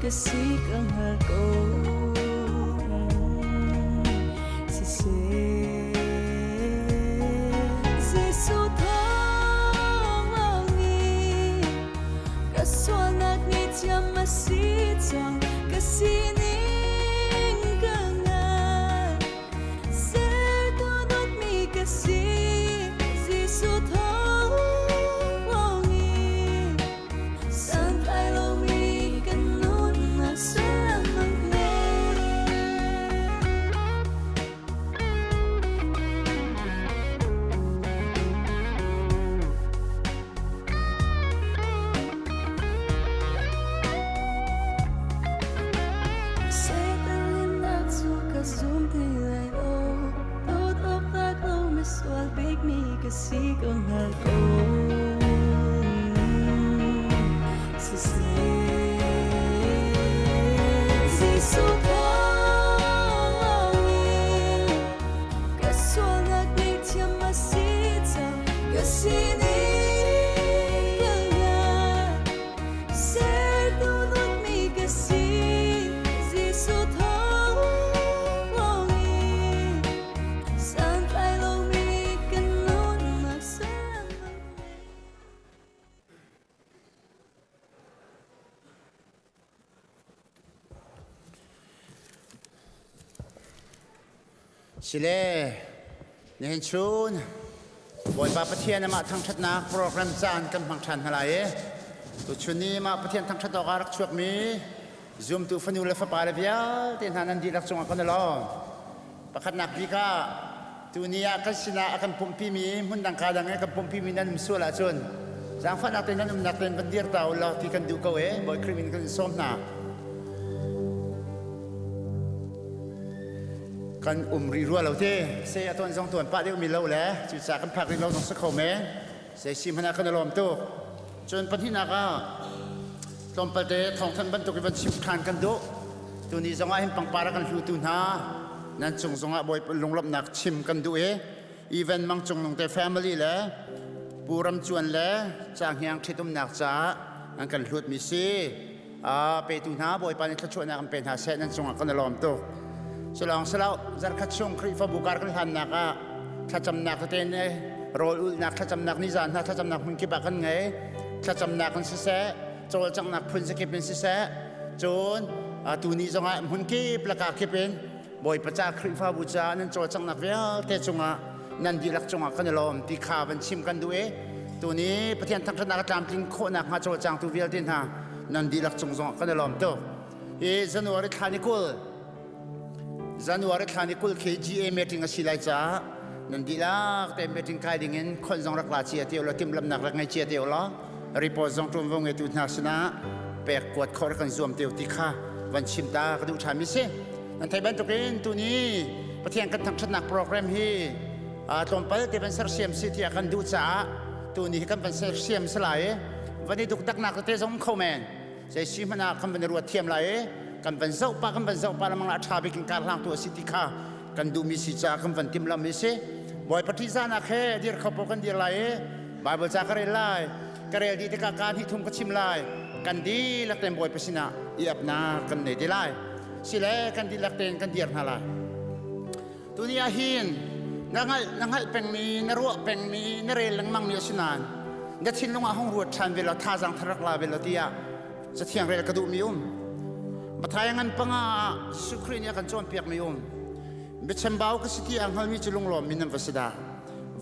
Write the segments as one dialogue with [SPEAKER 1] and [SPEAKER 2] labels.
[SPEAKER 1] ka si ka hngal ko. Siseh, Jesuh thawng ka sualnak ngaihthiam a si cang, ka sining ka ngan. Sertu dawtmi ka si, Jesuh thawng in santlai lomi kan nunnak sullam a ngei. Satan linnak cu ka zum ti lai lo. Dawt awk tlak lo misual bikmi ka si ko hngal ko. Siseh, Jesuh thawngin ka sualnak ngaihthiam a si cang. Ka sining ka ngan. Sertu dawtmi ka si, Jesuh thawng in santlai lomi kan nunnak sullam a ngei.
[SPEAKER 2] Sile, nihin chun Bawipa Pathian amah thangṭhatnak program caan kan hmang ṭhan hna lai i tuchun ni mah Pathian thangṭhat awkah rak chuakmi zumtu fanu le fapa le vialte hna nan dihlak cungah kan i lawm. Pakhatnak bik ah tuni ah kan sinah a kan pumhpimi hmundang ka dang i kan pumhpimi nan um sual ahcun zaangfahnak tein nan umnak tein van dir ta u law ti kan duh ko e Bawi Khrih min kan in sawm hna. Kan um rih rua lo te se a tuan zong tuan pah deuh mi lo le cucaah kan phak rih lo zong si kho men sei si hmanh ah kan i lawm tuk. Cun pahnihnak ah tlawmpal te thawngthanh bantuk i van chim ṭhan kan duh. Tuni zong ah hin pangpar a kan hlutu hna nan cung zong ah Bawi lunglawmhnak chim kan duh i Even Mang Cung Nung te family le Pu Ram Cuan le Ca Hniang ṭhitumnak caah an kan hlutmi si. Petu hna Bawipa nih thluachuahnak an pe hna seh nan cungah kan i lawm tuk. Culawng silo zarkhat chung Khrihfabu kar kan hlannak ah thlacamnak tete ne rawl ulhnak thlacamnak nizan hna thlacamnak hmun kip ah kan ngei. Thlacamnak in siseh, cawlcanghnak phun zakip in siseh, cun tuni zongah hmun kip laka kip in Bawipa ca Khrihfabu ca nan cawlcanghnak vialte cungah nan dihlak cungah kan i lawm ti kha van chim kan duh i tuni Pathian thangṭhatnak a tlamtlin khawh nakhnga cawlcangtu vialte hna nan dihlak cung zongah kan i lawm tuk. Hi January thla ni 20 January thla ni 20 khi GA meeting a si lai caah nan dihlak te meeting kai ding in khonh zong rak la cia te ulaw timhlamnak rak ngei cia te ulaw report zong ṭuanvo ngeitu hna sinah pek kuat khawh rak kan zuam te ti kha van chim ta ka duh ṭhan mi si. Nan theih bantukin tuni Pathian kan thangṭhatnak program hi tlawmpal te van sersiam si tiah kan duh caah tuni hi kan van sersiam si lai i van i dukdaknak tete zong kho men zei si hmanh ah kan van i ruat thiam lai i kan van zoh pah kan van zoh pah lamang ah ṭha bik in kar hlangtu a si ti kha kan duhmi si caah kan van timhlamh mi si. Bawipa ṭihzahnak he dir kho paoh kan dir lai i Bible ca ka rel lai ka rel dih tikah kaan hnih thum ka chim lai kan dihlak tein Bawipa sinah i apnak kan nei te lai. Sile kan dihlak tein kan dir hna lai. Tuni ah hin na hngalh na hngalh pengmi na ruah pengmi na rel lengmangmi a si nain na thinlung ah hung ruat ṭhan ve law thazaang thar rak la ve law tiah cathiang rel ka duhmi um. Matthai ngan panga ah Jesuh Khrih nih a kan cawnpiakmi um. Biachambau ka si ti a hngalmi cu lunglawmmi nan va si dah.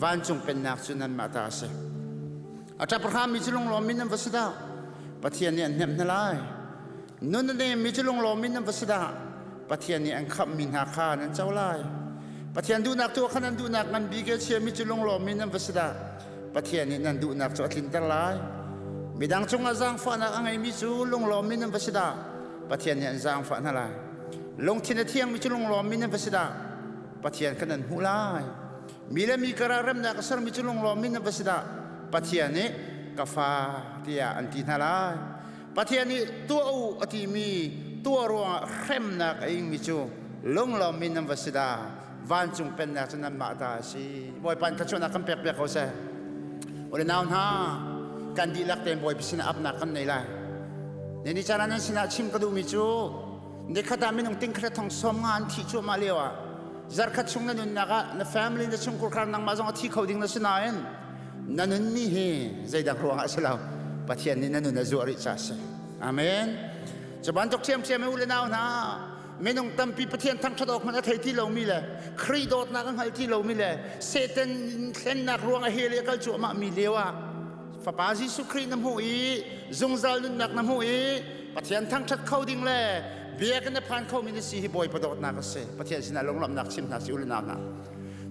[SPEAKER 2] Vancung pennak cu nanmah ta a si. A ṭap hrammi cu lunglawmmi nan va si dah. Pathian nih an hnemh hna lai. Nun a nemmi cu lunglawm in nan va si dah. Pathian nih an khamhmi hna kha nan co lai. Pathian duhnak tu ah khan nan duhnak ngan bik a chiami cu lunglawm in nan va si dah. Pathian nih nan duhnak cu a tlinter lai. Midang cungah zaangfahnak a ngeimi cu lunglawm in nan va si dah. Pathian nih an zaangfah hna lai. Lungthin a thiangmi cu lunglawm in nan va si dah. Pathian kha nan hmuh lai. Mi le mi karah remnak a sermi cu lunglawm in nan va si dah. Pathian nih ka fa tiah an ti hna lai. Pathian nih tuah u a timi tuah ruangah hremnak a ingmi cu lunglawm in nan va si dah. Vancung pennak cu nanmah ta a si. Bawipa in thluachuahnak kan pek piak ko seh. Ule nau hna, kan dihlak tein Bawipa sinah apnak kan nei lai. Ni caan ah nan sinah chim ka duhmi cu nikhat ah minung ting khat thong som nga an thih cuahmah lio ah zarkhat chung na nunnak ah na family na chungkhar nangmah zong a thi kho ding na si nain na nunmi hi zeidang ruangah a si lo Pathian nih na nun a zuah rih ca a si. Amen. Cu bantuk ṭhiamṭhiam u le nau hna minung tampi Pathian thangṭhat awk hmanh a thei ti lomi le Khrih dawtnak a hngal ti lomi le Satan hlennak ruang a hel i a kal cuahmah mi lio ah Fapa Jesuh Khrih na hmuh i zungzal nunnak na hmuh i Pathian thangṭhat kho ding le biakinn na phan khomi na si hi Bawipa dawtnak a si. Pathian sinah lunglawmhnak chim hna si u le nau hna.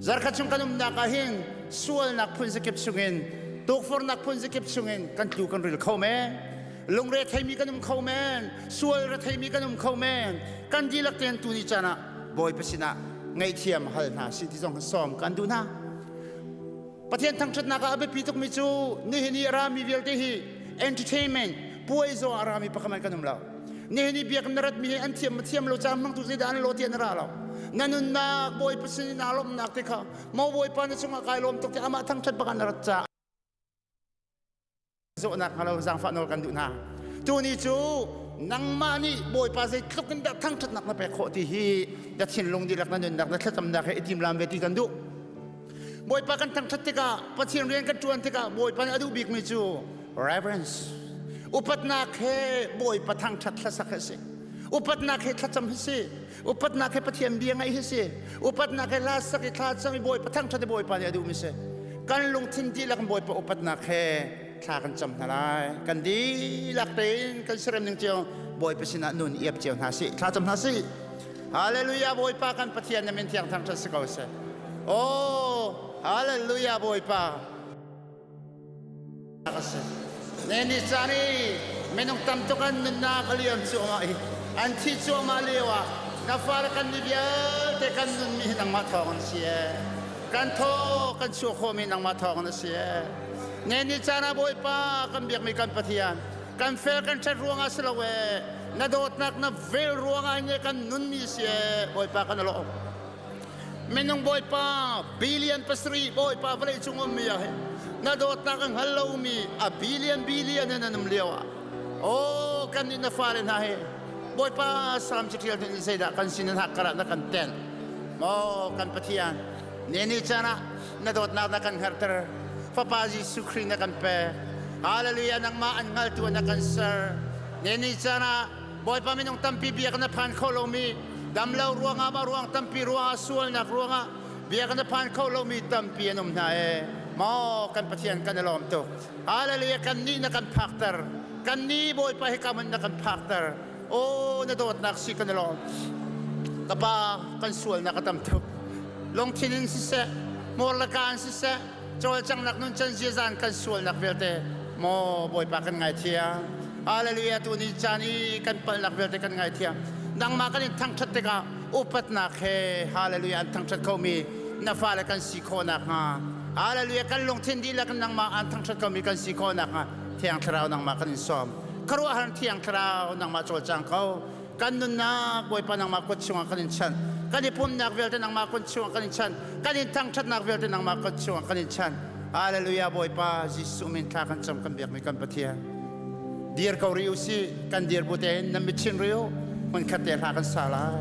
[SPEAKER 2] Zarkhat chung kan umnak ah hin sualnak phun zakip chungin tukforhnak phun zakip chungin kan tlu kan ril kho men. Lungre theimi kan um kho men. Sual re theimi kan um kho men. Kan dihlak tein tuni caan ah Bawipa sinah ngaihthiam hal hna si ti zong sawm kan duh hna. Pathian thangṭhatnak ah a biapi tukmi cu nihin i a rami vialte hi entertainment puai zaw a rami pakhat kan um lo. Nihin i biakinn na ratmi hi an thiam ma thiam lo caan hmangtu zeidah an lo ti an ra lo. Na nunnak Bawipa sin in aa lawmhnak te kha maw Bawipa na cungah kai lawm tuk ti amah thangṭhat bak an rat caah zawhnak hnga lo zaangfah nawl kan duh hna. Tuni cu nangmah nih Bawipa zeitluk in dah thangṭhatnak na pek khawh ti hi na thinlung dihlak na nunnak na thlacamnak he i timlam ve ti kan duh. Bawipa kan thangṭhat tikah Pathian rian kan ṭuan tikah Bawipa nih a duh bikmi cu reverence upatnak he Bawipa thangṭhat hlasak hi a si. Upatnak he thlacam hi si. Upatnak he Pathian bia ngaih hi si. Upatnak he hla sak i thla cam i Bawipa thangṭhat i Bawipa nih a duhmi si. Kan lungthin dihlak in Bawipa upatnak he thla kan cam hna lai. Kan dihlak tein kan serem ning cio Bawipa sinah nun iap cio hna sih. Thla cam hna sih. Hallelujah Bawipa kan Pathian na min thiang thangṭhat si ko seh. Oh, hallelujah Bawipa. Ne ni caan i minung tam tuk an nunnak a liam cuahmah i an thih cuahmah lio ah na fale kan ni vialte kan nunmi hi nangmah thawng an si ee. Kan thaw kan chuah khawhmi nangmah thawng an si ee. Ne ni caan ah Bawipa kan biakmi kan Pathian kan fel kan ṭhat ruangah si lo ee na dawtnak na vel ruangah hin kan nunmi si ee Bawipa kan lawm. Minung Bawipa billion pasarih Bawipa vawlei cung ummi ah hin na dawtnak a hngal lomi a billion billion in an um lio ah oh kan nih na fale hna hi Bawipa Salm caṭial tu nih zeidah kan sin in hak karah na kan tenh maw kan Pathian ne ni caan ah na dawtnak na kan hngarter Fapa Jesuh Khrih na kan pek Hallelujah nangmah an hngaltu na kan ser ne ni caan ah Bawipa minung tampi biak na phan kho lomi damlo ruangah mah ruang tampi ruangah sualnak ruangah biak na phan kho lomi tampi an um hna ee maw kan Pathian kan i lawm tuk hallelujah kan nih na kan phakter kan nih Bawipa hi kamun na kan phakter o na dawtnak si kan i lawm ka pa kan sualnak a tam tuk lungthin in siseh hmur le ka in siseh cawlcanghnak nun can ziazan kan sualnak vialte maw Bawipa kan ngaithiam Hallelujah tu ni caan i kan palhnak vialte kan ngaithiam nangmah kan in thangṭhat tikah upatnak he hallelujah an thangṭhat khomi na fale kan si khawh nakhnga hallelujah kan lungthin dihlak in nangmah an thangṭhat khomi kan si khawh nakhnga Thiang Thlarau nangmah kan in sawm khuaruahhar Thiang Thlarau nangmah cawlcang ko kan nunnak Bawipa nangmah kut chungah kan in chanh kan i pumnak vialte nangmah kut chungah kan in chanh kan in thangṭhatnak vialte nangmah kut chungah kan in chanh Hallelujah Bawipa Jesuh min thla kan cam kan biakmi kan Pathian dir ko rih usih kan dir bu tein nan mit chin rih u hmun khat te hla kan sa lai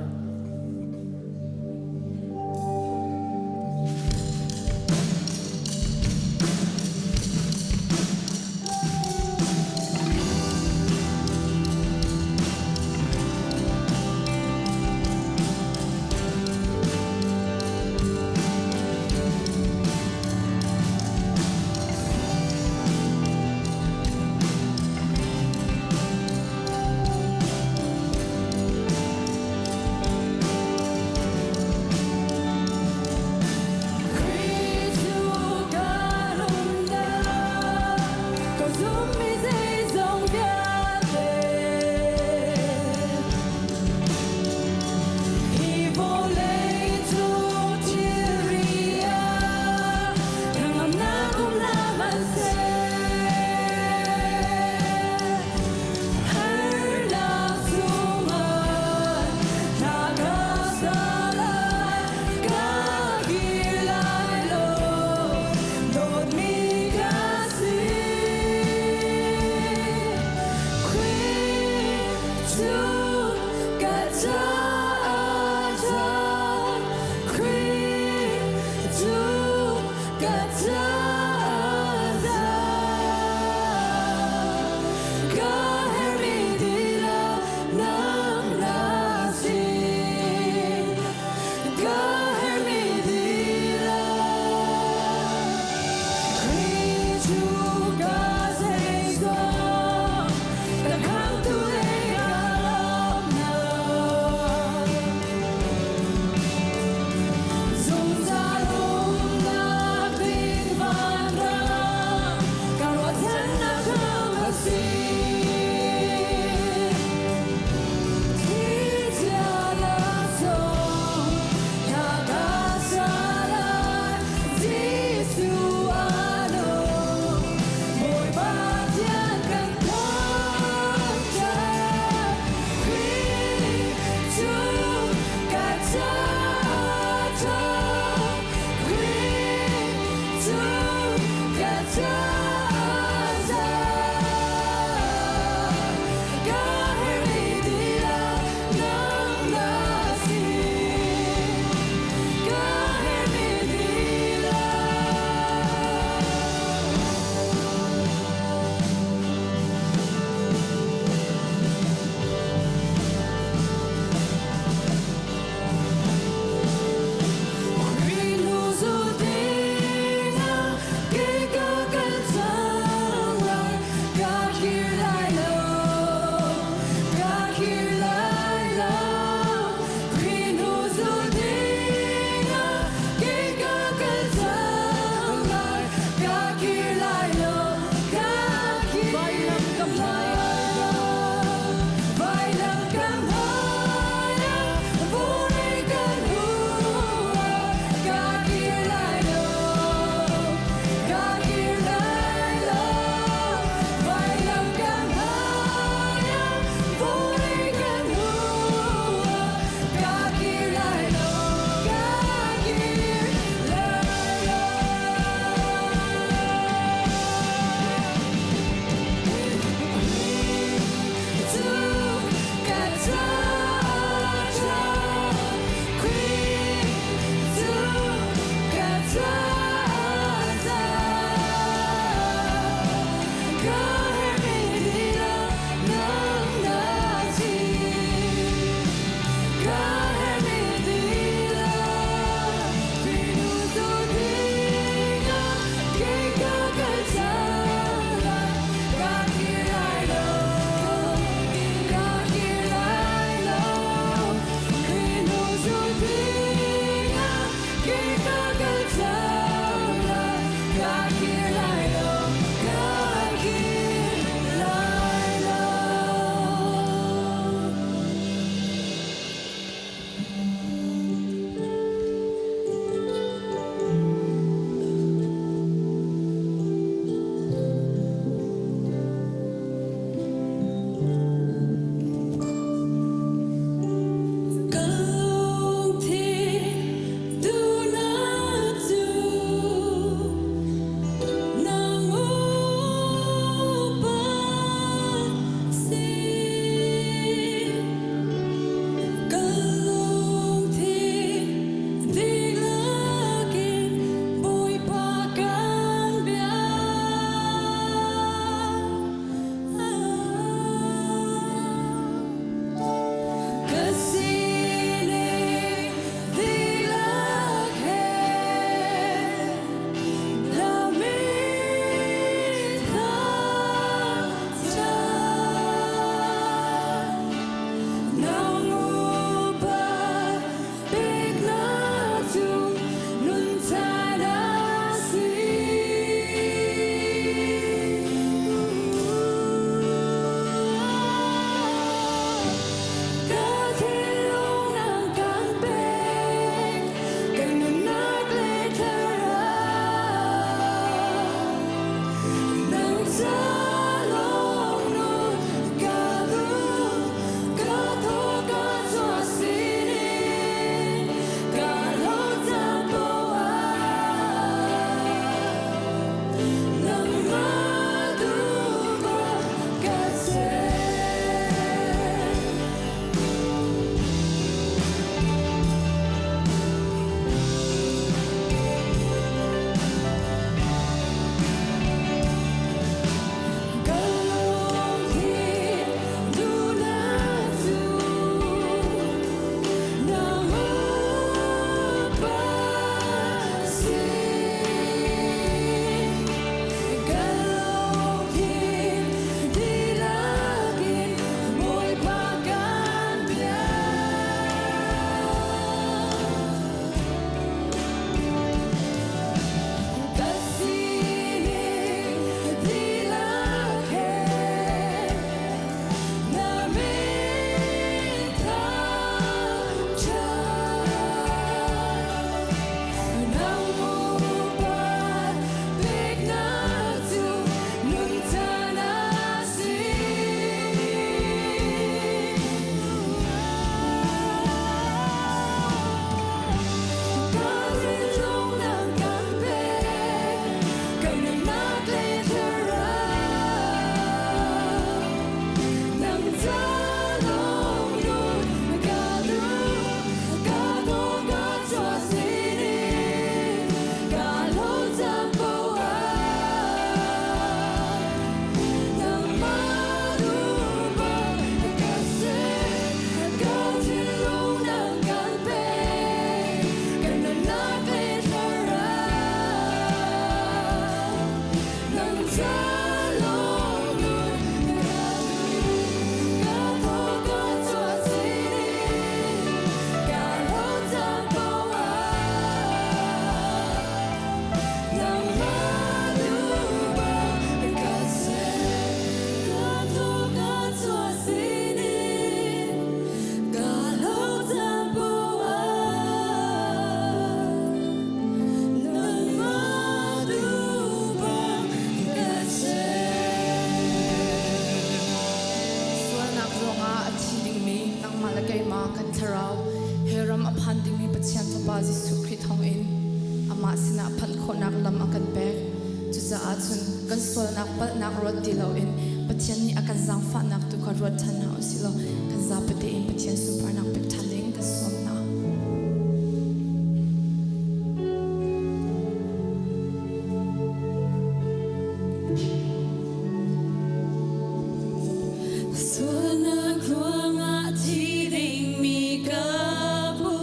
[SPEAKER 3] phan dingmi Pathian Fapa Jesuh Khrih thawngin amah sinah phanh khawhnak lam a kan pek. Cucaah cun kan sualnak palhnak ruat ti loin Pathian nih a kan zaangfahnak tu kha ruat ṭhan hna usih law kan zapate in Pathian sunparnak pek ṭhan ding kan sawm hna.
[SPEAKER 1] Sualnak ruangah thi dingmi ka pu.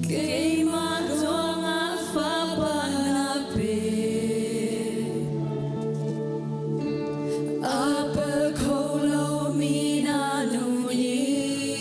[SPEAKER 1] Keimah ruangah fapa na pe. A pal kho lomi na nu i.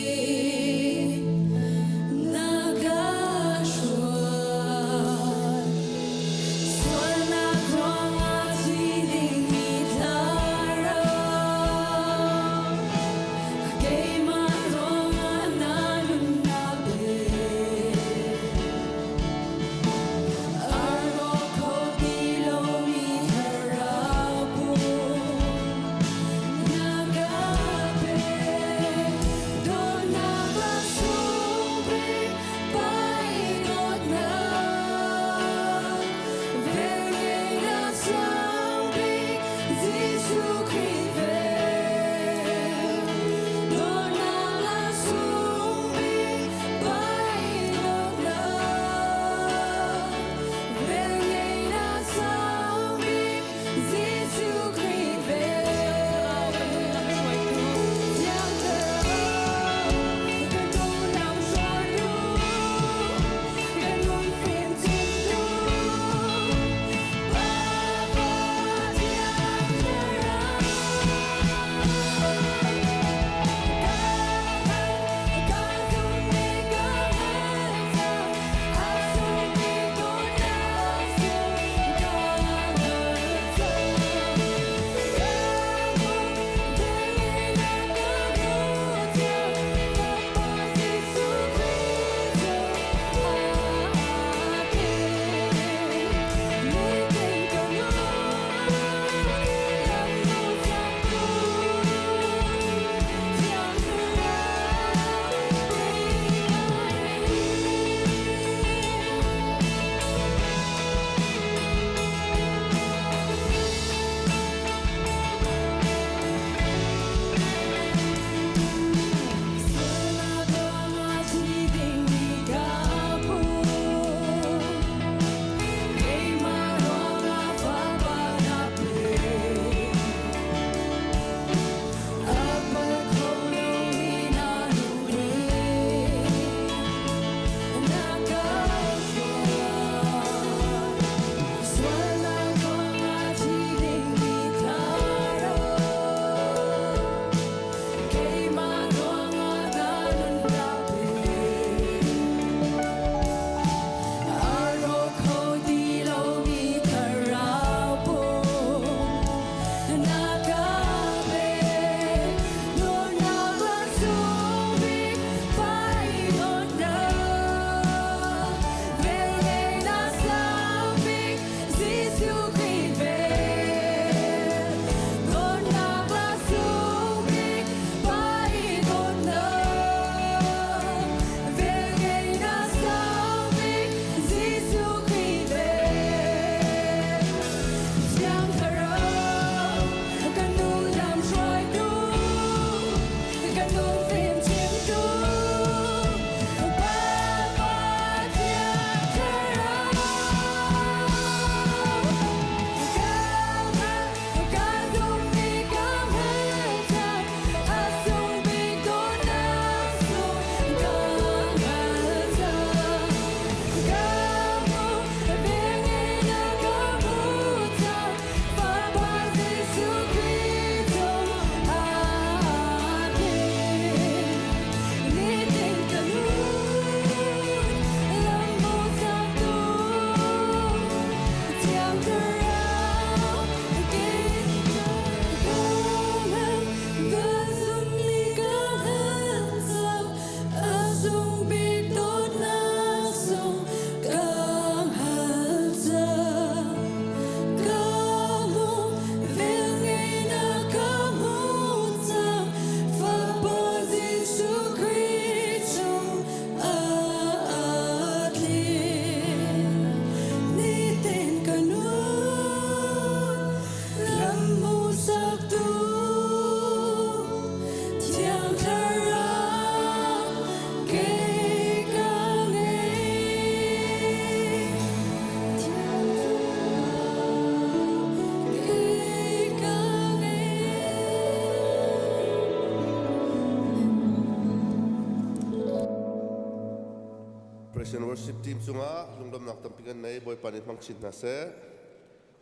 [SPEAKER 4] Praise and worship team cungah lunglawmhnak tampi kan nei. Bawipa nih hmang chin hna seh.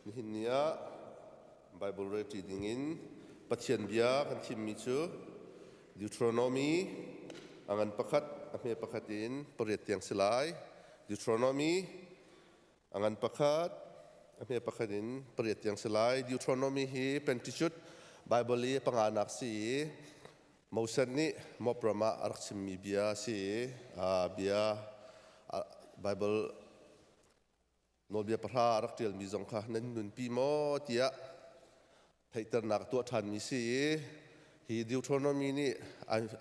[SPEAKER 4] Nihin ni ah Bible rel ṭi dingin Pathian bia kan thimmi cu Deuteronomy a ngan pakhat a hme pakhat in pariat tiang si lai. Deuteronomy a ngan pakhat a hme pakhat in pariat tiang si lai. Deuteronomy hi Pentateuch Bible i panganak si i Moses nih Moab ram ah a rak chimmi bia a si i bia Bible nawlbia pahra a rak ṭialmi zong kha nan nunpi maw tiah theihternak tuah ṭhanmi si i hi Deuteronomy nih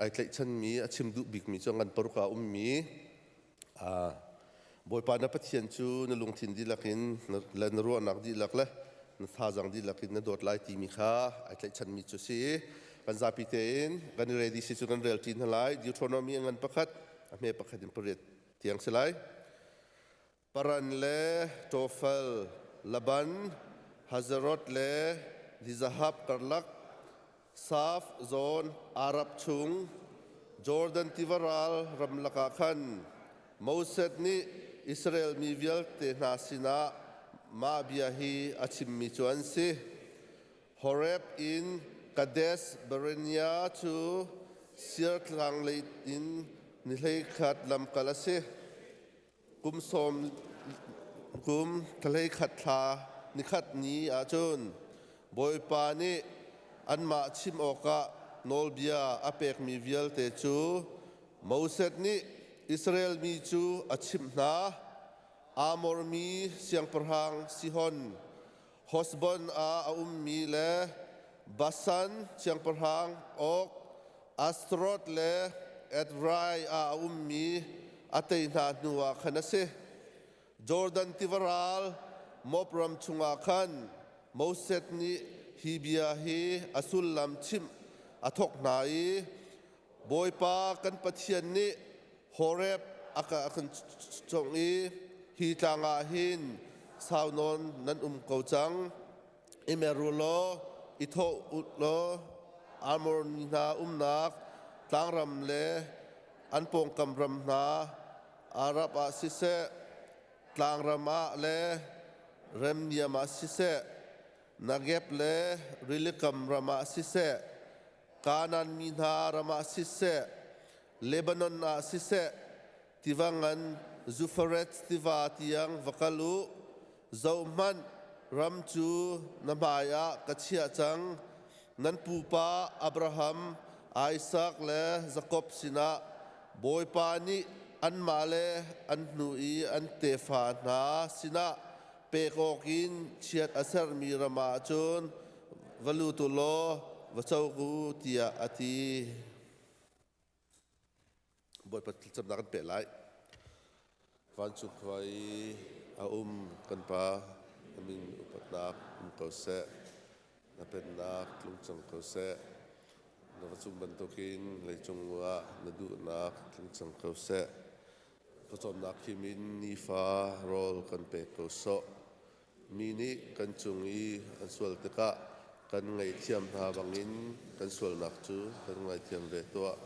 [SPEAKER 4] ai tlaihchanmi a chim duh bikmi cu ngan paruk ah ummi Bawipa na Pathian cu na lungthin dihlak in le na ruahnak dihlak le na thazaang dihlak in na dawt lai timi kha ai tlaihchanmi cu si i kan zapi tein kan i ready si cu kan rel ṭi hna lai. Deuteronomy a ngan pakhat a hme pakhat in pariat tiang si lai. Paran le Tofel, Laban, Hazeroth le Dizahab karlak Saf zawn Arab chung Jordan tiva ral ramlak ah khan Moses nih Israel mi vialte hna sinah mah bia hi a chimmi cu an si. Horeb in Kadesh Barnea cu Seir tlang lei in ni 11 lamkal a si. Kum sawm kum thla thla nikhat ni ahcun Bawipa nih anmah chim awkah nawlbia a pekmi vialte cu Moses nih Israel mi cu a chimh hna. Amor mi siangpahrang Sihon, Heshbon ah a ummi le Bashan siangpahrang Og, Ashtaroth le Edrei ah a ummi a tei hna hnuah khan a si. Jordan tiva ral Moab ram chungah khan Moses nih hi bia hi a sullam chimh a thawk hna i Bawipa kan Pathian nih Horeb a kan congh i hi tlang ah hin sau nawn nan um ko cang. I mer u law i thawh u law Amor mi hna umnak tlangram le an pawngkam ram hna Arab ah siseh, tlangram ah le remniam ah siseh, Nageb le rilikam ram ah siseh, Kanaan mi hna ram ah siseh, Lebanon ah siseh, tiva ngan Zufrates tiva tiang va kal u. Zohhmanh, ram cu na hmaiah ka chiah cang. Nan pupa Abraham, Isak le Jakob sinah Bawipa nih anmah le an hnu i an tefa hna sinah pek awkin chiat a sermi ram ah cun va lut u law va co u tiah a ti. Bawipa thlacamnak kan peh lai. Vancung khua i a um kan Pa, na min upatnak um ko seh. Na pennak tlung cang ko seh. Na va cung bantukin leicung ah na duhnak tlung cang ko seh. Pawcawmnak khim in nifa rawl kan pek ko sawh. Mi nih kan cung i an sual tikah kan ngaihthiam hna bangin kan sualnak cu kan ngaithiam ve tuah.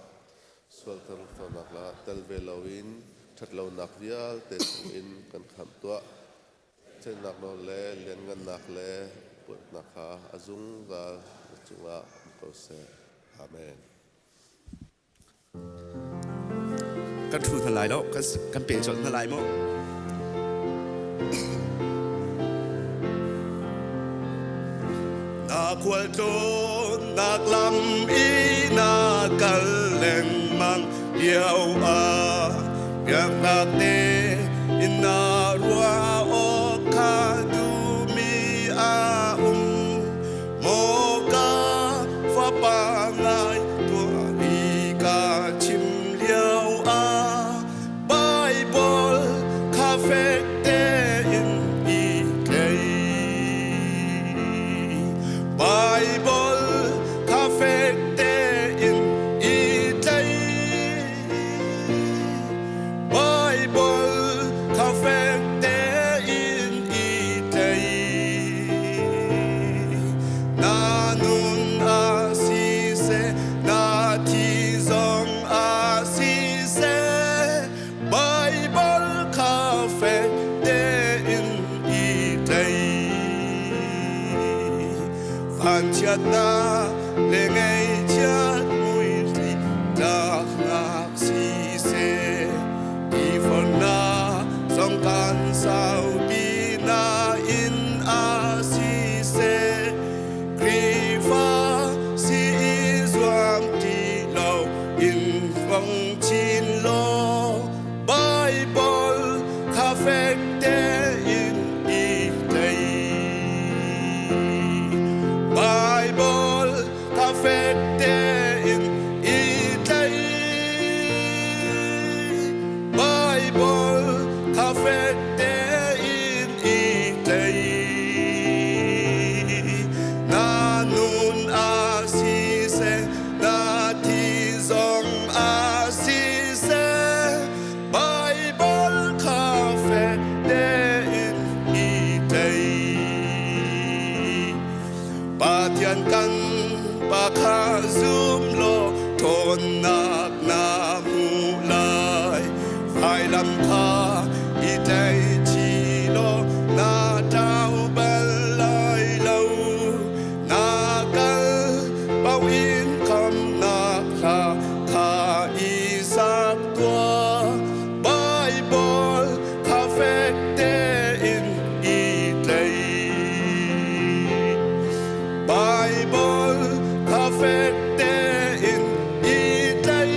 [SPEAKER 4] Sualter nak ah tel ve loin ṭhatlonak vialte chungin kan khamh tuah. Ṭhennak nawl le lianngannak le upatnak kha a zungzal na cungah um ko seh. Amen.
[SPEAKER 5] Kan ṭhu hna lai lo, kan pe colh hna lai mu.
[SPEAKER 6] Na khualtlawnnak lam i na kal lengmang lio ah biaknak te in na ruah awk kha duhmi a um. Maw ka fapa ngai tuah i ka chim lio ah Bible kha fek tein i tlei. Bible kha fek tein i tlei. Bible kha fek tein i tlei. Na nun ah siseh, na thi zong ah siseh, Bible. Vanchiatnak le ngaihchiat muithli tlaknak siseh, tifonnak zong kan saupi nain a siseh, Khrihfa si i zuam ti lo in fong chin law Bible kha fek tein i tlai. Bible kha fek tein i tlai. Bible kha fek tein i tlai. Na nun a siseh, na thi zong a siseh, Bible kha fek tein i tlai. Pathian kan pa kha zum law ṭhawnnak na hmu lai. Vailam kha i tlaih chih law na ṭau bal lai lo. Na kal paoh in khamnak hla kha i sak tuah. Bible kha fek tein i tlai. Bible kha fek tein i tlai.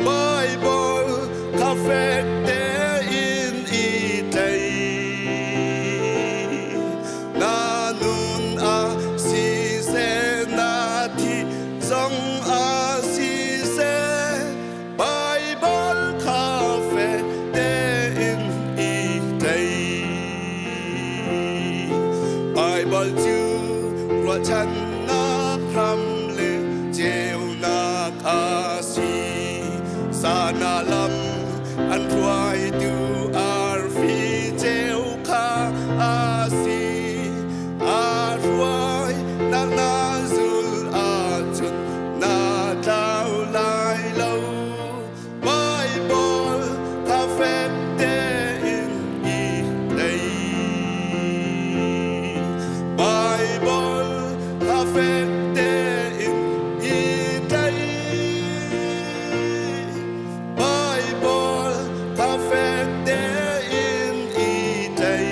[SPEAKER 6] Bible kha fek tein i tlai. Na nun a siseh, na thi zong a siseh, Bible kha fek tein i tlai. Bible cu ruahchannak hram le ceunak a si. Sana lam an hruaitu arfi ceu kha a si. A hruai nak na zul ahcun na tlau lai lo. Bible kha fek tein i tlai. Bible kha fek tein i tlai. Bible kha fek tein i tlai.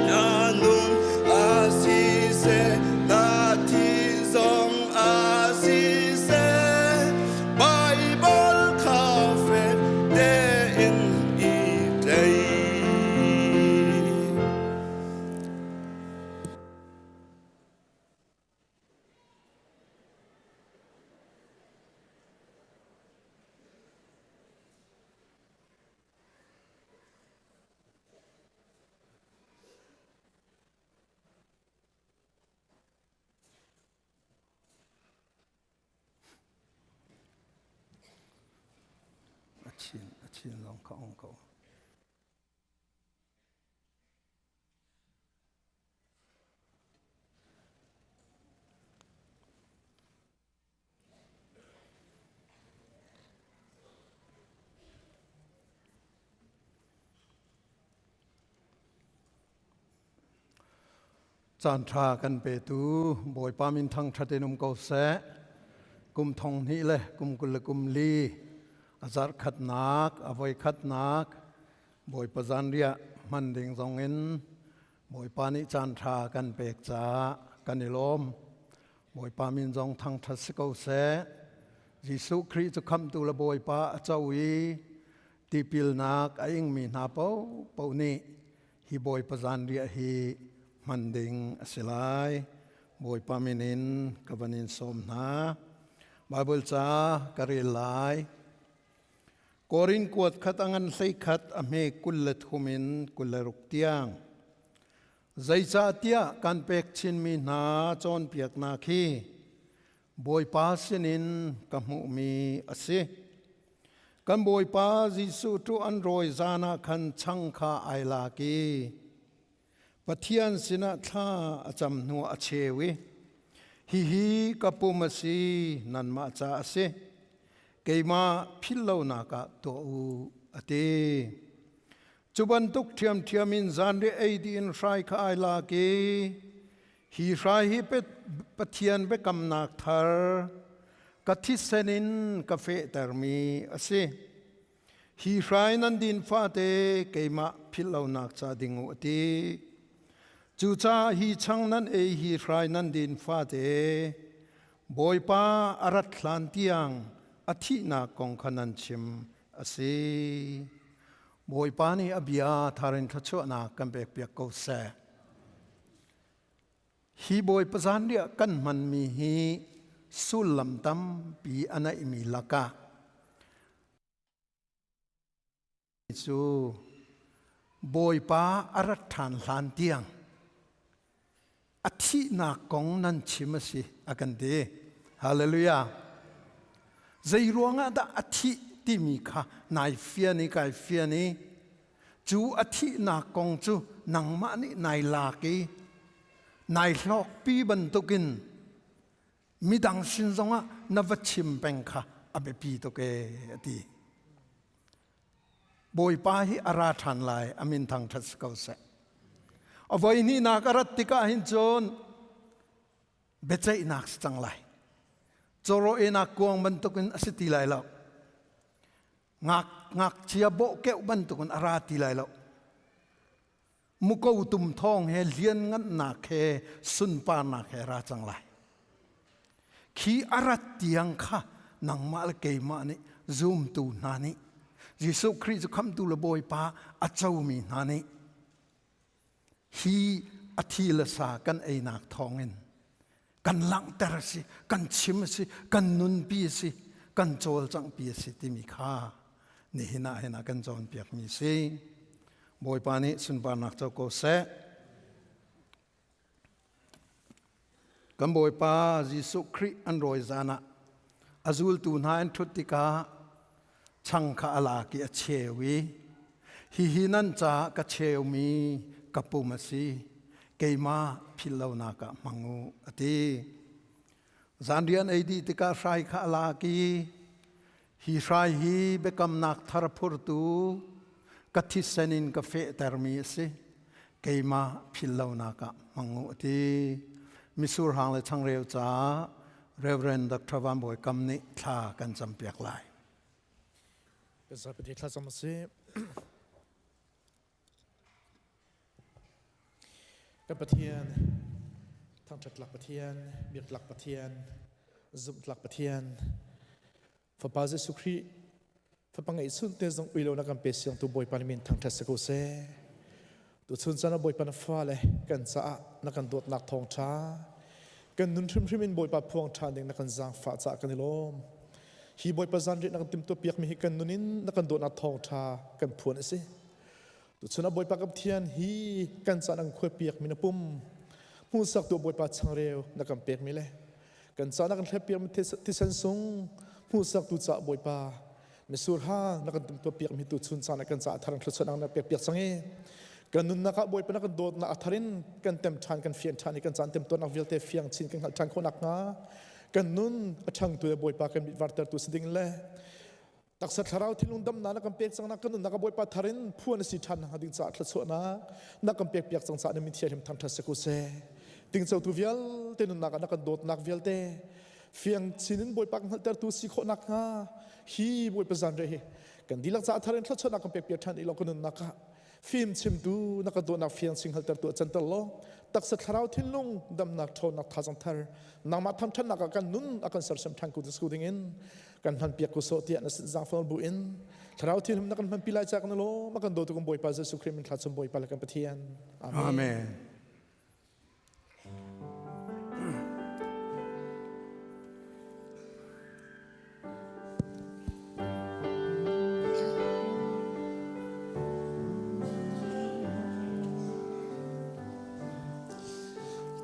[SPEAKER 6] Na nun a siseh, na thi zong a siseh, Bible kha fek tein i tlai.
[SPEAKER 7] A chin a chin lawng kha ong ko. Caan ṭha kan petu Bawipa min thangṭhat in um ko seh. Kum thong hnih le kum 20 le kum li a zarh khatnak, a voi khatnak Bawipa zanriah hman ding zong in Bawipa nih caan ṭha kan pek caah kan i lawm. Bawipa min zong thangṭhat si ko seh. Jesuh Khrih cu khamhtu le Bawipa a co i tipilnak a ingmi hna paohpaoh nih hi Bawipa zanriah hi hman ding a si lai. Bawipa min in ka van in sawm hna. Baibal ca ka rel lai. Korin kuat khat a ngan 11 a hme 23 in 26 tiang. Zeicahtiah kan pek chinmi hna cawnpiaknak hi Bawipa sinin ka hmuhmi a si. Kan Bawipa Jesuh cu an rawi zan ah khan chang kha ai lak i Pathian sinah thla a cam hnuah a cheu i, Hihi ka pum a si, nanmah ca a si. Keimah philh lonak ah tuah u, a ti. Cu bantuk ṭhiamṭhiam in zanriah ei dih in hrai kha ai lak i hi hrai hi Pathian biakamnak thar ka thisen in ka fehtermi a si. Hi hrai nan din fate keimah philh lonak ca ding u a ti. Cucaah hi chang nan ei hi hrai nan din fate Bawipa a rat hlan tiang a thihnak kong kha nan chim a si. Bawipa nih a bia thar in thluachuahnak kan pekpiak ko seh. Hi Bawipa zanriah kan hmanmi hi sullam tampi a neihmi lakah cu Bawipa a rat ṭhan hlan tiang a thihnak kong nan chim a si a kan ti. Hallelujah. Zei ruangah dah a thih timi kha nai fian i kai fian i cu a thihnak kong cu nangmah nih nai lak i nai hlawkpi bantukin midang sin zongah na va chim peng kha a biapi tuk ee a ti. Bawipa hi a ra ṭhan lai a min thangṭhat si ko seh. A voi hnihnak a rat tikah hin cun biaceihnak si cang lai. Cawraw enak kuang bantukin a si ti lai lo. Ngak ngakchia bawh keuh bantukin a ra ti lai lo. Muko tum thawng he lianngannak he sunparnak he ra cang lai. Khi a rat tiang kha nangmah le keimah nih zumtu hna nih Jesuh Khrih cu khamhtu le Bawipa a comi hna nih hi a thi le sa kan einak thawngin kan langhter a si, kan chim a si, kan nunpi a si, kan cawlcanghpi a si timi kha nihin ah hin a kan cawnpiakmi si. Bawipa nih sunparnak co ko seh. Kan Bawipa Jesuh Khrih an rawi zan ah a zultu hna an ṭhut tikah chang kha a lak i a cheu i hihi nan caah ka cheumi ka pum a si keimah philhlonak ah hmang u a ti zanrian ei dih tikah hrai kha a lak i hi hrai hi biakamnak thar phurtu ka thisen in ka fehtermi a si keimah philhlonak ah hmang u a ti misur hang le changreu caah Reverend Dr. Van Bawi Kam nih thla kan campiak lai.
[SPEAKER 8] Kan thla cam a si. Kan Pathian, thangṭhat tlak Pathian, biak tlak Pathian, zumh tlak Pathian, Fapa Jesuh Khrih, Fapa ngeihchun te zong ui lo na kan pe siang tu Bawipa nih min thangṭhat si ko seh. Tuchun caan ah Bawipa na fale kan caah na kan dawtnak thawngṭha kan nun hrimhrim in Bawipa phuang ṭhan ding na kan zaangfah caah kan i lawm. Hi Bawipa zanriah na kan timhtuahpiak mi hi kan nun in na kan dawtnak thawngṭha kan phuan a si. Tuchun ah Bawipa kan Pathian hi kan caan an khuapiak mi na pum hmuhsaktu Bawipa changreu na kan pek mi le kan caan na kan hleppiak mi thisen sung hmuhsaktu caah Bawipa misur hang na kan timhtuahpiak mi tu chun caan ah kan caah thar thluachuah na pek piak cang i kan nunnak ah Bawipa na kan dawtnak a thar in kan tem ṭhan kan fian ṭhan i kan caan temtuarnak vialte fiang chin kan hngalh ṭhan khawh nakhnga kan nun a ṭhangtu le Bawipa kan mit vartertu si ding le taksa thlarau thinlung damnak na kan pek cang nak kan nunnak a Bawipa thar in phuan a si ṭhan nakhnga ding caah thluachuahnak na kan pek piak cang caah na min thianghlim thangṭhat si ko seh tingcotu vialte nunnak ah na kan dawtnak vialte fiang chin in Bawipa kan hngalhtertu si khawh nakhnga hi Bawipa zanriah hi kan dihlak caah thar in thluachuahnak kan pek piak ṭhan i law kan nunnak ah fim chimtu na ka dawtnak fiang sing hngalhtertu a canter law taksa thlarau thinlung damnak ṭhawnnak thazang thar nangmah thangṭhatnak ah kan nun a kan sersiam ṭhan ku ku ding in kan hman piak ku sawh tiah na sin zaangfal bu in thlarau thilhum na kan hman pi lai ca kan lawm a kan dawtu kan Bawipa Jesuh Khrih min thla chung Bawipa le kan Pathian
[SPEAKER 7] Amen, Amen.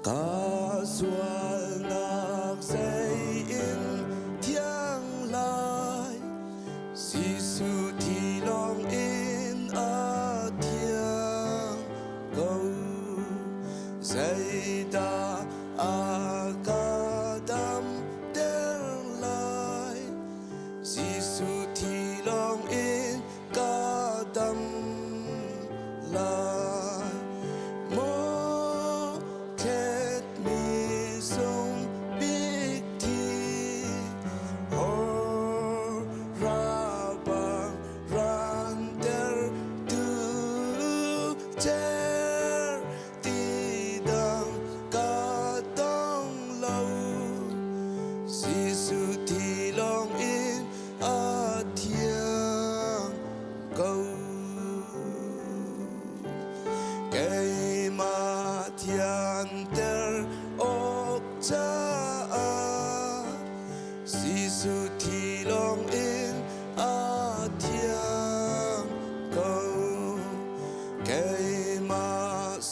[SPEAKER 6] Ka sualnak zei in thiang lai Jesuh thi lawng in a thiang ko zeidah a ka damter lai Jesuh thi lawng in ka dam.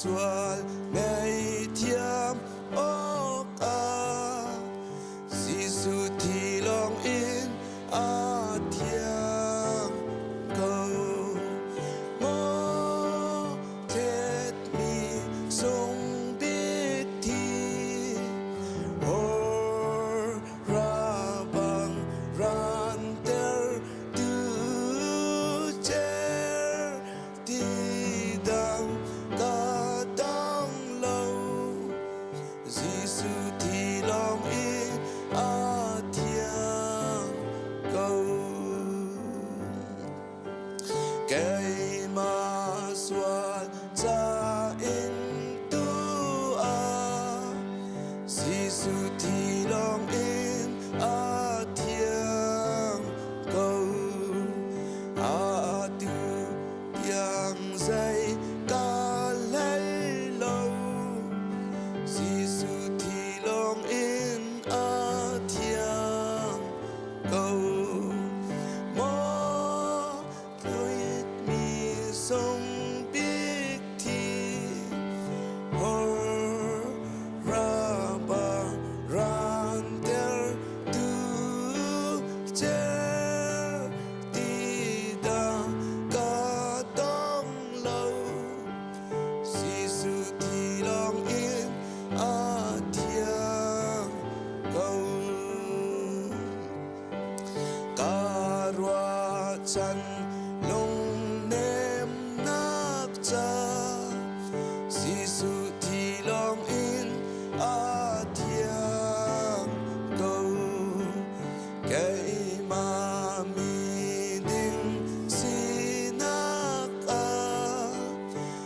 [SPEAKER 6] sual ngaihthiam awkah Jesuh thi lawng in a thiang ko. Maw thletmi sung bik thi hor ra bang ranter tu cer ti dang ka tang lo. Jesuh thi lawng in a thiang ko. Keimah sual ca in tu ah Jesuh thi lawng in a thiang ko. Atu tiang zei ka hlei lo. Jesuh thi lawng in a thiang ko. Maw mi sung bik thi hor ra bang ran ter tu cer ti dang ka tong lo. Jesuh thi lawng in a thiang ko. Ka ruahchan lungnemnak ca Jesuh thi lawng in a thiang ko. Keimah mi ding sinak ah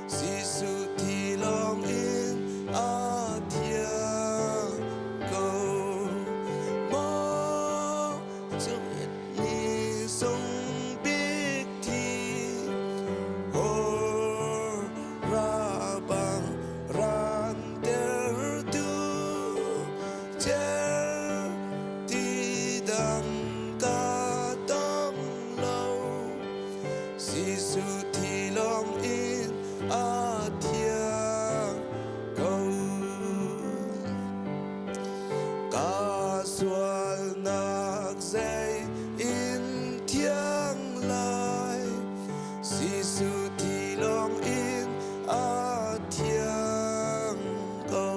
[SPEAKER 6] Jesuh thi lawng in a thiang ko. Maw ni sung bik thi hor ra bang ran ter tu cer ti dang ka tong lo. Jesuh thi lawng in a thiang ko. Ka sualnak zei in thiang lai, Jesuh thi lawng in a thiang ko.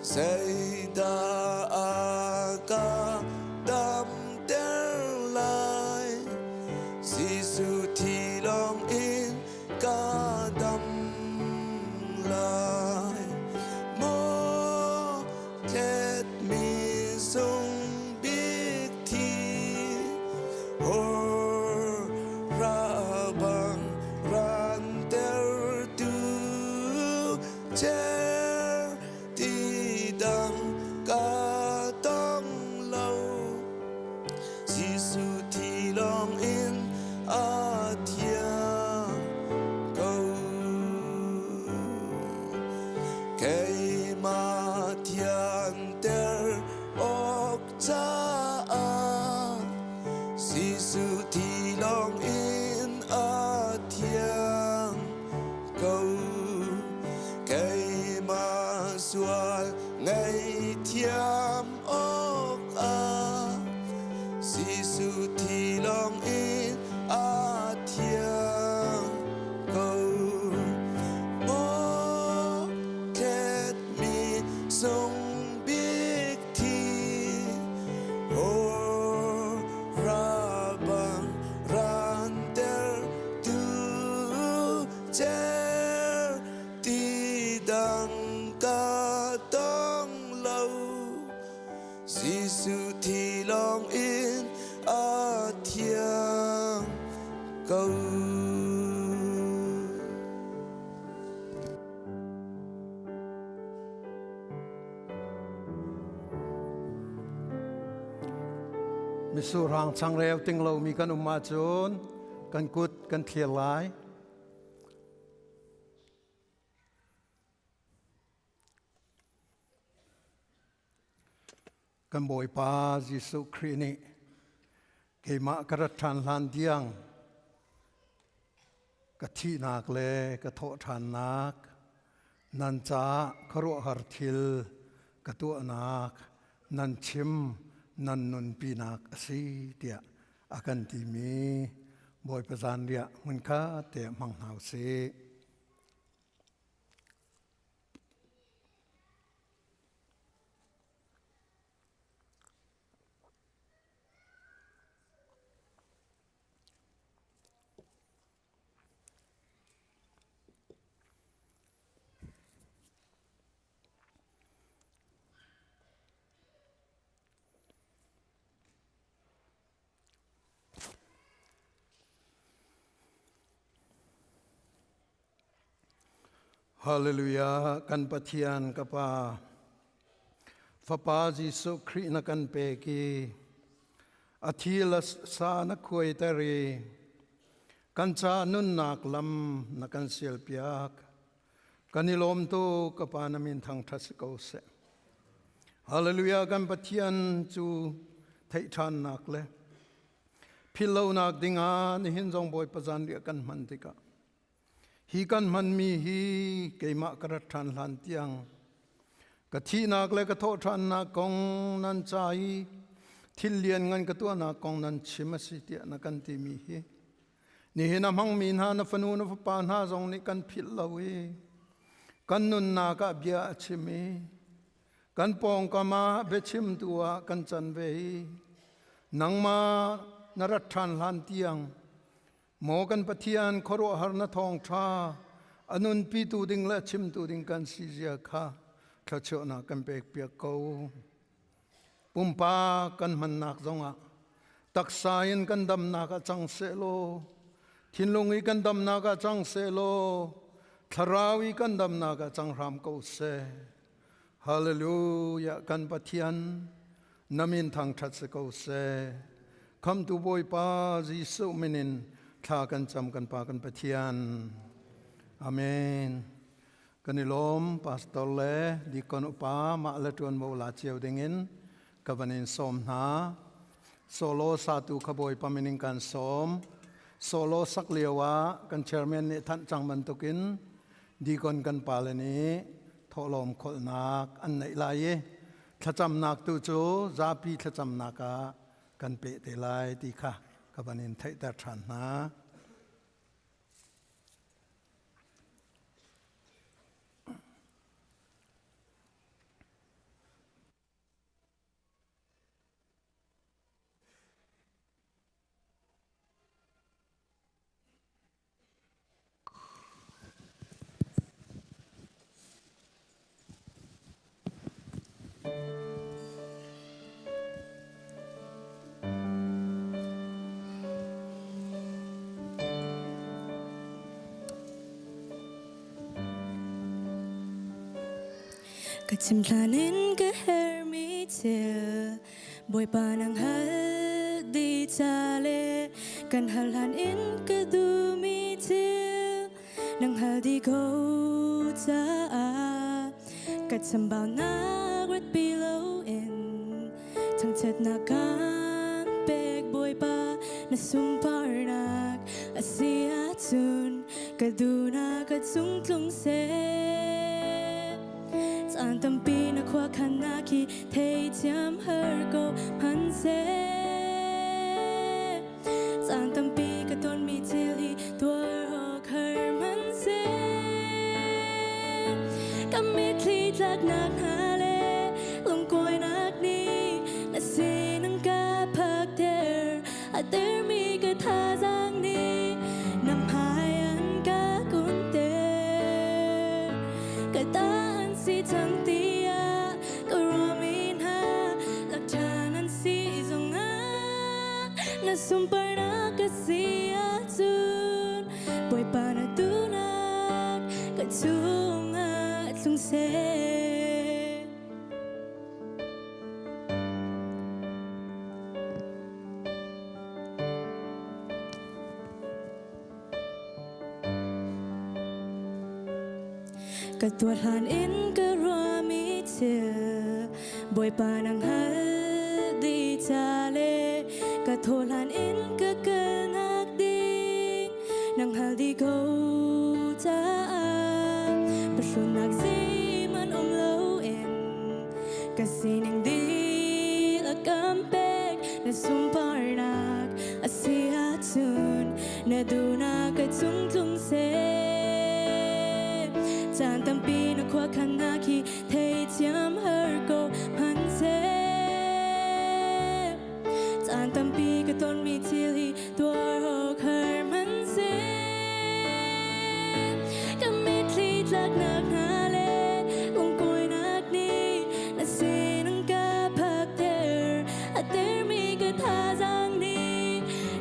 [SPEAKER 6] Zeidah a ka damter lai? Jesuh thi lawng in ka dam lai. Maw thletmi sung bik thi hor ra bang ranter tu cer ti dang ka tong lo. Jesuh thi lawng in a thiang ko. Keimah thianter awk caah Jesuh thi lawng in a thiang ko. Keimah sual ngaihthiam awkah Jesuh thi lawng in a thiang ko. Maw thletmi sung bik thi hor ra bang ranter tu cer ti dang ka tong lo. Jesuh thi lawng in a thiang ko.
[SPEAKER 7] Misurang changreu ting lomi kan um ahcun kan kut kan thlir lai. Kan Bawipa Jesuh Khrih nih keimah ka rat ṭhan hlan tiang ka thihnak le ka thawh ṭhannak. Nan caah khuaruahhar thil ka tuahnak nan chim nan nunpinak a si tiah a kan timi Bawipa zanriah hmunkhat te hmang hna usih. Hallelujah kan Pathian ka Pa Fapa Jesuh Khrih na kan pek i a thi le sa na khuaiter i kan ca nunnak lam na kan sialpiak. Kan i lawm tuk ka Pa na min thangṭhat si ko seh. Hallelujah kan Pathian cu theih ṭhannak le philhlonak dingah nihin zong Bawipa zanriah kan hman tikah hi kan hmanmi hi keimah ka rat ṭhan hlan tiang ka thihnak le ka thawhṭhannak kong nan ca i thil lianngan ka tuahnak kong nan chim a si tiah na kan timi hi nihin a hmangmi hna na fanu na fapa hna zong nih kan philh lo i kan nunnak ah bia a chim i kan pawngkam ah biachimtu ah kan can ve i nangmah na rat ṭhan hlan tiang Maw kan Pathian khuaruahhar na thawngṭha a nunpitu ding le a chimtu ding kan si zia kha thluachuahnak kan pekpiak ko. Pumpak kan hmannak zongah taksa in kan damnak ah cang sehlaw, thinlung i kan damnak ah cang sehlaw, thlarau i kan damnak ah cang hram ko seh. Hallelujah kan Pathian na min thangṭhat si ko seh. Khamtu Bawipa Jesuh min in thla kan cam kan Pa kan Pathian. Amen. Kan i lawm pastor le deacon upa mah le ṭuanvo la cio dingin ka van in sawm hna. Solo satu kha Bawipa min in kan sawm. Solo sak lio ah kan chairman nih thanh cang bantukin deacon kan pale nih thawhlawm kholhnak an neih lai i thlacamnak tu cu zapi thlacamnak ah kan peh te lai ti kha ka van in theihter ṭhan hna.
[SPEAKER 1] Ka chim hlan in ka hermi thil Bawipa nang hal di ca le kan hal hlan in ka duhmi thil nang hal di ko caah ka chambaunak ratpi loin thangchiatnak kan pek Bawipa na sunparnak a si ahcun ka duhnak ka cung tlung seh Caan tampi na khuakhannak hi theithiam har ko hmanhseh. Caan tampi ka tonmi thil hi tuar awk har hmanhseh. Ka mitthli tlaknak hna le lungkuainak nih na sining ka phakter. A termi ka thazaang nih na hmai an ka kunter. Ka ta an si cang tiah ka ruahmi hna lak ṭhan an si zongah na sunparnak ka si ahcun Bawipa na duhnak ka chungah tlung seh. Ka tuah hlan in ka ruahmi thil Bawipa nang hal dih ca le ka thawh hlan in ka kalnak ding nang hal dih ko caah. Pahrunak zeihmanh um loin ka sining dihlak kan pek. Na sunparnak a si ahcun na duhnak ka cung tlung seh. Caan tampi na khuakhannak hi theithiam har ko hmanhseh. Caan tampi ka tonmi thil hi tuar awk har hmanhseh. Ka mitthli tlaknak hna le lungkuainak nih na sin ka phakter. A termi ka thazaang nih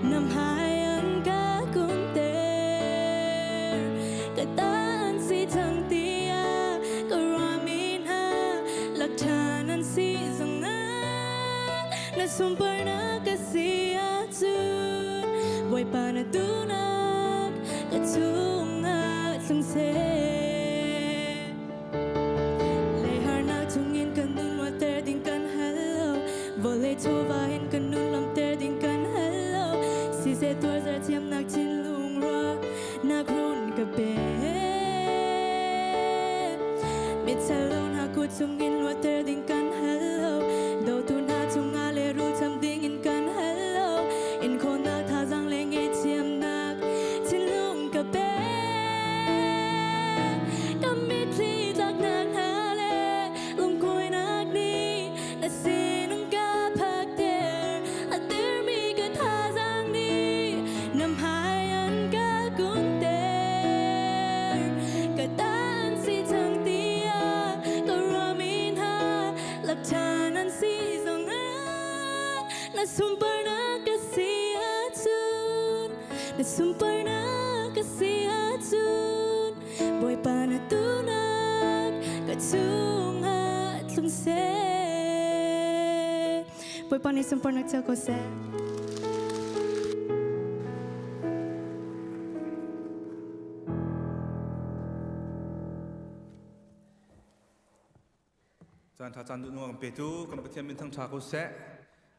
[SPEAKER 1] na hmai an ka kunter. Ka ta an si cang tiah ka ruahmi hna lak ṭhan an si zongah na sunparnak ka si ahcun Bawipa na duhnak ka chungah tlung seh. Leiharnak chungin kan nun luatter ding kan hal lo. Vawlei chawva in kan nun lawmhter ding kan hal lo. Siseh tuarzar thiamnak thinlung ruahnak run ka pe. Mitchalo hna kut chungin luatter ding kan hal lo. Dotu hna chungah le rulcham ding in kan hal lo. Inkhawhnak thazaang le ngaihthiamnak thinlung ka pe. Ka mitthli tlaknak hna le lungkuainak nih na sinung ka phakter. A dirmi ka thazaang nih na hmai an ka kunter. Ka tan si cang tiah ka ruahmi hna lak ṭhan an si zongah na sunparnak ka si ahcun na sunparnak ka si ahcun Bawipa na duhnak ka chungah tlung seh. Bawipa nih sunparnak co ko seh.
[SPEAKER 6] Caan ṭha caan duh nung a kan petu kan Pathian min thangṭha ko seh.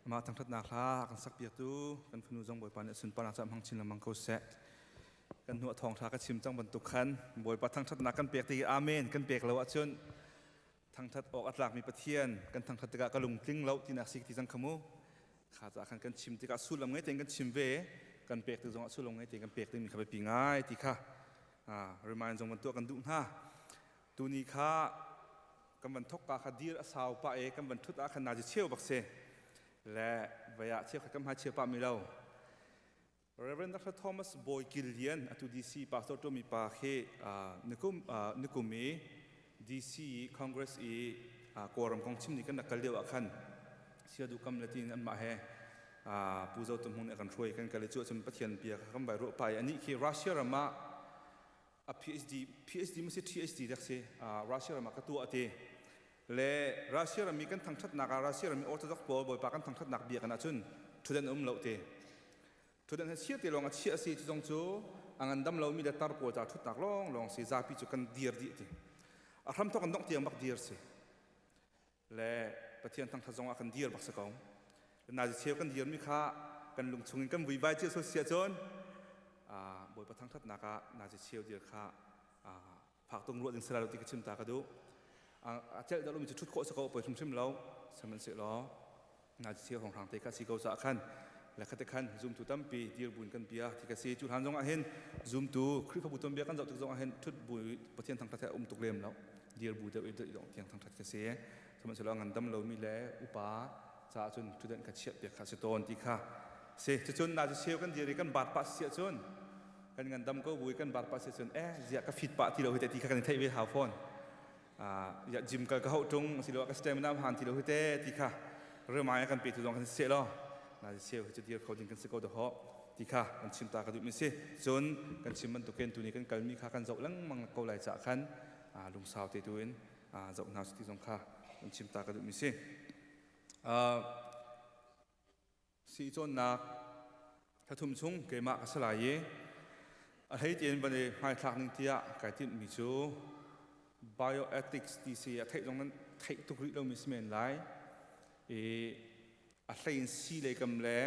[SPEAKER 6] Amah thangṭhatnak hla a kan sakpiaktu kan fanu zong Bawipa nih a sunparnak caah hmang chin lengmang ko seh. Kan hnu ah thawngṭha ka chim cang bantuk khan Bawipa thangṭhatnak kan pek ti amen kan pek lo ahcun thangṭhat awk a tlakmi Pathian kan thangṭhat tikah ka lungtling lo tinak si ti cang kha mu. Kha caah khan kan chim tikah sullam ngei tein kan chim ve kan pek tik zongah sullam ngei tein kan pek dingmi kha biapi ngai ti kha remind zong van tuah kan duh hna. Tuni kha kan van thok ka kha dir a sau pah i kan van thut ah khan nazi cheu bak si le vei ah cheu khat kan hmai cheu pah mi lo. Reverend Dr. Thomas Bawi Kil Lian atu DC pastor ṭuanmi pa khi nikum nikum i DC Congress i Kawlram kong chim ni kan rak kal lio ah khan siadu kam le tiin anmah he Pu Zo Tum Hmung nih a kan hruai kan kal i cu ahcun Pathian bia kha kan vai ruah pah i anih khi Russia ram ah a PhD PhD ma si PhD dak si Russia ram ah ka tuah ti le Russia ram i kan thangthatnak ah Russia ram i Orthodox pawl bawipa kan thangthatnak bia kan ahcun thudan um lo ti thudan he chia te lawng a chia si cu zong cu a ngandam lomi le tar pawl ca thutnak lawng lawng si zapi cu kan dir dih ti a hram thok kan dongh tiang bak dir si le Pathian thangthat zong ah kan dir bak si ko nazi cheu kan dirmi kha kan lung chungin kan vuivai cia so sia cun Bawipa thangthatnak ah nazi cheu dir kha phak tung ruah ding sala lo ti ka chim ta ka duh a celh dah lomi cu thut khawh si ko poi hrimhrim lo sihmanhsehlaw nazi cheu hrawnghrang te kha si ko caah khan le khate khan zumtu tampi dir buin kan bia ti ka si cu hlan zong ah hin zumtu Khrihfabu tuanbia kan zoh tik zong ah hin thut bu Pathian thangthat he um tuk lem lo dir bu deuh i dong tiang thangthat ka si sihmanhsehlaw ngandam lomi le upa caah cun thutdenh kha chiah piak kha si tawn ti kha si cucun nazi cheu kan dir i kan baat pah si ahcun kan ngandam ko bu i kan baat pah si ahcun eh ziah ka fit pah ti lo hi te ti kha kan i theih ve hau fawn ya gym kal ka hauh ṭung asiloah ka stamina han ti lo hi te ti kha remai kan pe tu zong kan si seh law nazi cheu hi cu dir kho ding kan si ko dahawh ti kha kan chim ta ka duhmi si cun kan chim bantukin tuni kan kalmi kha kan zoh lengmang ko lai caah khan lungsau te tu in zoh hna ti zong kha kan chim ta ka duhmi si. Si cawnnak thlathum chung keimah ka si lai i a hlei tein van i hmaithlak ning tiah kai timhmi cu bioethics ti si a theih zong nan theih tuk rih lomi si men lai i a hlei in si lei kam le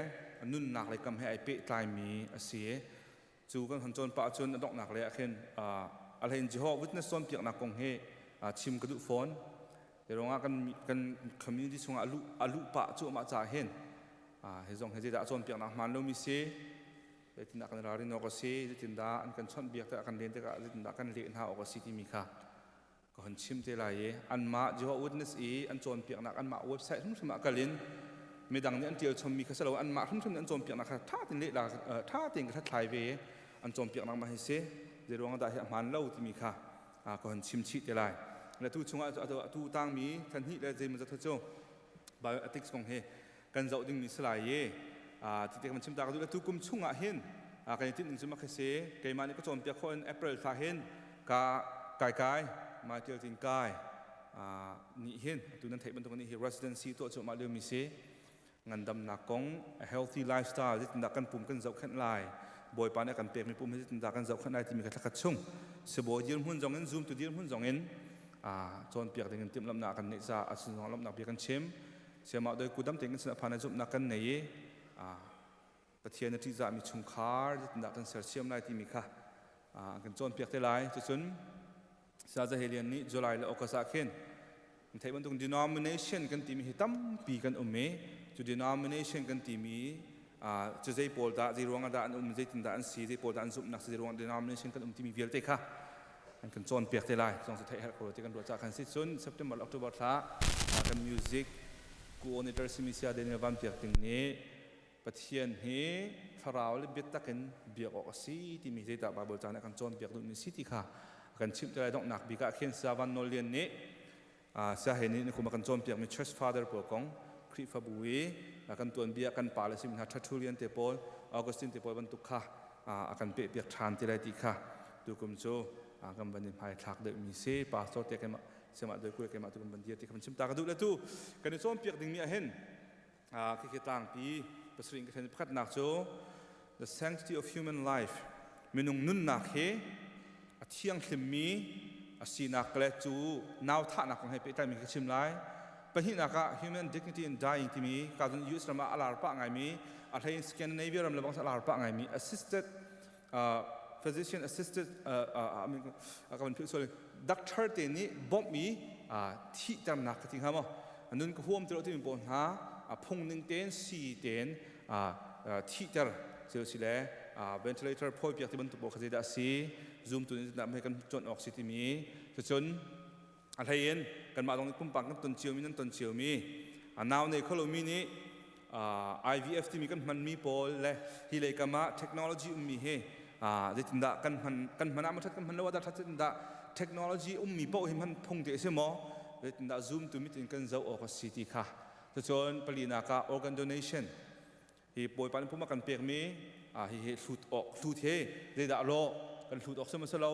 [SPEAKER 6] a nunnak lei kam he ai pehtlaimi a si. Cu kan hon cawn pah cun a donghnak lei ah khin. A hlei in Jehovah Witness cawnpiaknak kong hi chim ka duh fawn. Hi ruangah kan kan community chungah a luh a luh pah cuahmah caah hin hi zong hi zeidah a cawnpiaknak hmaan lomi si zeitindah kan ralrin awk a si zeitindah an kan chawnhbiak tikah kan len tikah zeitindah kan leh hna awk a si timi kha ka hun chim te lai i anmah Jehovah Witness i an cawnpiaknak anmah website hrimhrim ah kal in midang nih an ṭial chommi kha si lo anmah hrimhrim nih an cawnpiaknak kha ṭha tein leh ṭha tein ka hlathlai ve i an cawnpiaknak mah hi si zei ruangah dah hi a hmaan lo timi kha ka hun chim chih te lai. Le tu chungah atu tangmi thlan hnih le zeimawzat cu bioethics kong hi kan zoh dingmi si lai i ti te kan chim ta ka duh le tu kum chungah hin kan i tinh ning cu mak hi si keimah nih ka cawnpiak khawh in April thla hin ka kai kai mai tial tin kai nih hin tu nan theih bantuk nih hi residency tuah cuahmah liomi si ngandamnak kong a healthy lifestyle zeitindah kan pum kan zohkhenh lai Bawipa nih a kan pekmi pum hi zeitindah kan zohkhenh lai timi kha thlakhat chung sibawi dirhmun zong in zumtu dirhmun zong in cawnpiak ding in timhlamhnak kan neih caah a sinzong lawmhnak bia kan chim siamah doi kudam tein kan sin a phan zumhnak kan nei i Pathian a ṭihzahmi chungkhar zeitindah kan sersiam lai timi kha kan cawnpiak te lai. Cucun Saya Zahelian nih July le August ah khin theih bantuk denomination kan timi hi tampi kan um i cu denomination kan timi cu zei pawl dah zei ruangah dah an um zeitindah an si zei pawl dah an zumhnak si zei ruangah denomination kan um timi vialte kha an kan cawnpiak te lai zong cu theih herh ko ti kan ruah caah khan si cun September October thla kan music coordinator simi Saya Daniel Van Piak Ting nih Pathian hi thlarau le biatak in biak awk a si timi zeidah Baibal ca nih a kan cawnpiak duhmi si ti kha a kan chimh te lai. Donghnak bik ah khin Saya Van Nawl Lian nih Saya He nih nikum a kan cawnpiakmi Church Father pawl kong Khrihfabu i kan tuanbia kan pa le simi hna Tertullian te pawl Augustine te pawl bantuk kha a kan pehpiak ṭhan te lai ti kha tukum cu kan van i hmaithlak deuhmi si pastor te keimah siamah doi kul keimah tu kan van dir ti kha van chim ta ka duh le tu kan i cawnpiak dingmi ah hin Khikhi tlangpi pasarih in ka then pakhatnak cu the sanctity of human life minung nunnak hi a thianghlimmi a sinak le cu nau thahnak kong he pehtlaimi ka chim lai. Pahnihnak ah human dignity in dying timi ka cun US ram ah a lar pah ngaimi a hlei in Scandinavia ram le bang a lar pah ngaimi assisted physician assisted ka van philh sual doctor te nih bawmh i thihternak ka ti hnga maw nun ka huam ti lo timi pawl hna phung ning tein si tein thihter ceu si le ventilator phawi piak ti bantuk pawl kha zeidah a si zoom tu nih zeidah kan cuanh awk si timi cucun a hlei in kanmah zong nih pumpak kan ton ciomi nan ton ciomi nau nei kho lomi nih IVF timi kan hmanmi pawl le hi lei kam ah technology ummi hi zeitindah kan hman kan hman ah ṭhat kan hman lo ah dah ṭhat zeitindah technology ummi paoh hi hman phung te a si maw zeitindah zoom tu mit in kan zoh awk a si ti kha cucun palinak ah organ donation Hi Bawipa nih pum a kan pekmi hihi hlut awk hlut hi zeidah lawh kan hlut awk si lo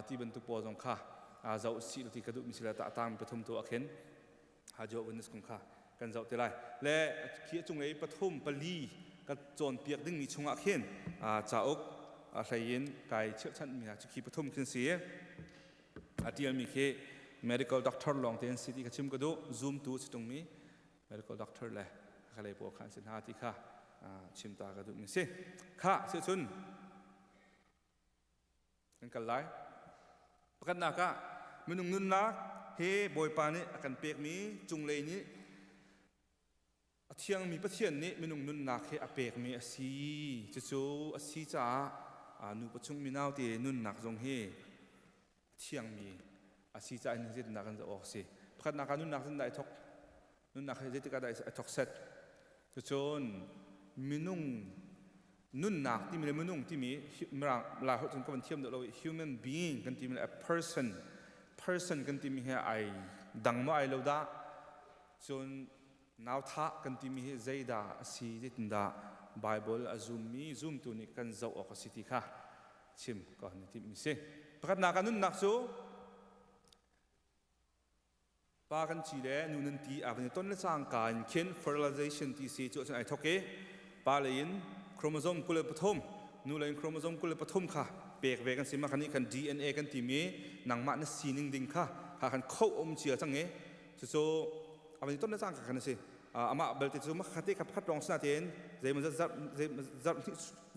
[SPEAKER 6] ti bantuk pawl zong kha zoh sih ti ka duhmi si le tah tang pathum tu ah khin Jehovah Witness kong kha kan zoh te lai. Le khi a cunglei pathum pali ka cawnpiak dingmi chungah khin cauk a hlei in kai chirhchanhmi hna cu khi pathum khin si. A ṭialmi khi medical doctor lawng te an si ti ka chim ka duh. Zoom tu a si ṭungmi medical doctor le khalei pawl kha an si hna ti kha chim ta ka duhmi si. Kha si cun kan kal lai. Pakhatnak ah minung nunnak he Bawipa nih a kan pekmi cunglei nih a thiangmi Pathian nih minung nunnak he a pekmi a si. Cucu a si caah nupa chung minau te nunnak zong hi thiangmi a si caah hin zeitindah kan zoh awk a si. Pakhatnak ah nunnak zindah i thok nunnak hi zeitik ah dah i thok set. Cucun minung nunnak timi le minung timi mirang lai holh cun ka van thiam deuh lo human being kan timi le a person person kan timi hi ai dang maw ai lo dah cun nauthah kan timi hi zeidah a si zeitindah Bible a zummi zumtu nih kan zoh awk a si ti kha chim ka hun i timhmi si. Pakhatnak ah nunnak cu pa kan ci le nu nan ti a van i ton le cangka in khin fertilization ti si cu cun ai thok i pa lei in chromosome 23 nu lei in chromosome 23 kha pek ve kan si ma khan nih khan DNA kan timi nangmah na sining ding kha kha khan kho um cia cang i cucu a van i ton le cangka khan a si amah belte cu makhate kha pakhat lawng sinatein zeimaw zat zarh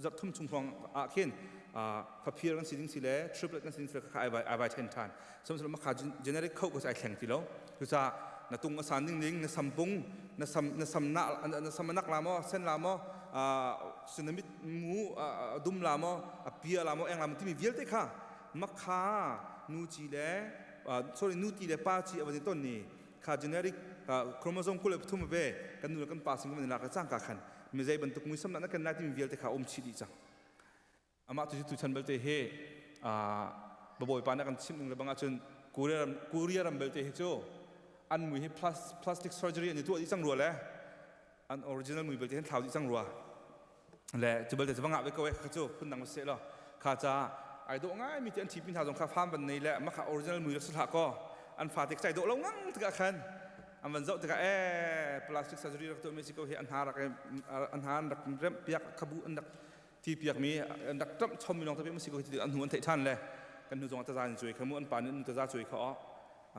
[SPEAKER 6] zarh thum chung hrawng ah khin. Faphir kan si ding si le triplet kan si ding si le kha ai vai ai vai then than. Sihmanhsehlaw makha generic kho ko ai thleng ti lo. Cucaah na tung a san ding ding na sampung na sam na sam na na sam nak la maw sen la maw sinamit mu dum la maw a pia la maw eng la maw timi vialte kha makha nu ci le sorry nu ti le pa ci a van i ton ni kha generic chromosome 23 ve kan nu le kan pa sin kan lak cangka khan mi zei bantuk muisam na kan lai timi vialte kha um chih dih cang. Amah tu tu chan belte hi babawipa na kan chimh ning le bang ahcun Korea ram Korea ram belte hi cu an mui hi plastic surgery an i tuah dih cang rua le an original mui belte hin thlau dih cang rua le cu belte cu va ngah ve ko e kha cu phun dang se law kha ca ai dawh ngai mi ti an thi pin hna zong kha farm van nei le mah kha original mui rak si hlah kaw an fa te cai dawh lo ngang tikah khan an van zoh tikah e plastic surgery rak tuah mi si ko hi an hna rak an hna an rak remh piak khabu an rak ti piak mi an rak ṭamh chom mi lawng tapi si ko hi an hnu an theih ṭhan le kan hnu zong taza in cuai kha mu an pa nih an taza cuai kha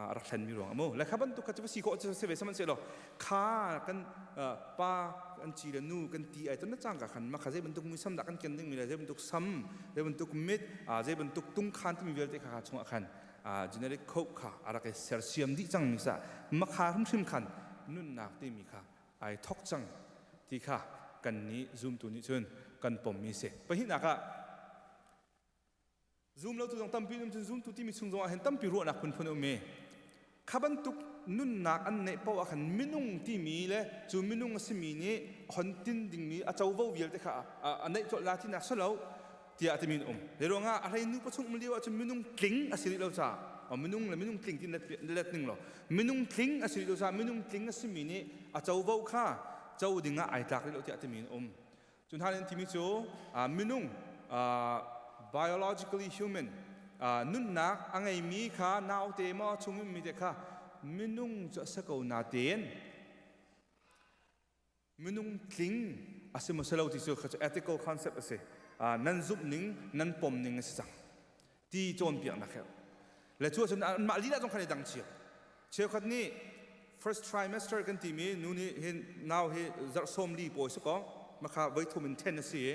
[SPEAKER 6] a rak thlen mi ruang amu le kha bantuk kha cu si khawh cu si ve sihmanhsehlaw kha kan pa kan ci le nu kan ti ai ton na cang ka khan ma kha zei bantuk muisam dah kan ken ding mi le zei bantuk sam zei bantuk mit zei bantuk tungkhan timi vialte kha kha chungah khan generic code kha a rak i sersiam dih cang mi sa makha hrimhrim khan nunnak timi kha ai thok cang ti kha kan nih zumtu nih cun kan pommi si. Pahnihnak ah zum lo tu zong tampi um cun zumtu timi chung zong ah hin tampi ruahnak phunphun a um i kha bantuk nunnak an neih paoh ah khan minung timi le cu minung a simi nih hon tin dingmi a covo vialte kha a neih colh la tinak si lo tiah timi an um. Hi ruangah a hlei nu pachung um lio ahcun minung tling a si rih lo caah minung le minung tling ti let ning law minung tling a si rih lo caah minung tling a simi nih a covo kha co ding ah ai tlak rih lo tiah timi an um. Cu hna nih timi cu minung biologically human nunnak a ngeimi kha naute maw chung ummi te kha minung cu a si ko natein Minung tling a si maw si lo ti cu kha cu ethical concept a si. Nan zumh ning, nan pom ning a si cang. Ti cawnpiaknak he. Le cu ahcun anmah lila zong khan i dang cio. Cheukhat nih first trimester kan timi nu nih hin nau hi zarh 40 pawi si kaw makha voi thum in then a si i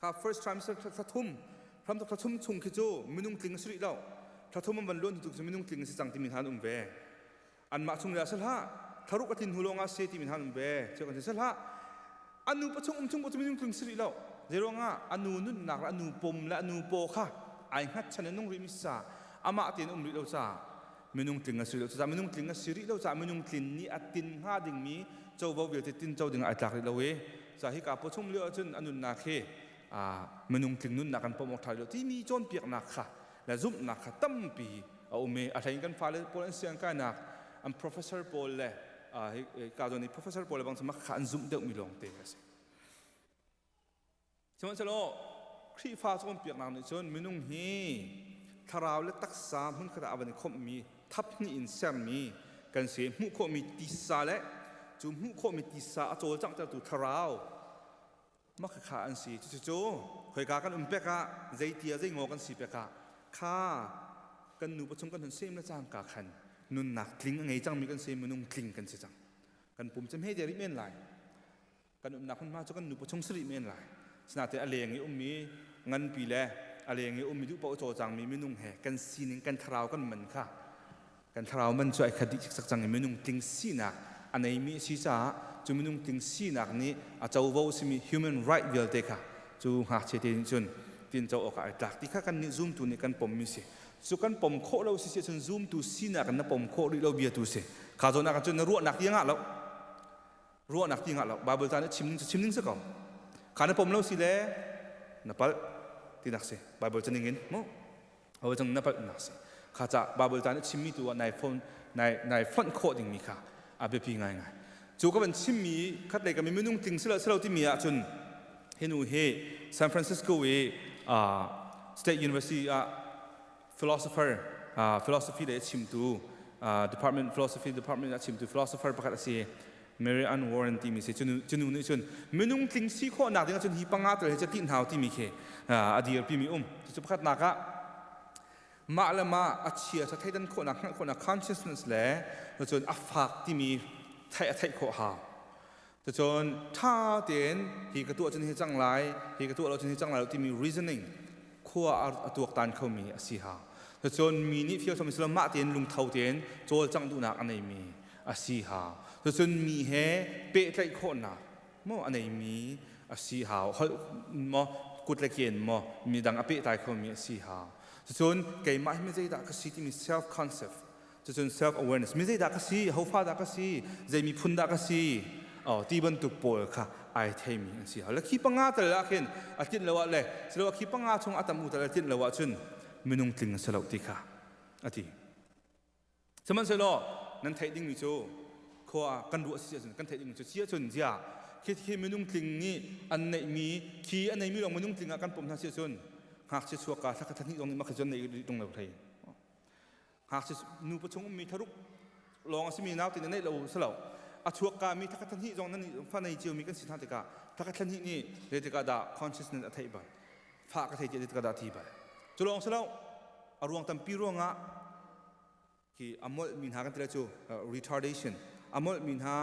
[SPEAKER 6] kha first trimester thla thum hramthok thla thum chung khi cu minung tling a si rih lo. Thla thum an van luan tu cu minung tling a si cang timi hna an um ve. Anmah chung le ah si hlah thlaruk a tlin hnu lawng ah si timi hna an um ve. Cu kan si hlah anu pachung um chung cu minung tling si rih lo. Zeiruangah anu nunnak le anu pum le anu paw kha ai hngatchan in nung rih mi sa amah tein um rih lo caah minung tling a si rih lo. Cucaah minung tling a si rih lo caah minung tlin nih a tin hnga dingmi covo vialte tin co ding ah ai tlak rih lo i ca hi ka pawchung lio ahcun a nunnak hi minung tling nunnak kan pom awk ṭha rih lo timi cawnpiaknak kha le zumhnak kha tampi a um i a hlein kan fale pawl an siang kainak an professor pawl le ka zawn i professor pawl le bang cu kha an zumh deuhmi lawngte a si. Sihmanhsehlaw Khrihfa cawnpiaknak nih cun minung hi thlarau le taksa hmunkhat ah a van i khawmhmi thap hnih in sermi kan si. Hmuh khawhmi tisa le cu hmuh khawhmi tisa a cawlcanghtertu thlarau mah khakha an si. Cucu khoika kan um pek ah zeitia zei ngaw kan si pek ah kha kan nu pachung kan hun sem le cangka khan nunnak tling a ngei cangmi kan si minung tling kan si cang. Kan pum cu hme te rih men lai. Kan umnak hmunhma cu kan nupa chung si rih men lai. Sinain a leng i ummi nganpi le a leng i ummi duh paoh cawlcangmi minung he kan sining kan thlarau kan man kha kan thlarau man cu ai khat dih cikcek cang i minung tling sinak a neimi a si caah cu minung tling sinak nih a covo simi human right vialte kha cu ngakchia te nih cun tinco awkah ai tlak ti kha kan nih zumtu nih kan pommi si. Cu kan pom khawh lo si si ahcun zumtu sinak in na pom khawh rih lo bia tu si. Kha zawn ah cun na ruahnak ti ngah lo. Ruahnak ti ngah lo. Bible ca nih chim ning cu chim ning si ko. Kha na pom lo si le na palh tinak si. Bible ca ning in mu Bible cang na palh nak si. Kha ca Bible ca nih chimmi tu ah nai phone nai nai fonh khawh dingmi kha a biapi ngaingai. Cu ka van chimmi khat lei ka mi minung tling silo silo timi ah cun hi nu hi San Francisco i State University ah philosopher philosophy le chimtu department philosophy department ah chimtu philosopher pakhat a si. Mary Ann Warren timi si cunu cunu nih cun minung tling si khawhnak ding ahcun hi panga tel hi ca ti hnau timi khi a dirpi mi um. Cucu pakhatnak ah mah le mah a chia sa theidan khawhnak hngalh khawhnak consciousness le cun a fak timi theih a theih khawh hau. Cucun ṭha tein hi ka tuah cun hi cang lai, hi ka tuah lo cun hi cang lai lo timi reasoning khua a tuaktan khomi a si hau. Cucun mi nih fial sawm silo mah tein lungtho tein cawlcangh duhnak a neimi a si hau. Cucun mi he pehtlaih khawhnak maw a neimi a si hau. Holh maw kut le ke in maw midang a pehtlai khomi a si hau. Cucun keimah hi mi zeidah ka si timi self concept cucun self awareness mi zeidah ka si hofa dah ka si zei miphun dah ka si oh ti bantuk pawl kha ai theimi an si le khi panga tal ah khin a tlinh lo ah le silo khi panga chung a tam u tal a tlinh lo ah cun minung tling a si lo ti kha a ti sihmanhsehlaw nan theih dingmi cu khua kan ruah si ahcun kan theih dingmi cu si ahcun zia khi khi minung tling nih an neihmi khi a neimi lawng minung tling ah kan pom hna si ahcun ngakchia chuak ka thla thla zong nih mah khi cun nei rih lo thei Ngakchia nupa chung ummi tharuk lawng a simi naute na neih lo si lo. A chuakka mi thakhat hnih zong nan fa nei cio mi kan si hna tikah thakhat hnih nih zeitikah dah consciousness a theih bal. Fa ka thei tiah zeitikah dah ti bal. Cu lawng si lo. A ruang tampi ruangah khi a molh mi hna kan ti lai cu retardation a molh mi hna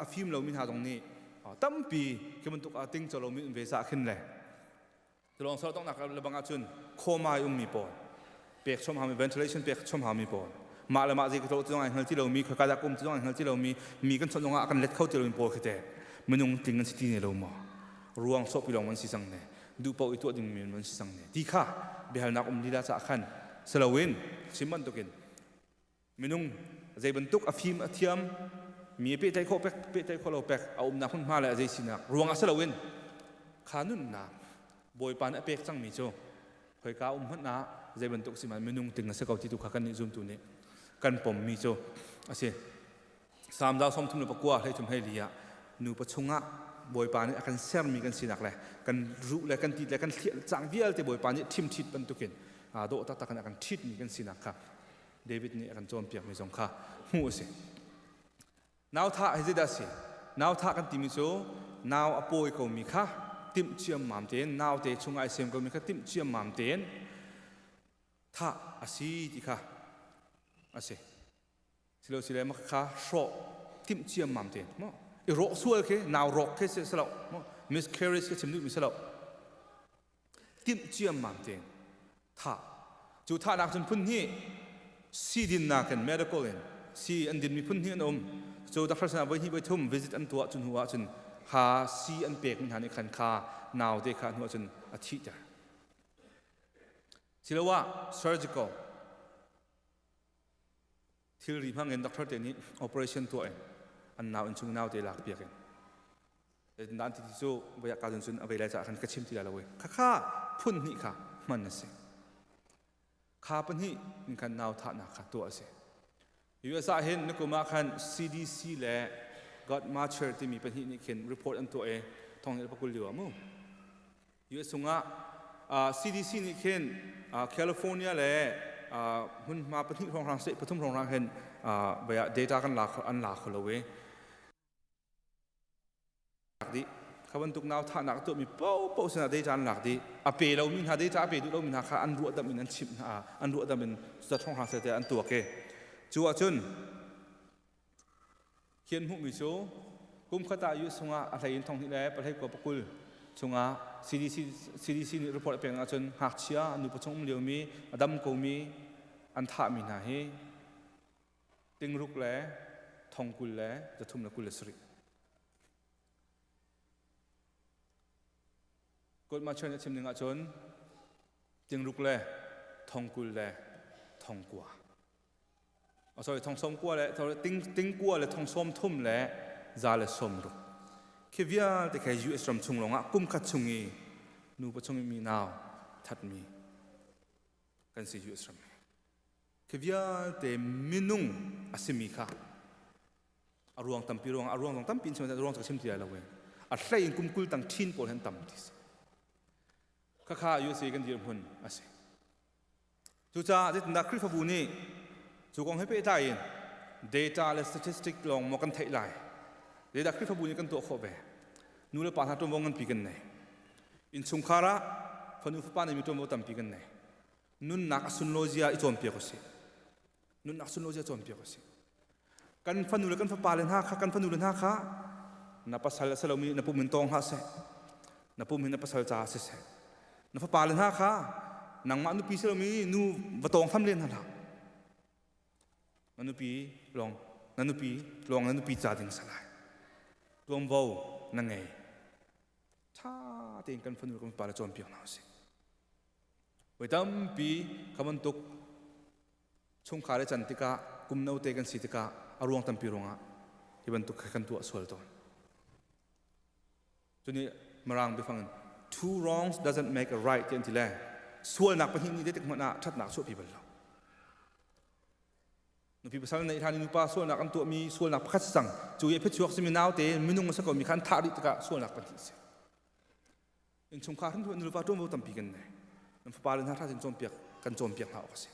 [SPEAKER 6] a fim lo mi hna zong nih tampi khi bantuk a ting lo mi ve sa khin le Tilawng sal donghnak lebang ahcun coma i ummi pawl pek chom haumi ventilation pek chom haumi pawl mah le mah zei ka ti zong ai hngal ti lomi khoika dah ka um ti zong ai hngal ti lomi mi kan chawnh zongah a kan let kho ti lomi pawl khi te minung tling an si ti ne lo maw ruang sawhpi lawng an si cang ne duh paoh i tuah dingmi an si cang ne ti kha biahalnak um lila caah khan siloin chim bantukin Minung zei bantuk a fim a thiam mi pehtlaih khawh pek pehtlaih khawh lo pek a umnak hmunhma le a zei sinak ruangah si loin kha nunnak Bawipa nih a pek cangmi cu khoika um hmanh ah zei bantuk si hmanh minung ting a si ko ti tu kha kan nih zumtu nih kan pommi cu a si. Salm dau 34 hlei thum hlei li ah nupa chungah Bawipa nih a kan sermi kan sinak le kan ruh le kan tit le kan thliah cang vialte Bawipa nih ṭhim ṭhit bantukin dawh taktak in a kan ṭhitmi kan sinak kha David nih a kan cawnpiakmi zong kha hmuh a si. Nau thah hi zeidah a si? Nau thah kan timi cu nau a pawi komi kha timh ciammam tein naute chung ai sem komi kha timh ciammam tein thah a si ti kha a si. Silo sile mah kha hrawh timh ciammam tein mo i rawh sual khi nau rawk khi si lo mo miscarriage khi chim duhmi si lo timh ciammam tein thah cu thahnak cun phun hnih si dinnak in medical in si an dinmi phun hnih an um cu doctor sinah voi hnih voi thum visit an tuah cu hnu ah cun kha si an pek mi hna nih khan kha naute kha hnu ah cun a thihter siloah surgical thilri hmang in doctor te nih operation tuah in an nau in chung naute lak piak in nan ti cu voi ka cun a vei lai caah khan ka chim ti lai lo kha kha phun hnih kha hman a si kha pahnih in khan nau thahnak kha tuah a si US ah hin nikum ah khan CDC le Guttmacher timi pahnih nih khin report an tuah i thong ni pakul lio ah mu US chungah CDC nih khin California le hmunhma pahnih hrawnghrang state pathum hrawnghrang hin data kan la an la kho lo i dih kha bantuk nau thahnak tuahmi paohpaoh sinah data an lak dih a pe lomi hna data a pe duh lomi hna kha an ruahdamh in an chimh hna an ruahdamh in cuta hrawnghrang te an tuak i cu ahcun khi an hmuhmi cu kum khat ah US chungah a hlei in thong hnih le pahlei kua pakul chungah CDC CDC nih report a pek ahcun ngakchia nupa chung um liomi a dam komi an thahmi hna hi tingruk le thongkul le zathum le 27. Kawlma nih a chim ning ahcun tingruk le thongkul le thongkua. Oh, sorry, thong sawm kua le sorry, ting tingkua le thong sawm thum le za le sawm ruk. Khi vialte khi US ram chung lawngah kum khat chung i nupa chung i mi nau thatmi kan si US ram. Khi vialte minung a simi kha a ruang tampi ruang a ruang zong tampi in chim a ruang cu chim ti lai lo e a hlei in kum 20 tang ṭhin pawl han tam ti si khakha USA kan dirhmun a si cucaah zeitindah Khrihfabu nih cu kong he pehtlai in data le statistic lawng maw kan theih lai zeidah Khrihfabu nih kan tuah khawh ve nu le pa hna ṭuanvo nganpi kan nei innchungkhar ah fanu fapa neimi ṭuanvo tampi kan nei nunnak a sunlawzia i cawnpiak usih nunnak sunlawzia cawnpiak usih kan fanu le kan fapa le hna kha kan fanu le hna kha. Na pasal a si lomi na pum in tawng hlah seh. Na pum hi na pasal caah siseh. Na fapale hna kha nangmah nupi si lomi nu va tawng tham len hna hlah. Na nupi lawng na nupi lawng na nupi ca ding salai. Tuamvo na ngei. Tha tein kan fanu kan fapa le cawnpiak hna usih. Voi tampi kha bantuk chungkhar i can tikah kum note kan si tikah a ruang tampi ruangah hi bantuk kan tuah sual tawn. Cuni Mirang biafang in two wrongs doesn't make a right ti an ti le sualnak pahnih nih zeitik hmanh ah ṭhatnak chuahpi bal lo. Nupi pasal neih hlan i nupa sualnak an tuahmi sualnak pakhat si cang. Cu i a phichuak simi naute minung a si komi kha an thah rih tikah sualnak pahnih a si. Innchungkhar hin nulepa ṭuanvo tampi kan nei. Nan fapa le hna ṭha tein cawnpiak kan cawnpiak hna awk a si.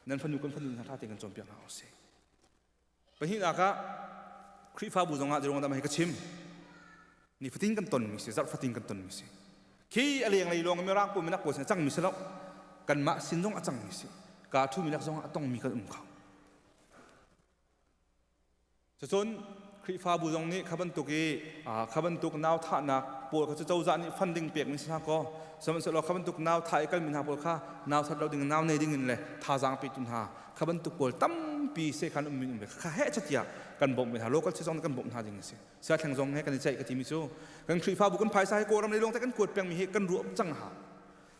[SPEAKER 6] Nan fanu kan fanu hna ṭha tein kan cawnpiak hna awk a si. Pahnihnak ah Khrihfabu zongah zeruang dah mah hi ka chim. Nifatin kan tonmi si, zarh fatin kan tonmi si. Khi a lenglei lawng mirang pawl minak pawl sin a cangmi si lo. Kanmah sin zong a cangmi si. Ka ṭhumi lak zongah a tongmi kan um kho. Cucun Khrihfabu zong nih kha bantuk i kha bantuk nau thahnak pawl kha cu cozah nih funding pekmi si hna kaw sihmanhsehlaw kha bantuk nau thah i kalmi hna pawl kha nau that lo ding nau nei ding in le thazaang petu hna kha bantuk pawl tampi sekhan ummi um ve kha heh chatiah kan bawmh ve hna local si zong kan bawmh hna ding a si siathleng zong he kan i ceih ka timi cu kan Khrihfabu kan phaisa hi Kawlram lei lawng te kan kuat pengmi hi kan ruah cang ha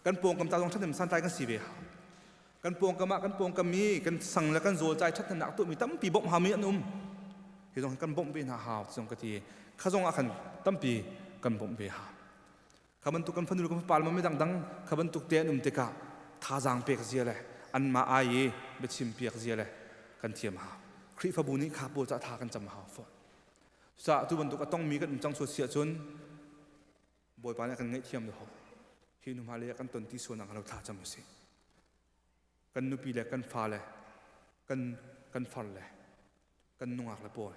[SPEAKER 6] kan pawngkam ta zong ṭhahnem santlai kan si ve ha kan pawngkam ah kan pawngkam mi kan sang le kan zawl cai ṭhathnemnak tuahmi tampi bawmh haumi an um hi zong kan bawmh ve hna hau zong ka ti kha zong ah khan tampi kan bawmh ve ha Kha bantuk kan fanu kan fapa le mi dangdang kha bantuk te an um tikah thazaang pek zia le anmah ai i biachim piak zia le kan thiam hau. Khrihfabu nih kha pawl cah tha kan cam hau fawn. Cucaah tu bantuk a tongmi kan um cang sual si ahcun Bawipa nih a kan ngaihthiam lo. Hi nu hmailei ah kan ton ti sualnak lo thla cam usih. Kan nupi le kan fa le kan kan far le kan nungak le pawl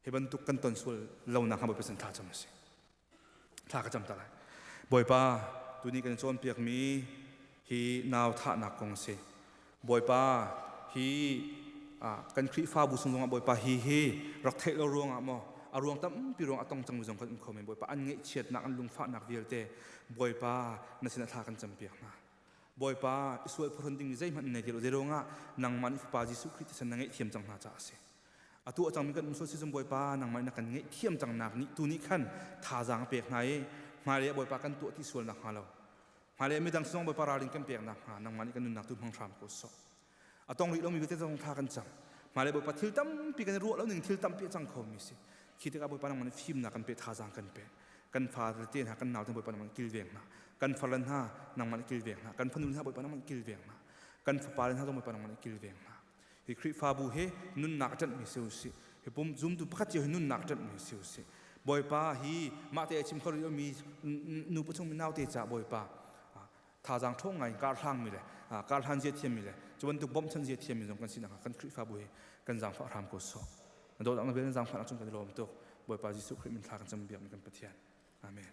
[SPEAKER 6] Hi bantuk kan ton sual lonak hnga Bawipa sin thla cam a si. Thla ka cam ta lai. Bawipa, tuni kan cawnpiakmi hi nau thahnak kong a si. Bawipa, hi kan Khrihfabu chung zongah Bawipa hi hi rak theih lo ruangah maw a ruang tampi ruang a tong cangmi zong kan um kho men Bawipa an ngaihchiatnak an lungfahnak vialte Bawipa na sinah thla kan campiak hna. Bawipa i sual phuhrun dingmi zeihmanh nei ti lo zeiruangah nangmah nih Fapa Jesuh Khrih thisen na ngaihthiam cang hna caah a si. Atu a cangmi kan um sual si cun Bawipa nangmah na kan ngaihthiam cang nak nih tu nih khan thazaang a pek hna i hmailei ah Bawipa kan tuah ti sual nak hnga lo. Hmailei ah midang zong Bawipa ralrin kan pek nak hnga nangmah nih kan nunnak tu hmang hram ko sawh. A tong rih lomi vialte zong thla kan cam. Hmailei Bawipa thil tampi kan i ruah lo ning thil tampi a cang kho mi si. Khi tikah Bawipa nangmah nih fimnak kan pe thazaang kan pe. Kan fa te hna kan nau te Bawipa nangmah nih kilveng hna. Kan farle hna nangmah nih kilveng hna. Kan fanu hna Bawipa nangmah nih kilveng hna. Kan fapale hna zong Bawipa nangmah nih kilveng hna. Hi Khrihfabu hi nunnak a ṭanhmi si usih. Hi pum zumtu pakhat cio hi nunnak a ṭanhmi si usih. Bawipa hi mah te a chim kho rih lomi nu pachung mi naute caah Bawipa thazaang ṭhawng ngai in karhlangmi le karhlan zia thiammi le cu bantuk bawmhchanh zia thiammi zong kan sinak kan Khrihfabu hi kan zaangfah hram ko sawh. Na dawtnak na vel na zaangfahnak cung kan i lawm tuk. Bawipa Jesuh Khrih min thla kan cam biakmi kan Pathian. Amen.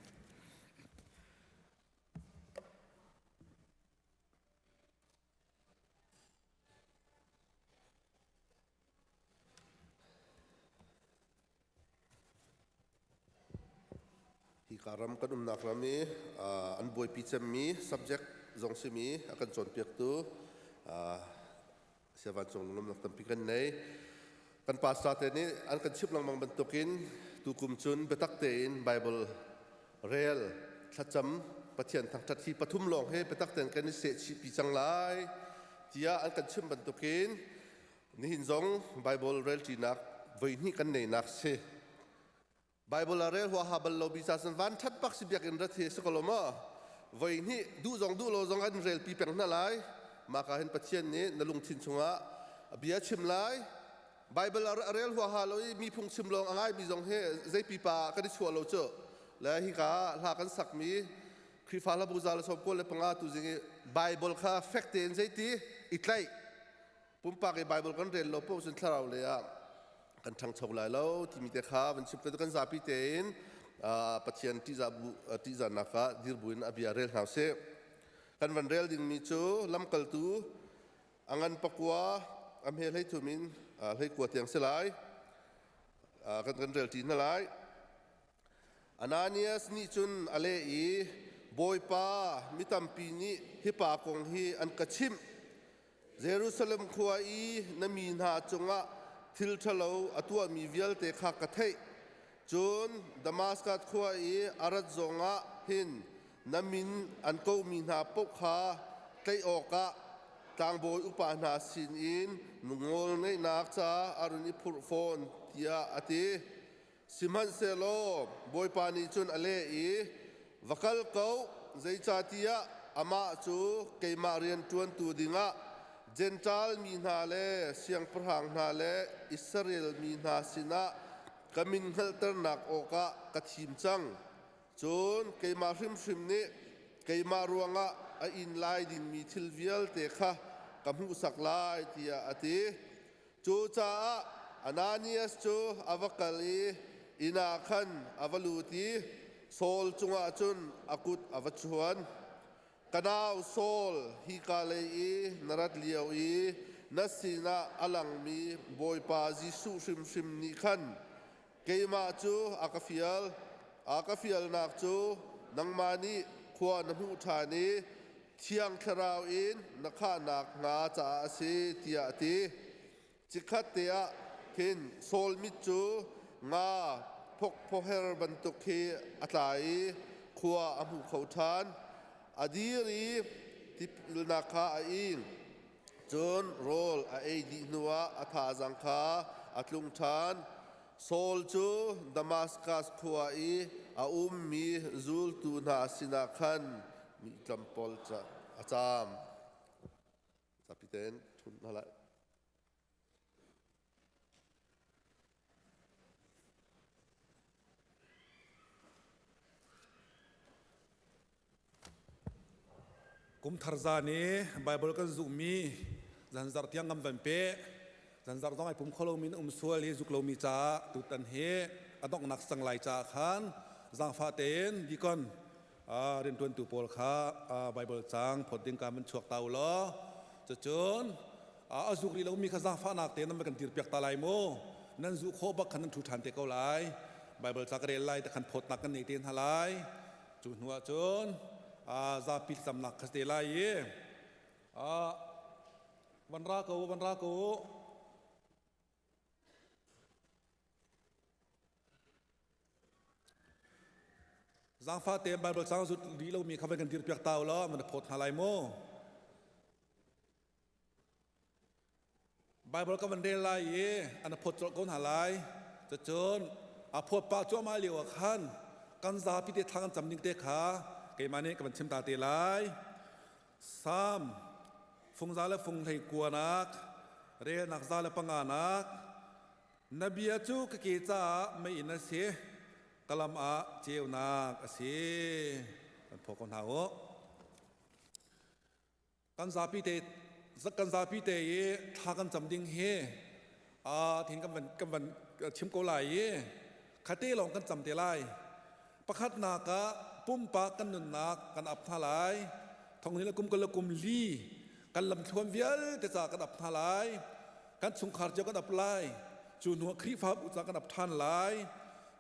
[SPEAKER 4] Hika ram kan umnak ram i an buaipi cemmi subject zong simi a kan cawnpiaktu Saya Vancung lunglawmnak tampi kan nei. Kan pastor te nih an kan chimh lengmang bantukin tukum cun biatak tein Bible rel thlacam Pathian thangṭhat hi pathum lawng hi biatak tein kan i sehchih pi cang lai tiah an kan chimh bantukin nihin zong Bible relṭinak voihnih kan neinak si. Bible a rel huaha bal lo bi ca cun van ṭhat bak si biakinn rat hi si ko lo maw? Voi hnih duh zong duh lo zong an relpi peng hna lai. Mah ka hin Pathian nih na lungthin chungah a bia chim lai. Bible a rel huaha lo i mi phung chim lawng a ngaimi zong hi zei pipa kan i chuah lo cu. Le hika hla kan sakmi Khrihfa hlabu za le 95 tu zing i Bible kha fek tein zeiti i tlaih pumpak i Bible kan rel lo paoh cun thlarau lei ah kan ṭhangcho lai lo timi te kha van chim kan zapi tein Pathian ṭihzah bu ṭihzahnak ah dir buin a bia rel hna usih. Kan van rel dingmi cu lamkaltu a ngan pakua a hme hlei thum in 19 tiang si lai. Kan kan rel ṭi hna lai. Ananias nih cun a leh i, Bawipa, mi tampi nih hi pa kong hi an ka chimh. Jerusalem khua i na mi hna cungah thil ṭhalo a tuahmi vialte kha ka theih. Cun Damaskas khua i a rat zongah hin na min an komi hna paoh kha tlaih awkah tlangbawi upa hna sinin nawlngeihnak ca a run i phurh fawn, tiah a ti. Sihmanhsehlaw Bawipa nih cun a leh i, Va kal ko, zeicahtiah amah cu keimah rian ṭuantu dingah Jentail mi hna le siangpahrang hna le Israel mi hna sinah ka min hngalhternak awkah ka thim cang. Cun keimah hrimhrim nih keimah ruangah a in lai dingmi thil vialte kha ka hmuhsak lai, tiah a ti. Cucaah Ananias cu a va kal i inn ah khan a va lut i Saul cungah cun a kut a va chuan. Ka nau Saul, hika lei i na rat lio i na sinah a langmi Bawipa Jesuh hrimhrim nih khan keimah cu a ka fial. A ka fialnak cu nangmah nih khua na hmuh ṭhan i Thiang Thlarau in na khahnak hnga caah a si, tiah a ti. Chikkhat te ah khin Saul mit cu nga phokphawher bantuk khi a tla i khua a hmu kho ṭhan. A dir i tipilnak kha a ing. Cun rawl a ei dih hnuah a thazang kha a tlung ṭhan. Saul cu Damaskas khua i a ummi zultu hna sinah khan mi tlawmpal a caam. Zapi tein ṭhun hna lai.
[SPEAKER 6] Kum thar zan i Baibal kan zuhmi zanzar tiang kan van peh. Zanzar zong ai pum kho lomi na um sual i zuk lomi caah tutan hi a donghnak sang lai caah khan zaangfah tein dikon rianṭuantu pawl kha Baibal caang phawt ding ka van chuak ta u law cucun a zuk rih lomi kha zaangfahnak tein nan va kan dirpiak ta lai mu. Nan zuh khawh bak khan nan ṭhu ṭhan te ko lai. Baibal ca ka rel lai te khan phawtnak kan nei te hna lai. Cu hnu ah cun zapi thlacamnak kha te lai i van ra ko van ra ko. Zaangfah tein Baibal caang zut rih lomi kha van kan dirpiak ta u law van phawt hna lai mu. Baibal ka van rel lai i an phawt colh ko hna lai. Cucun a phawt pah cuahmah lio ah khan kan zapi te thla kan cam ding te kha keimah nih ka van chim ta te lai. Salm fungza le fung hlei kuanak relnak za le panga nak na bia cu ka ke caah mei in a si ka lam ah ceunak a si. Kan phaw ko hna u. Kan zapi te kan zapi te i thla kan cam ding hi thin kan van kan van chim ko lai i khate lawng kan cam te lai. Pakhatnak ah pumpak kan nunnak kan ap hna lai. Thong ni le kum kul le kum li kan lamthluan vialte ca kan ap hna lai. Kan chungkhar cio kan ap lai. Cu hnu ah Khrihfabu ca kan ap ṭhan lai.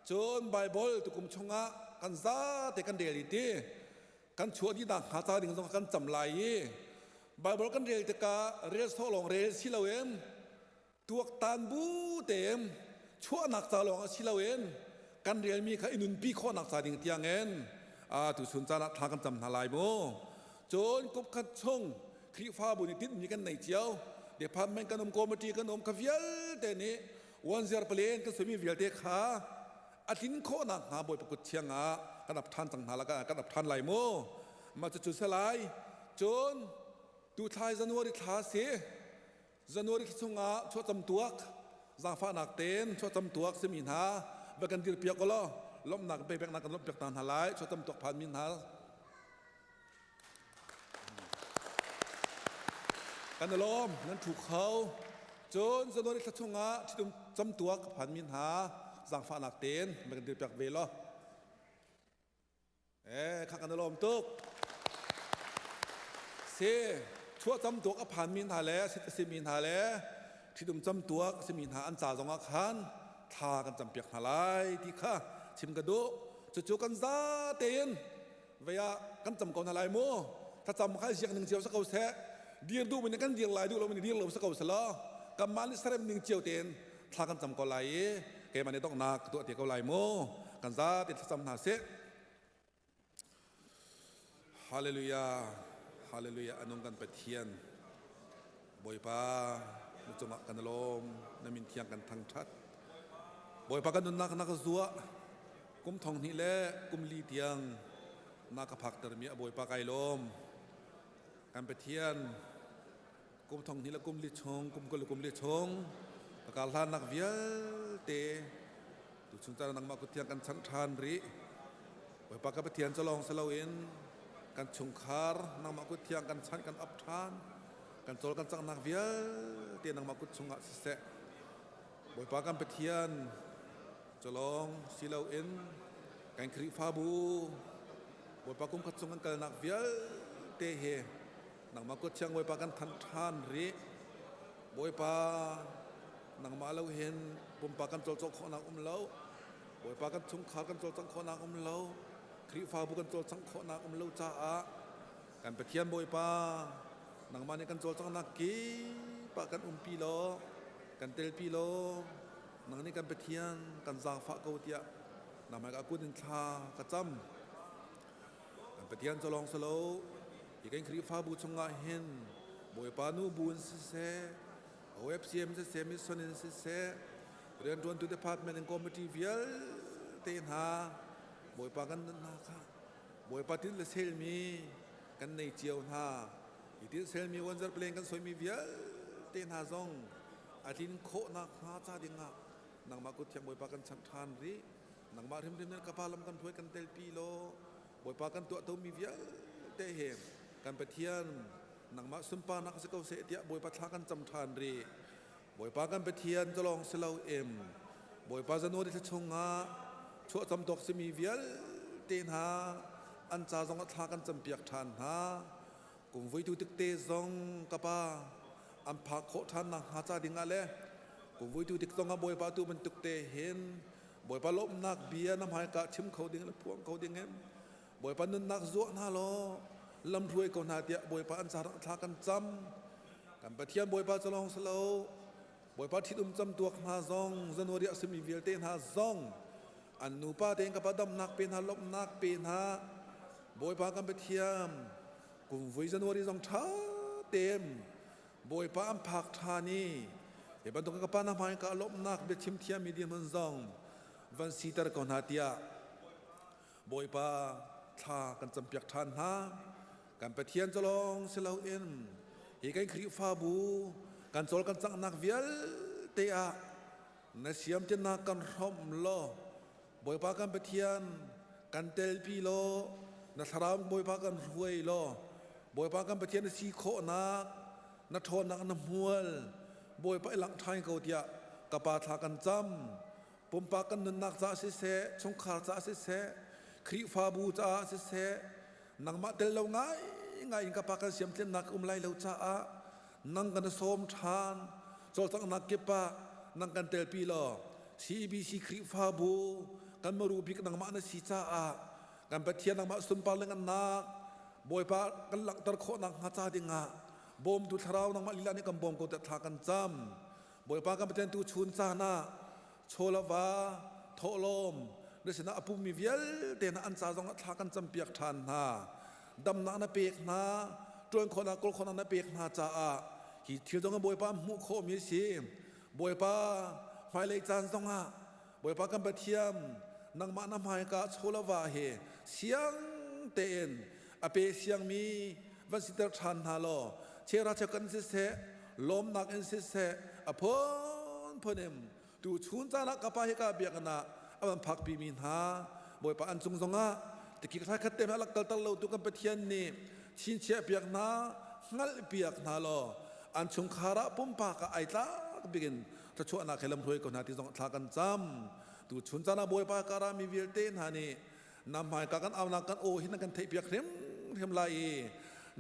[SPEAKER 6] Cun Baibal tukum chungah kan zate kan rel i ti kan chuah dih nakhnga ca ding zong kan cam lai i Baibal kan rel tikah rel sawh lawng rel si loin tuaktan bu tein chuahnak ca lawng a si loin kan relmi kha i nunpi khawhnak ca ding tiangin tu chun caan ah thla kan cam hna lai mu. Cun kum khat chung Khrihfabu nih tinhmi kan nei cio department kan um committee kan um kha vialte nih one zero palen kan suimi vialte kha a tlin khawh nakhnga Bawipa kut thiang ah kan ap ṭhan cang hna la kan ap ṭhan lai mu. Mah cucu si lai. Cun tuthlai January thla si January thla chungah chuahcam tuak zaangfahnak tein chuahcam tuak simi hna va kan dirpiak ulaw lawmhnak peknak kan lawmhpiak hna lai chuahcam tuak phanmi hna Kan i lawm, nan ṭhu kho. Cun January thla chungah ṭhitum camtuak ka phanmi hna zaangfahnak tein na kan dirpiak ve law. Eh, kha kan i lawm tuk. Si, chuah camtuak a phanmi hna le a simi hna le ṭhitum camtuak a simi hna an ca zongah khan thla kan campiak hna lai ti kha chim ka duh. Cucu kan za tein vei ah kan cam ko hna lai mu. Thlacam kha ziak ning cio si ko seh. Dir duh mi nih kan dir lai, duh lo mi nih dir lo si ko selaw kanmah nih sarem ning cio tein thla kan cam ko lai i keimah nih donghnak ka tuah te ko lai mu. Kan za tein thlacam hna sih. Hallelujah, Hallelujah, anung kan Pathian. Bawipa, na cungah kan lawm, na min thiang kan thangṭhat. Bawipa kan nunnak na ka zuah, kum thong hnih le kum li tiang na ka phaktermi a Bawipa kai lawm. Kan Pathian, kum thong hnih le kum li chung, kum kul le kum li chung, ka kar hlannak vialte Tuchun caan nangmah kut thiang kan chanh ṭhan rih. Bawipa ka Pathian cu lawng si loin kan chungkhar nangmah kut thiang kan chanh kan ap ṭhan. Kan cawl kan canghnak vialte nangmah kut chungah siseh. Bawipa kan Pathian cu lawng si loin kan Khrihfabu Bawipa kum khat chung kan kalnak vialte hi nangmah kut thiang Bawipa kan thanh ṭhan rih. Bawipa nangmah lo hin pumpak kan cawlcawh khawhnak um lo. Bawipa kan chungkhar kan cawlcangh khawhnak um lo. Khrihfabu kan cawlcangh khawhnak um lo caah kan Pathian Bawipa nangmah nih kan cawlcanghnak kip ah kan umpi law kan telpi law nang nih kan Pathian kan zaangfah ko tiah nangmah ka kun in thla ka cam. Kan Pathian cu lawng si lo, hi kan Khrihfabu chungah hin Bawipa nu bu in siseh, OFCM siseh, mission in siseh, rianṭuantu department in committee vialte hna Bawipa kan nun hna kha Bawipa tin le selmi kan nei cio hna. Hi tin selmi wanzar plen kan soimi vialte hna zong a tlin khawhnak hnga ca dingah nangmah kut thiang Bawipa kan chanh ṭhan rih. Nangmah hrimhrim nih ka pa lam kan hruai kan telpi law Bawipa kan tuah tomi vialte he kan Pathian nangmah sunparnak si ko seh tiah Bawipa thla kan cam ṭhan rih. Bawipa kan Pathian calawng si lo im Bawipa January thla chungah chuah camtawk simi vialte hna an ca zongah thla kan campiak ṭhan hna. Kum voitu tikte zong ka pa an phak khawh ṭhan nakhnga ca dingah le kum voitu tik zongah Bawipa tu bantuk te hin Bawipa lawmhnak bia na hmaika chim kho ding le phuang kho ding in Bawipa nunnak zuah hna law lamhruai ko hna tiah Bawipa an caah thla kan cam. Kan Pathian Bawipa cu lawng si lo Bawipa ṭhitum camtuak hna zong January a simi vialte hna zong an nupa tein ka pa damnak pe hna lawmhnak pe hna Bawipa kan Pathian kum vui January zong ṭha tein Bawipa an phak ṭhan i hi bantuk ka pa na hmai ka lawmhnak biachim thiammi dirhmun zong van siter ko hna tiah Bawipa thla kan campiak ṭhan hna. Kan Pathian cu lawng si loin hi kan Khrihfabu kan cawl kan canghnak vialte ah na siamtinnak kan hrawmh law Bawipa kan Pathian kan telpi law na thlarau Bawipa kan hruai law Bawipa kan Pathian na si khawhnak na ṭhawnnak na hmual Bawipa i langh ṭhan ko tiah ka pa thla kan cam pumpak kan nunnak caah siseh chungkhar caah siseh Khrihfabu caah siseh nangmah tel lo ngai ngai in ka pa kan siamtlinnak um lai lo caah nang kan sawm ṭhan cawlcanghnak kip ah nang kan telpi law CBC Khrihfabu kan maru bik nangmah na si caah kan Pathian nangmah sunpar le ngannak Bawipa kan langhter khawhnak hnga ca dingah bawmtu thlarau nangmah lila nih kan bawm ko tiah thla kan cam Bawipa kan Pathian tu chun caan ah chawlava thawhlawm na sinah a pummi vialte hna an ca zongah thla kan campiak ṭhan hna damnak na pek hna ṭuan khawhnak kawl khawhnak na pek hna caah hi thil zong Bawipa hmuh khawhmi a si Bawipa hmailei caan zongah Bawipa kan Pathian nangmah na hmaika chawlava he siang tein a pe siangmi van siter ṭhan hna law chera cheu kan siseh lawmnak in siseh a phunphun in tu chun caan ah ka pa hi ka biakinn ah a van phakpi mi hna Bawipa an cung zongah tikik thlai khat te hmanh lak kalter lo tu kan Pathian nih chinchiah piak hna hngalh piak hna law an chungkhar ah pumpak ah ai tlak bikin thluachuahnak he lamhruai ko hna ti zong thla kan cam tu chun caan ah Bawipa kara mi vialte hna nih na hmaika kan aunak kan aw hi na kan theih piak hrimhrim lai i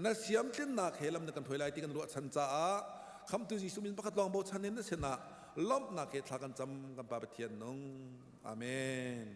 [SPEAKER 6] na siamtlinnak he lam na kan hruai lai ti kan ruahchan caah
[SPEAKER 9] Khamtu Jesuh min pakhat lawng bochan in na sinah lawmhnak he thla kan cam kan Pa Pathian nung. Amen.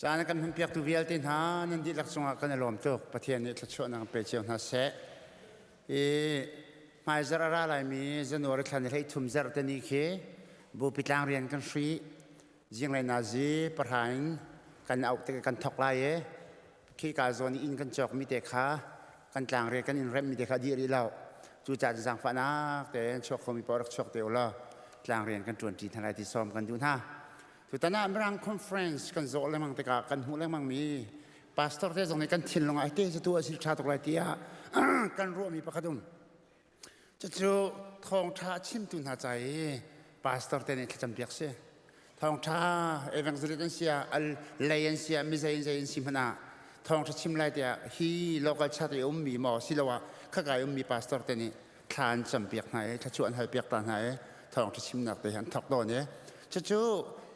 [SPEAKER 2] Caan a kan hmanpiaktu vialte hna nan dihlak cungah kan i lawm tuk. Pathian nih thluachuahnak pe cio hna seh. I hmaizarh a ra laimi January thla ni 13 zarh te ni khi bupi tlang rian kan hri. Zinglei nazi pahra in kan auh tik kan thok lai i khika zawn i inn kan cawkmi te kha kan tlangrian kan in remmi te kha dih rih lo. Cucaah zaangfahnak tein chuak khomi paoh rak chuak te u law tlangrian kan ṭuanṭi hna lai ti sawm kan duh hna. Tutan ah Mirang conference kan zawh lengmang tikah kan hmuh lengmang mi pastor te zong nih kan thinlung ah te cu tu a sil ṭha tuk lai tiah kan ruahmi pakhat um. Cucu thawngṭha a chimtu hna ca i pastor te nih thlacam piak si. Thawngṭha evangelist an si ah, al lei an si ah, mizei in zei an si hmanh ah thawngṭha chim lai tiah hi local church i ummi maw siloah khaka i ummi pastor te nih thla an cam piak hna i thluachuah an hal piak ta hna i thawngṭha chimnak te hi an thawk tawn i cucu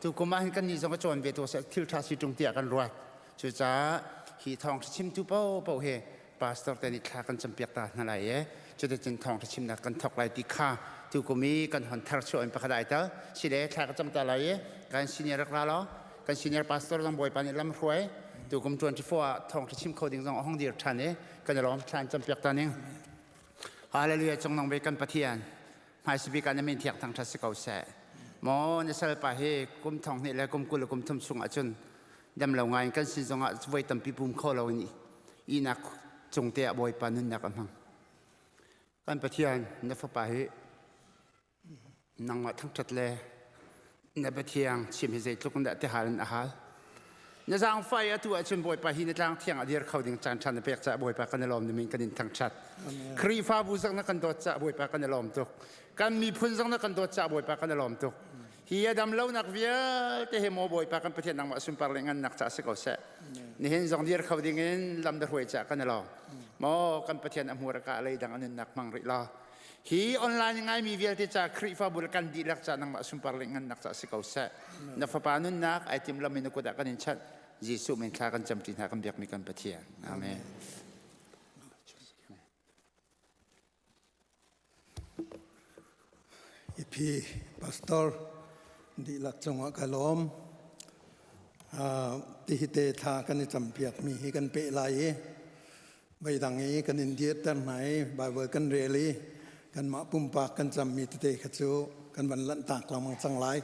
[SPEAKER 2] tukum ah hin kannih zong ka cawn ve tu seh thil ṭha si ṭung tiah kan ruat. Cucaah hi thawngṭha chimtu paohpaoh hi pastor te nih thla kan campiak ta hna lai i cuticun thawngṭha chimnak kan thawk lai ti kha tukum i kan hon thar chuah in pakhat ai tel sile thla ka cam ta lai i kan senior rak ra law kan senior pastor zong bawipa nih lam hruai tukum 24 ah thawngṭha chim kho ding zong a hong dir ṭhan i kan i lawm thla an campiak ta ning Hallelujah cung nong ve kan Pathian hmaisabik ah na min thiang thangṭhat si ko seh maw na salpa hi kum thong hnih le kum 20 le kum thum chung ahcun dam lo ngai in kan sin zongah voi tampi pum kho lo in ihnak cung te ah Bawipa nunnak a hmang. Kan Pathian na fapa hi nangmah thangṭhat le na biathiang chim hi zeitluk in dah ti hal in a hal. Na zaangfah i atu ahcun Bawipa hi na tlang thiang a dir kho ding caan ṭha na pek caah Bawipa kan i lawm na min kan in thangṭhat. Khrihfabu zong na kan dawt caah Bawipa kan i lawm tuk. Kan miphun zong na kan dawt caah Bawipa kan i lawm tuk. Hi a dam lonak vialte hi maw Bawipa kan Pathian nangmah sunpar le ngannak caah si ko seh. Nihin zong dir kho ding in lam da hruai caah kan i lawm. Maw kan Pathian a hmur a ka lei dang a nunnak hmang rih law. Hi online ngaimi vialte ca Khrihfabu le kan dihlak ca nangmah sunpar le ngannak caah si ko seh. Na fapa nunnak ai tim lam in na kut ah kan in chanh. Jesuh min thla kan camṭi hna kan biakmi kan Pathian. Amen.
[SPEAKER 7] Iphi pastor dihlak cungah ka lawm. Ti hi te thla kan i campiak mi hi kan peh lai i voidang i kan in dirter hna i Bible kan rel i kanmah pumpak kan cammi tete kha cu kan van lanhtak lengmang cang lai.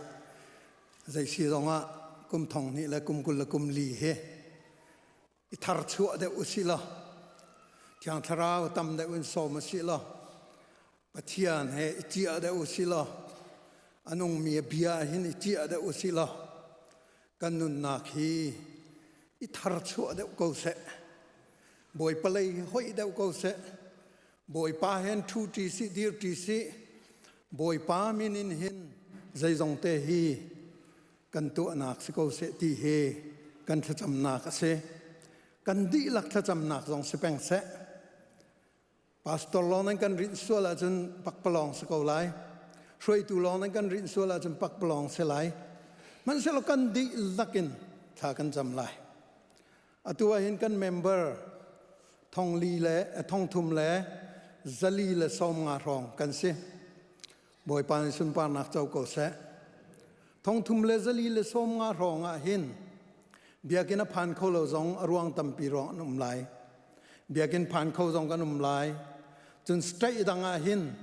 [SPEAKER 7] Zei si zongah kum thong hnih le kum 20 le kum li hi i tharchuah deuh usih law Thiang Thlarau tam deuh in sawm usih law Pathian he i ciah deuh usih law a nungmi a bia hin i ciah deuh usih law kan nunnak hi i tharchuah deuh ko seh Bawipa lei hoih deuh ko seh Bawipa hen ṭhu ṭi sih dir ṭi sih Bawipa min in hin zeizong te hi kan tuahnak si ko seh ti hi kan thlacamnak a si. Kan dihlak thlacamnak zong si peng seh. Pastor lawng nan kan rinh sual ahcun pakpalawng si ko lai. Hruaitu lawng nan kan rinh sual ahcun pakpalawng si lai. Hmanhsehlaw kan dihlak in thla kan cam lai. Atu ah hin kan member thong li le thong thum le zali le sawm nga hrawng kan si. Bawipa nih sunparnak co ko seh. Thongthum le zali le sawm nga hrawng ah hin biakinn a phan kho lo zong a ruang tampi ruang an um lai. Biakinn phan kho zong kan um lai. Cun state dang ah hin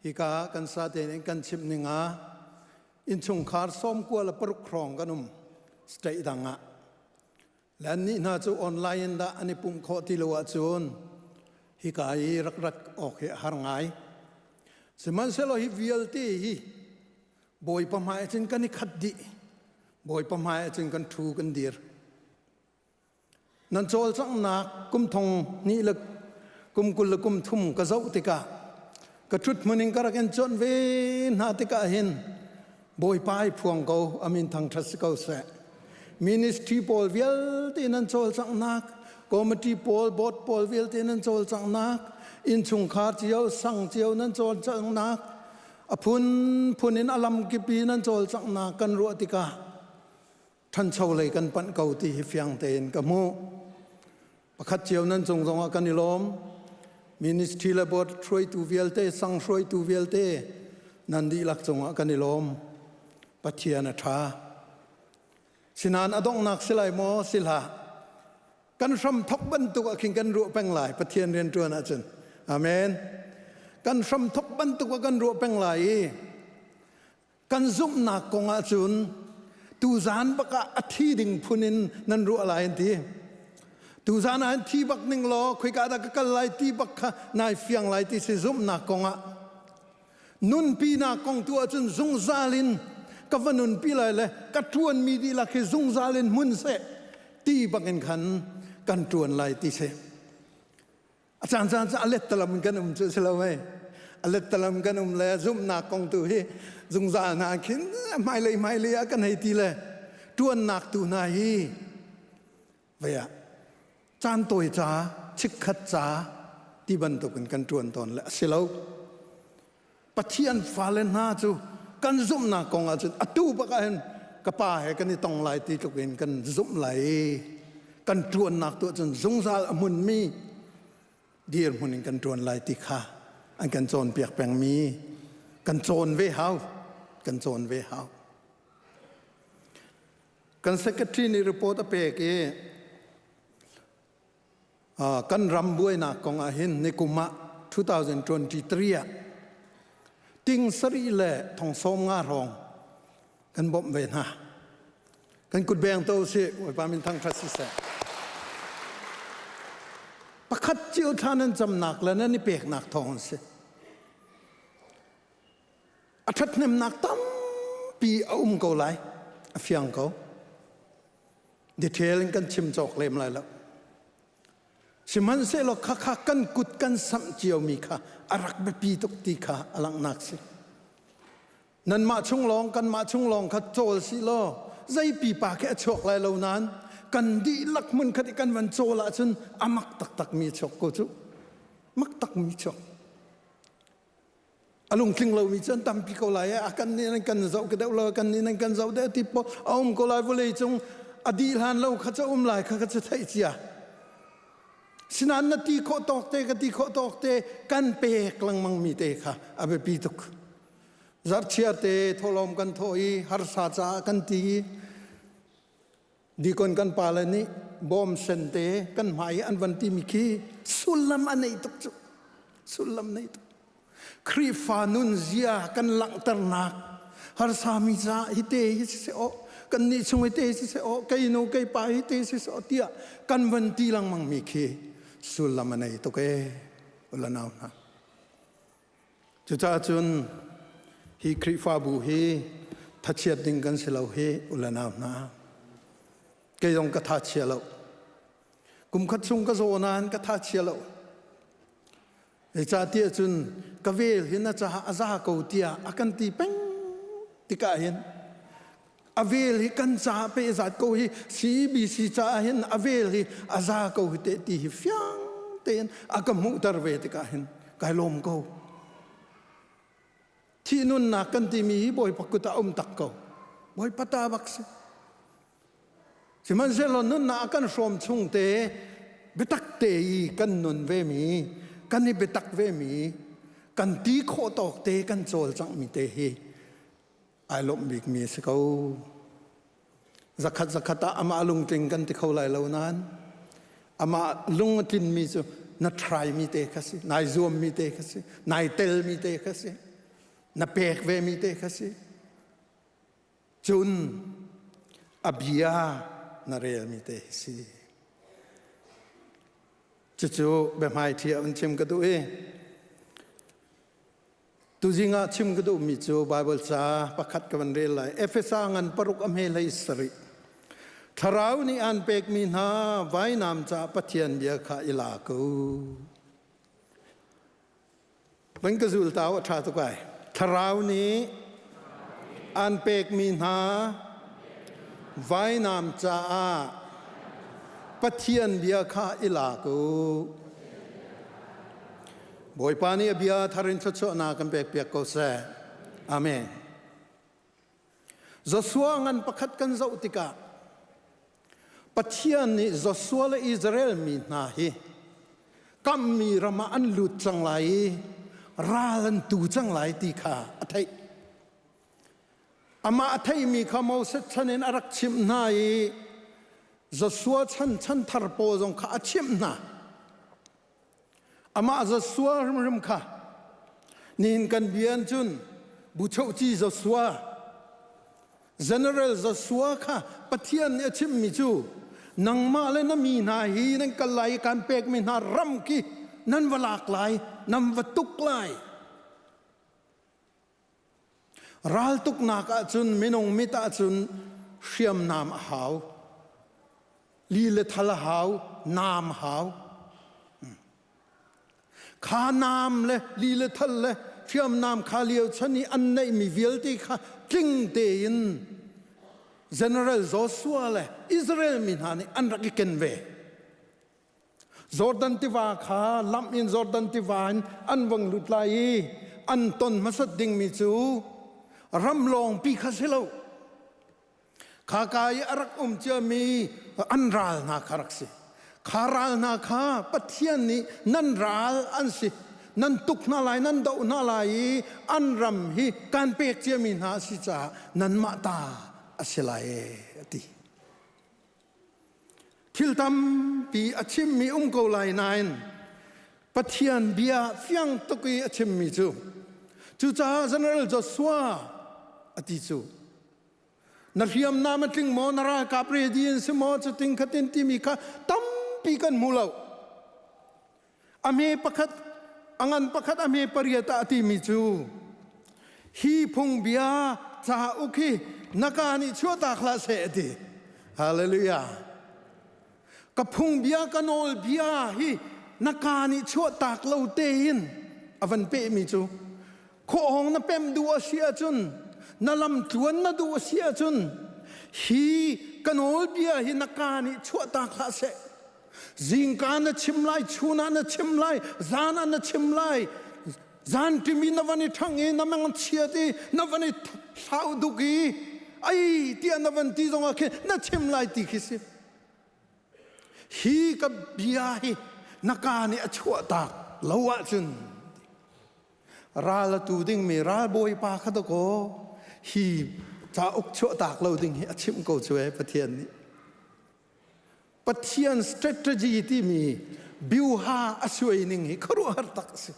[SPEAKER 7] hika kan sa tein kan chimh ning ah innchungkhar sawm kua le paruk hrawng kan um state dang ah. Le annih hna cu online in dah an i pumh khawh ti lo ahcun hika i rak rat awk hi a har ngai. Sihmanhsehlaw hi vialte hi Bawipa hmai ahcun kan i khat dih. Bawipa hmai ahcun kan ṭhu kan dir. Nan cawlcanghnak kum thong hnih le kum 20 le kum thum ka zoh tikah ka ṭhut hmun in ka rak in cuanh ve hna tikah hin Bawipa i phuang ko amin thangṭhat si ko seh. Ministry pawl vialte nan cawlcanghnak, committee pawl, board pawl vialte nan cawlcanghnak, innchungkhar cio, sang cio nan cawlcanghnak, a phunphun in a lamkip i nan cawlcanghnak kan ruah tikah ṭhancho lei kan panh ko ti hi fiang tein ka hmuh. Pakhat cio nan cung zongah kan i lawm. Ministry le board hruaitu vialte, sang hruaitu vialte nan dihlak cungah kan i lawm. Pathian a ṭha. Sinain a donghnak si lai maw? Si hlah. Kan hram thok bantuk ah khin kan ruah peng lai Pathian rian ṭuan ahcun. Amen. Kan hram thok bantuk ah kan ruah peng lai i kan zumhnak kong ahcun tuzan bak ah a thi ding phun in nan ruah lai an ti tuzan ah thi bak ning law khoika dah ka kal lai ti bak kha nai fiang lai ti si zumhnak kong ah nunpinak kong tu ahcun zungzal in ka va nunpi lai le ka ṭuan mi dihlak hi zungzal in hmun seh ti bak in khan kan ṭuan lai ti si A caan caan cu a lettalam in kan um cu si lo mei. A lettalam kan um le zumhnak kong tu hi zungzal hna khin hmailei hmailei ah kan hei ti le ṭuannak tu hna hi vei ah caan tawi ca chikkhat ca ti bantukin kan ṭuan tawn le a si lo. Pathian fale hna cu kan zumhnak kong ah cun atu bak ah hin ka pa he kan i tong lai ti tluk in kan zumh lai i kan ṭuannak tu cun zungzal a hmunmi dirhmun in kan ṭuan lai ti kha an kan cawnpiak pengmi kan cawn ve hau kan cawn ve hau. Kan secretary nih report a pek i kan ram buainak kong ah hin nikum ah 2023 ah ting sarih le thong sawm nga hrawng kan bawmh ve hna. Kan kut beng to si Bawipa min thangṭhat siseh. Pakhat cio thla nan camnak le nan i peknak thawng an si. A ṭhathnemnak tampi a um ko lai. A fiang ko. Detail in kan chim cawk lem lai lo. Sihmanhsehlaw khakha kan kut kan samh ciomi kha a rak biapi tuk ti kha a langhnak si. Nanmah chung lawng kanmah chung lawng kha cawl si law zei pipa khi a chuak lai lo nain kan dihlak hmun khat i kan van cawl ahcun a mak taktakmi a chuak ko cu. Mak takmi chuak. A lungtling lomi cu an tampi ko lai a kan nih nan kan zoh ka deuh lo kan nih nan kan zoh deuh ti po a um ko lai vawlei cung a dih hlan lo kha cu um lai kha ka cu theih cia sinain na ti khawh tawk te ka ti khawh tawk te kan pek lengmang mi te kha a biapi tuk zarhchiar te thawhlawm kan thawh i harsa caah kan ti i Dikon kan pale nih bawm sen te kan hmai i an van timi khi sullam a nei tuk cu. Sullam nei tuk. Khrihfa nun zia kan langhternak harsami ca hi te hi si seh aw kan nih chung hi te si seh aw kei nu kei pa hi te si seh aw tiah kan van ti lengmang mi khi sullam a nei tuk ee ulanau hna. Cucaah cun hi Khrihfabu hi thachiat ding kan si lo hi u le nau hna. Kei zong ka tha chia lo. Kum khat chung ka zaw nain ka tha chia lo. Zeicahtiah cun ka vel hi na caah a za ko tiah a kan ti peng tikah hin a vel hi kan caah pehzat ko hi CBC caah hin a vel hi a za ko hi te ti hi fiang tein a ka hmuhter ve tikah hin kai lawm ko thih nunnak kan timi hi Bawipa kut ah um tak ko Bawipa ta bak si sihmanhsehlaw nunnak a kan hrawm chung te biatak te i kan nun ve mi kan i biatak ve mi kan ti khawh tawk te kan cawlcangh mi te hi ai lawmh bikmi a si ko. Zakhat zakhat ah amah lungtling kan ti kho lai lo nain amah lung a tlinmi cu na try mi te kha si, nai zuam mi te kha si, nai tel mi te kha si, na pek ve mi te kha si. Cun a bia na rel mi te si. Cucu biahmai ṭhi ah un chim ka duh i Tuzing ah chim ka duhmi cu Baibal ca pakhat ka van rel lai. Efesa ngan paruk a hme hlei sarih. Thlarau nih aan pekmi hna vainam caah Pathian bia kha i la ko. Van ka zul tau a ṭha tuk ai. Thlarau nih aan pekmi hna vainam caah Pathian bia kha i la ko. Bawipa nih a bia thar in thluachuahnak kan pekpiak ko seh. Amen. Joshua ngan pakhat kan zoh tikah Pathian nih Joshua le Israel mi hna hi kammi ram ah an lut cang lai i ral an tu cang lai ti kha a theih. Amah a theimi kha Moses chan in a rak chimh hna i Joshua chan chan thar pawl zong kha a chimh hna. Amah Joshua hrimhrim kha nihin kan bia in cun Buchohci Joshua General Joshua kha Pathian nih a chimmi cu nangmah le na mi hna hi nan kal lai i kan pekmi hna ram khi nan va lak lai nan va tuk lai Raltuknak ahcun minung mit ahcun hriamnam a hau. Li le thal a hau, naam a hau. Kha naam le li le thal le hriamnam kha lio chan i an neihmi vialte kha tling tein General Joshua le Israel mi hna nih an rak i ken ve. Jordan tiva kha lamh in Jordan tiva in an vung lut lai i an ton hmasat dingmi cu ram lawngpi kha si lo. Khaka i a rak um ciami an ral hna kha rak si. Kha ral hna kha Pathian nih nan ral an si. Nan tuk hna lai, nan doh hna lai i an ram hi kan pek ciami hna a si caah nanmah ta a si lai e, a ti. Thil tampi a chimmi um ko lai nain Pathian bia fiang tuk i a chimmi cu cucaah General Joshua a ti cu na hriamnam a tling maw na ralkap ready in si maw cutin khatin timi kha tampi kan hmu lo a hme pakhat a ngan pakhat a hme pariat ah a timi cu hi phungbia cauk hi na ka nih chuahtak hlah seh a ti hallelujah ka phungbia ka nawlbia hi na ka nih chuahtak lo tein a van pehmi cu Khuahawng na pem duh a si ahcun, na lam tluan na duh a si ahcun, hi ka nawlbia hi na kaa nih chuahtak hlah seh. Zingka na chim lai, chun ah na chim lai, zan ah na chim lai. Zan ṭim i na van i ṭhang i na mang chiat i na van i hlau duk i ai tiah na van ti zongah khin na chim lai ti khi si. Hi ka bia hi na kaa nih a chuahtak lo ahcun Ral a tu dingmi ralbawipa kha dakaw hi cauk chuahtak lo ding hi a chimh ko cu ee Pathian nih. Pathian strategy timi biuha a suai ning hi khuaruahhar tak a si.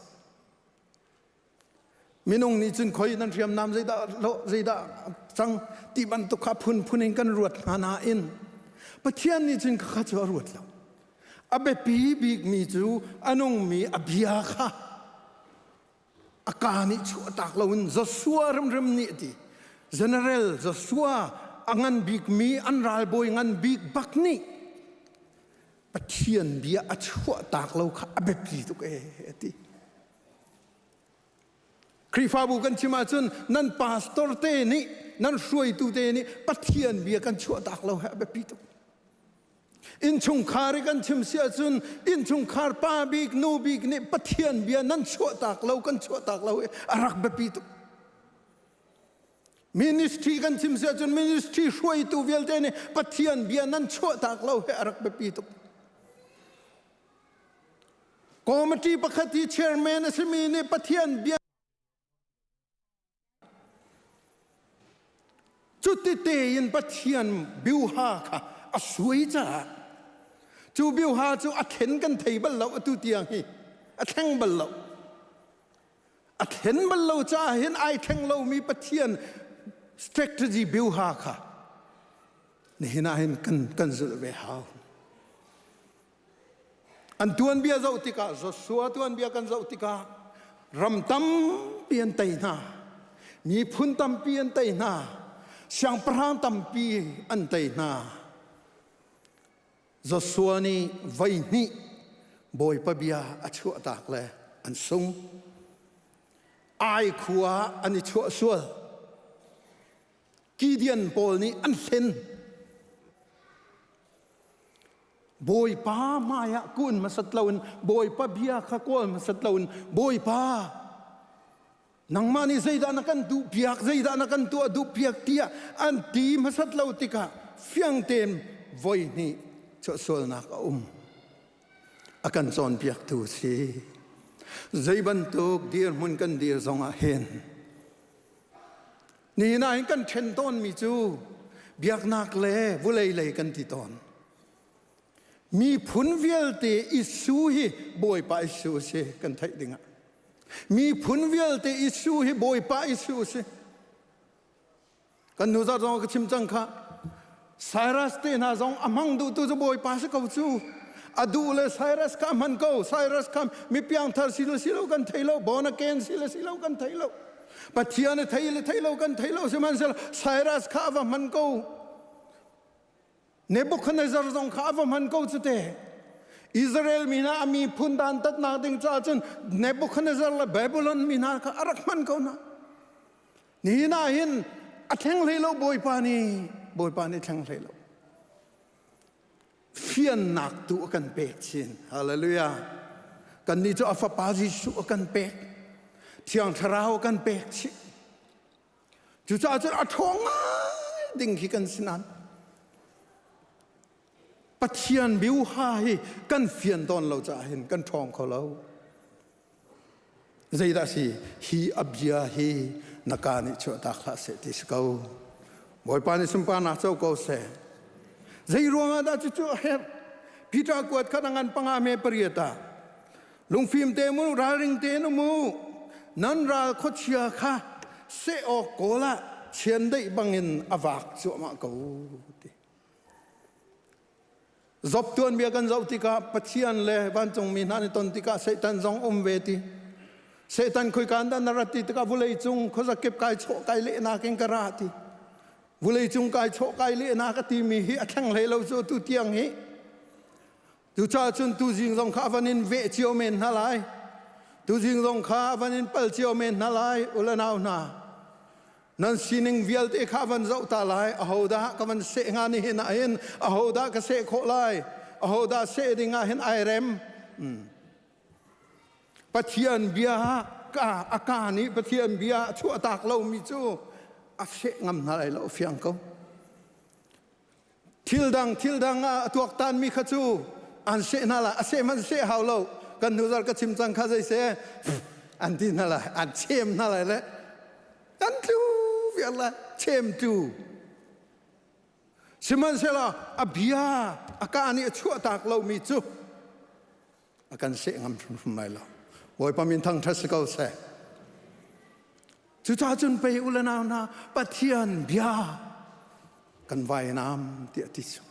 [SPEAKER 7] Minung nih cun khoi nan hriamnam zeidah lo zeidah cang ti bantuk kha phunphun in kan ruat hna nain Pathian nih cun kha cu a ruat lo. A biapi bikmi cu a nungmi a bia kha a kaa nih chuahtak loin Joshua rimrim nih a ti. General Joshua a ngan bikmi an ralbawi ngan bik bak nih Pathian bia a chuahtak lo kha a biapi tuk ee a ti. Khrihfabu kan chim ahcun nan pastor te nih nan hruaitu te nih Pathian bia kan chuahtak lo he a biapi tuk. Innchungkhar i kan chim si ahcun innchungkhar pa bik nu bik nih Pathian bia nan chuahtak lo kan chuahtak lo i a rak biapi tuk. Ministry kan chim si ahcun ministry hruaitu vialte nih Pathian bia nan chuahtak lo he a rak biapi tuk. Committee pakhat i chairman a simi nih Pathian bia Cuti tein Pathian biuha kha a suai caah cu biuha cu a thlen kan thei bal lo atu tiang hi a thleng bal lo. A thlen bal lo caah hin ai thleng lomi Pathian strategy biuha kha nihin ah hin kan kan zulh ve hau. An tuanbia zoh tikah Joshua tuanbia kan zoh tikah ram tampi an tei hna. Miphun tampi an tei hna. Siangpahrang tampi an tei hna. Joshua nih voi hnih Bawipa bia a chuahtak le an sung. Ai khua an i chuah sual. Gideon pawl nih an hlen. Bawipa hmaiah kun hmasat loin Bawipa bia kha kawl hmasat loin Bawipa nangmah nih zeidah na kan duh piak zeidah na kan tuah duh piak tiah an ti hmasat lo tikah fiang tein voi hnih sualnak a um a kan cawnpiaktu si zei bantuk dirhmun kan dir zongah hin Nihin ah hin kan ṭhen tawnmi cu biaknak le vulei lei kan ti tawn. Miphun vialte Isu hi Bawipa Isu a si kan theih dingah. Miphun vialte Isu hi Bawipa Isu a si. Kan nu zat zong ka chim cang kha. Cyrus te hna zong a hmang duhtu cu Bawipa si ko cu. A duh le Cyrus kha a hman ko. Cyrus kha mi piangthar si le si lo kan thei lo. Born again si le si lo kan thei lo. Pathian a thei le thei lo kan thei lo. Sihmanhsehlaw Cyrus kha a va hman ko. Nebuchadnezzar zong kha a va hman ko cu te. Israel mi hna a miphun dantatnak ding caah cun Nebuchadnezzar le Babylon mi hna kha a rak hman ko hna. Nihin ah hin a thleng hlei lo Bawipa nih Bawipa nih thleng hlei lo. Fiannak tu a kan pek chin. Hallelujah. Kannih cu a fapa Jesuh a kan pek. Thiang Thlarau a kan pek chih. Cucaah cun a ṭhawng ngai ding khi kan si nain Pathian biuha hi kan fian tawn lo caah hin kan ṭhawng kho lo. Zeidah si hi a bia hi na ka nih chuahtak hlah seh ti si ko. Bawipa nih sunparnak co ko seh. Zei ruangah dah cucu a herh? Peter kuat kha ngan panga me pariat ah lungfim te mu ralring te nu mu nan ral khuachia kha seh awk kawl ah chiandeih bangin a vak cuahmah ko ti. Job tuanbia kan zoh tikah Pathian le vancungmi hna nih ton tikah Satan zong um ve ti. Satan khoika dah na rat ti tikah vulei cung khuazakip kai chawh kai lehnak in ka ra ti. Vulei cung kai chawh kai lehnak a timi hi a thleng hlei lo cu tu tiang hi. Cucaah cun tuzing zong kha a van in veh cio men hna lai. Tuzing zong kha a van in pal cio men hna lai u le nau hna. Nan sining vialte kha van zoh ta lai. Ahodah ka van seh hnga nihin ah hin? Ahodah ka seh khawh lai? Ahodah seh ding ah hin ai rem? Pathian bia ka a ka nih Pathian bia a chuahtak lomi cu a seh ngam hna lai lo fiang ko. Thil dang thil dang ah a tuaktan mi kha cu an seh hna lai. A seh hmanh seh hau lo. Kan hnuzar ka chim cang kha zei seh an ti hna lai. An chem hna lai le kan tlu viar lai. Chem tu. Sihmanhsehlaw a bia a ka nih a chuahtak lomi cu a kan seh ngam hrimhrim lai lo. Bawipa min thangṭhat si ko seh. Cucaah cun pei u le nau hna Pathian bia kan vainam tiah ti cu.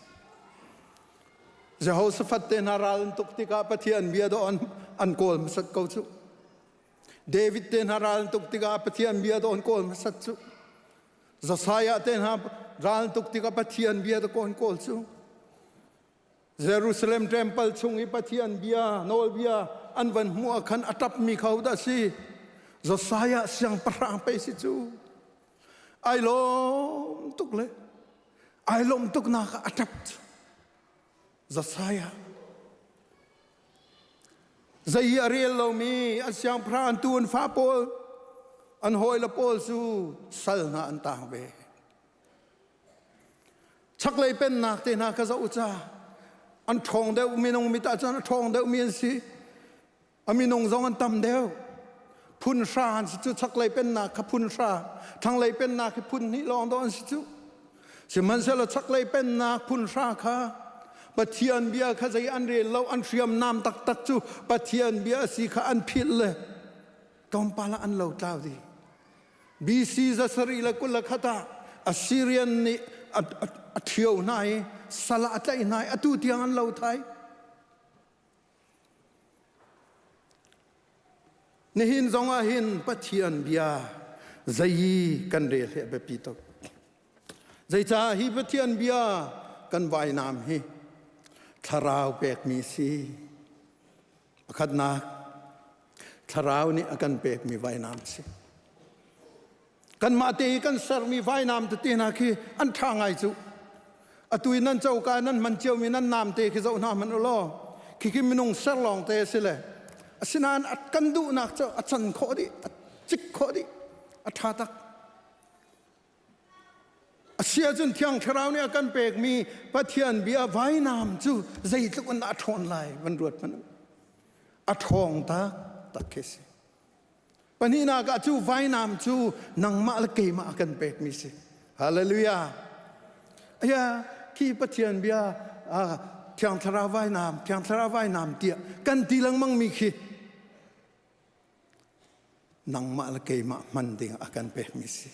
[SPEAKER 7] Jehoshaphat te hna ral an tuk tikah Pathian bia dawh an, an kawl hmasat ko cu. David te hna ral an tuk tikah Pathian bia dawh an kawl hmasat cu. Josiah te hna ral an tuk tikah Pathian bia dawh an kawl cu. Jerusalem temple chung i Pathian bia nawlbia an van hmuh ah khan a ṭapmi kho dah si Josiah siangpahrang pei si cu ai lawm tuk le ai lawm tuk nak ah a ṭap cu Josiah zei hi a rel lomi an siangpahrang an tu an fa pawl an hawile pawl cu sal hna an tang ve Chaklei pennak te hna kha zoh u ca. An ṭhawng deuh minung mit ah cun a ṭhawng deuhmi an si. A minung zong an tam deuh. Phun hra an si cu chaklei pennak kha phun hra, thlanglei pennak hi phun hnih lawng dawh an si cu. Sihmanhsehlaw chaklei pennak phun hra kha Pathian bia kha zei an rel lo, an hriamnam taktak cu Pathian bia a si kha an philh le tlawmpal ah an lo tlau dih. BC 21 ah Assyrian nih a ṭhio hna i sal ah a tlaih hna i atu tiang an lo thai. Nihin zong ah hin Pathian bia zei kan rel hi a biapi tuk. Zeicah hi Pathian bia kan vainam hi thlarau pekmi si. Pakhatnak, thlarau nih a kan pekmi vainam si. Kanmah te i kan sermi vainam tete hna khi an ṭha ngai cu. Atu i nan coka nan hman ciomi nan nam te khi zoh hna hmanh u law, khikhi minung ser lawng te a si le. Asinain a kan duhnak cu a can khawh dih, a cik khawh dih, a ṭha tak. A si ahcun Thiang Thlarau nih a kan pekmi Pathian bia vainam cu zeitluk in dah a ṭhawn lai van ruat hmanh u. A ṭhawng tak tak khi si. Pahnihnak ah cu vainam cu nangmah le keimah a kan pekmi si. Hallelujah. Aya khi Pathian bia Thiang Thlarau vainam, Thiang Thlarau vainam tiah kan ti lengmang mi khi nangmah le keimah hman ding a kan pekmi si.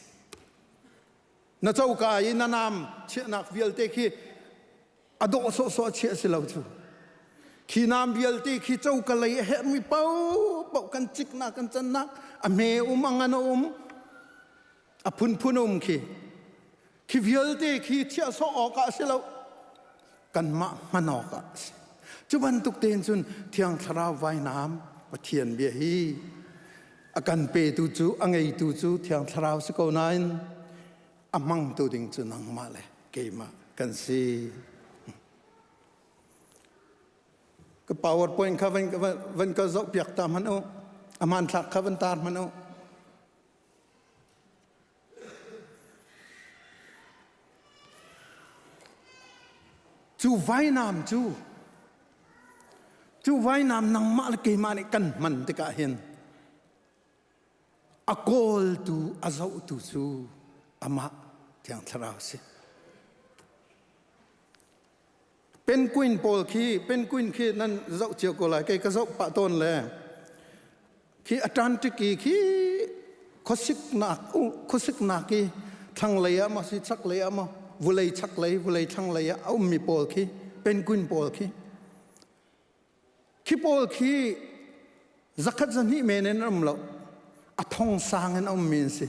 [SPEAKER 7] Na coka i na nam chiahnak vialte khi a dawh sawhsawh chiah si lo cu. Khi nam vialte khi coka lei a herhmi paohpaoh kan ciknak kan cannak a hme um a ngan a um a phunphun um khi khi vialte khi chiah sawh awkah a si lo kanmah hman awkah a si. Cu bantuk tein cun Thiang Thlarau vainam Pathian bia hi a kan petu cu a ngeitu cu Thiang Thlarau si ko nain a hmangtu ding cu nangmah le keimah kan si. Ka PowerPoint kha van, van ka zoh piak ta hmanh u. A hmanthlak kha van tar hmanh u. Cu vainam cu cu vainam nangmah le keimah nih kan hman tikah hin a kawltu a zohtu cu amah Thiang Thlarau si. Penguin pawl khi penguin khi nan zoh cio ko lai kei ka zoh pah tawn le khi Atlantic i khi khuasiknak khuasiknak i thlanglei ah maw si chaklei ah maw vulei chaklei vulei thlanglei ah a ummi pawl khi penguin pawl khi khi pawl khi zakhat zahnih men in an um lo a thong sang in a ummi an si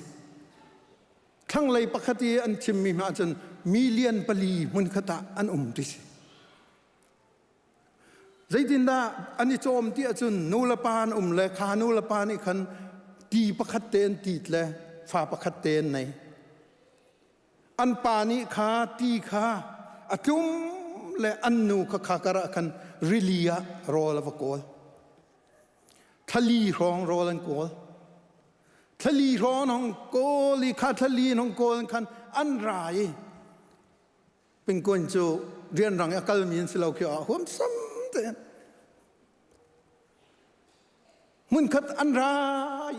[SPEAKER 7] Thlanglei pakhat i an chimmi hna cun million pali hmunkhat ah an um ti si. Zeitindah an i cawm ti ahcun nu le pa an um le kha nu le pa nih khan ti pakhat te an tit le fa pakhat te an nei. An pa nih kha ti kha a tlum le an nu kha kha kar ah khan rili ah rawl a va kawl. Thlali hrawng rawl an kawl. Thlali hrawng an hong kawl i kha thlali an hong kawl khan an ra i pingkuan cu rianrang i a kalmi an si lo khi ah huamsam tein hmunkhat an ra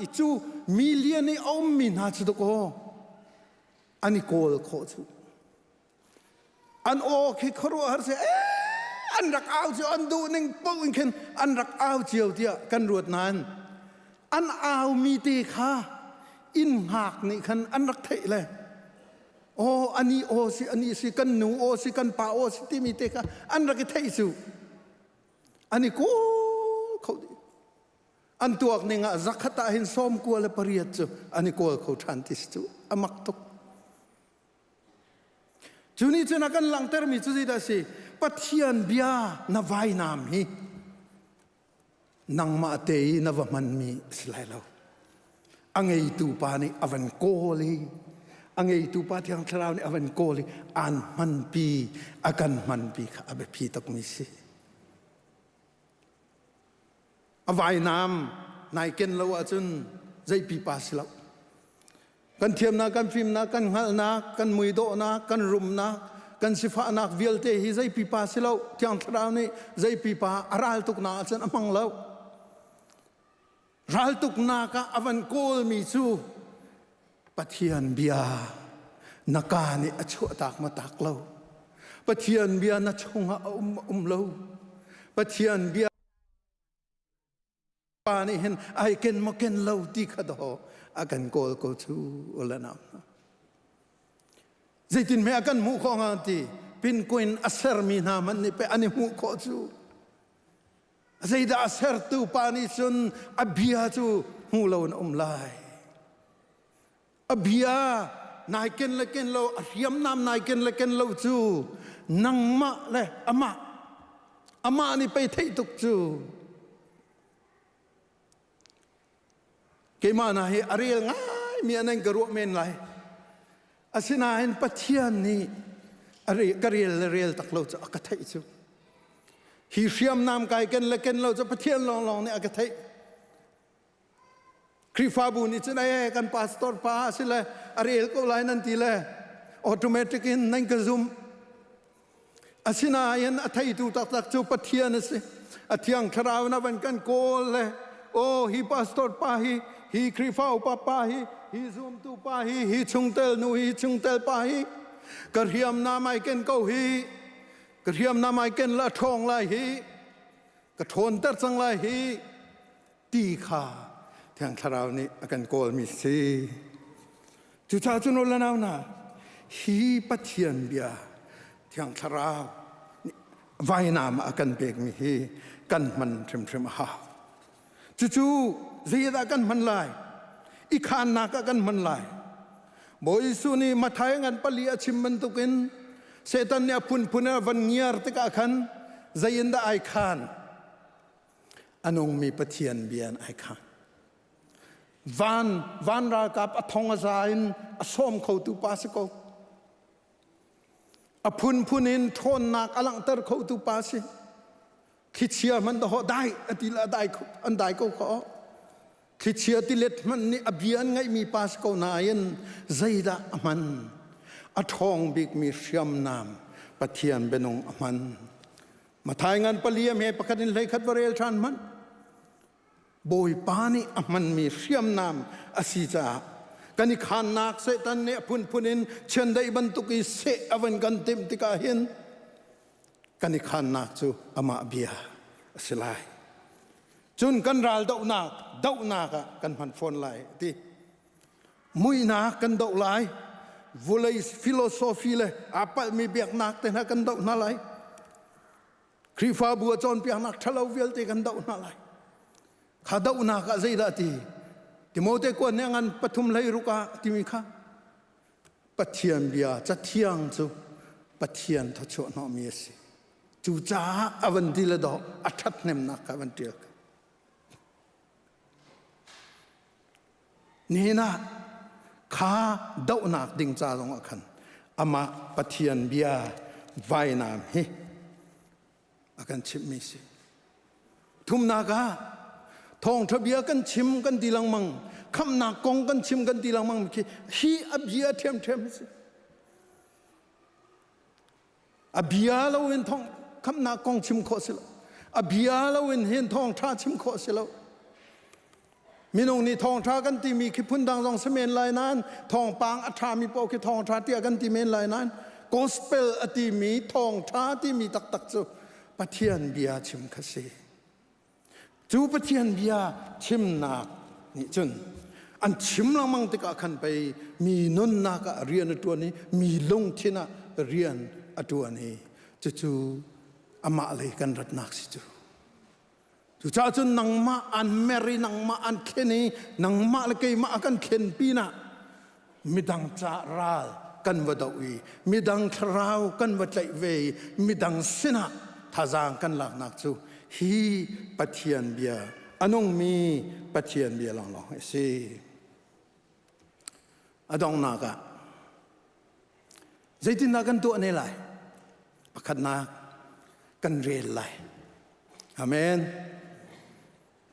[SPEAKER 7] i cu million i a ummi hna cu dakaw an i kawl khawh cu An aw khi khuaruahhar si an rak au cio an duh ning paoh in khin an rak au cio tiah kan ruat nain an aumi te kha inn hngak nih khan an rak theih le aw ani aw si ani si kan nu aw si kan pa aw si timi te kha an rak i theih cu an i kawl kho dih an tuak ning ah zakhat ah hin sawm kua le pariat cu an i kawl kho ṭhan ti si cu a mak tuk Cu nih cun a kan langhtermi cu zeidah a si? Pathian bia na vainam hi nangmah te i na va hmanmi a si lai lo. A ngeitu pa nih a van kawl i a ngeitu pa Thiang Thlarau nih a van kawl i aan hmanpi a kan hmanpi kha a biapi tukmi si. A vainam nai ken lo ahcun zei pipa si lo. Kan thiamnak, kan fimnak, kan hngalhnak, kan muidawhnak, kan rumnak, kan sifahnak vialte hi zei pipa si lo. Thiang Thlarau nih zei pipa a ral tuknak ahcun a hmang lo. Ral tuknak ah a van kawlmi cu Pathian bia na ka nih a chuahtak ma tak lo. Pathian bia na chungah a um ma um lo. Pathian bia pa nih hin ai ken maw ken lo ti kha daw a kan kawl ko cu ula nam hna zeitin hme a kan hmuh khawh hnga ti pinkuin a sermi hna hmanh nih pe an i hmuh khawh cu zeidah a sertu pa nih cun a bia cu hmu lo in um lai a bia nai ken le ken lo a hriamnam nai ken le ken lo cu nangmah le amah amah nih pei theih tuk cu keimah na hi a rel ngai mi an ka ruah men lai asinain Pathian nih ka rel le rel tak lo cu a ka theih cu hi hriamnam kai ken le ken lo cu Pathian lawnglawng nih a ka theih Khrihfabu nih cun ee kan pastor pa a si le a rel ko lai nan ti le automatic in nan ka zum. Asinain a theitu taktak cu Pathian a si. A thiang thlarau na van kan kawl le oh hi pastor pa hi hi Khrihfa upa pa hi hi zumtu pa hi hi chungtel nu hi chungtel pa hi ka hriamnam ai ken ko hi ka hriamnam ai ken la ṭhawng lai hi ka ṭhawnter cang lai hi ti kha Thiang Thlarau nih a kan kawlmi si. Cucaah cun u le nau hna, hi Pathian bia Thiang Thlarau nih vainam ah a kan pekmi hi kan hman hrimhrim a hau. Cucu zeidah kan hman lai? I khaannak ah kan hman lai. Bawi Jesuh nih Matthai ngan pali a chim bantukin Satan nih a phunphun a van ngiar tikah khan. Zei in dah ai khan? A nungmi Pathian bia in ai khan. Van van ralkap a thong a za in a sawm khotu pa si ko. A phunphun in ṭhawnnak a langhter khotu pa si. Thlichia hmanh dahawh dai a ti le dai an dai ko kho. Thlichia tilet hmanh nih a bia an ngaihmi pa si ko nain zeidah a hman? A ṭhawng bikmi hriamnam Pathian bianung a hman. Mathai ngan pali he pakhat in hlei khat va rel ṭhan hmanh. Bawipa nih a hmanmi hriamnam a si caah kan i khannak Satan nih a phunphun in chiandeih bantuk i seh a van kan timh tikah hin kan i khannak cu amah bia a si lai. Cun kan ral dohnak dohnak ah kan hman fawn lai ti. Muihnak kan doh lai. Vulei philosophy le aa palhmi biaknak te hna kan doh hna lai. Khrihfabu a cawnpiaknak ṭhalo vialte kan doh hna lai. Kha dohnak ah zeidah ti? Timote kuan nih a ngan pathum hlei ruk ah timi kha Pathian bia cathiang cu Pathian thawchuah hnawhmi a si. Cucaah a van ti le dawh a ṭhathnemnak kha van ṭial. Nihin ah kha dohnak ding ca zongah khan amah Pathian bia vainam hi a kan chimhmi si. Thumnak ah thawngṭha bia kan chim kan ti lengmang khamhnak kong kan chim kan ti lengmang khi hi a bia ṭhiamṭhiam si. A bia loin thawng khamhnak kong chim khawh si lo. A bia loin hin thawngṭha chim khawh si lo. Minung nih thawngṭha kan timi khi phundang zong si men lai nain thawngpang a ṭhami paoh khi thawngṭha tiah kan ti men lai nain gospel a timi thawngṭha timi taktak cu Pathian bia chim kha si. Cu Pathian bia chimnak nih cun an chim lengmang tikah khan pei mi nunnak ah rian a ṭuan i mi lungthin ah rian a ṭuan i cucu amah lei kan ratnak si cu. Cucaah cun nangmah an mer i nangmah an thlen i nangmah le keimah a kan thlen pinah midang ca ral kan va doh i midang thlarau kan va tlaih ve i midang sinah thazaang kan laknak cu hi Pathian bia a nungmi Pathian bia lawnglawng hi a si. A donghnak ah zeitindah kan tuah ne lai? Pakhatnak kan rel lai. Amen.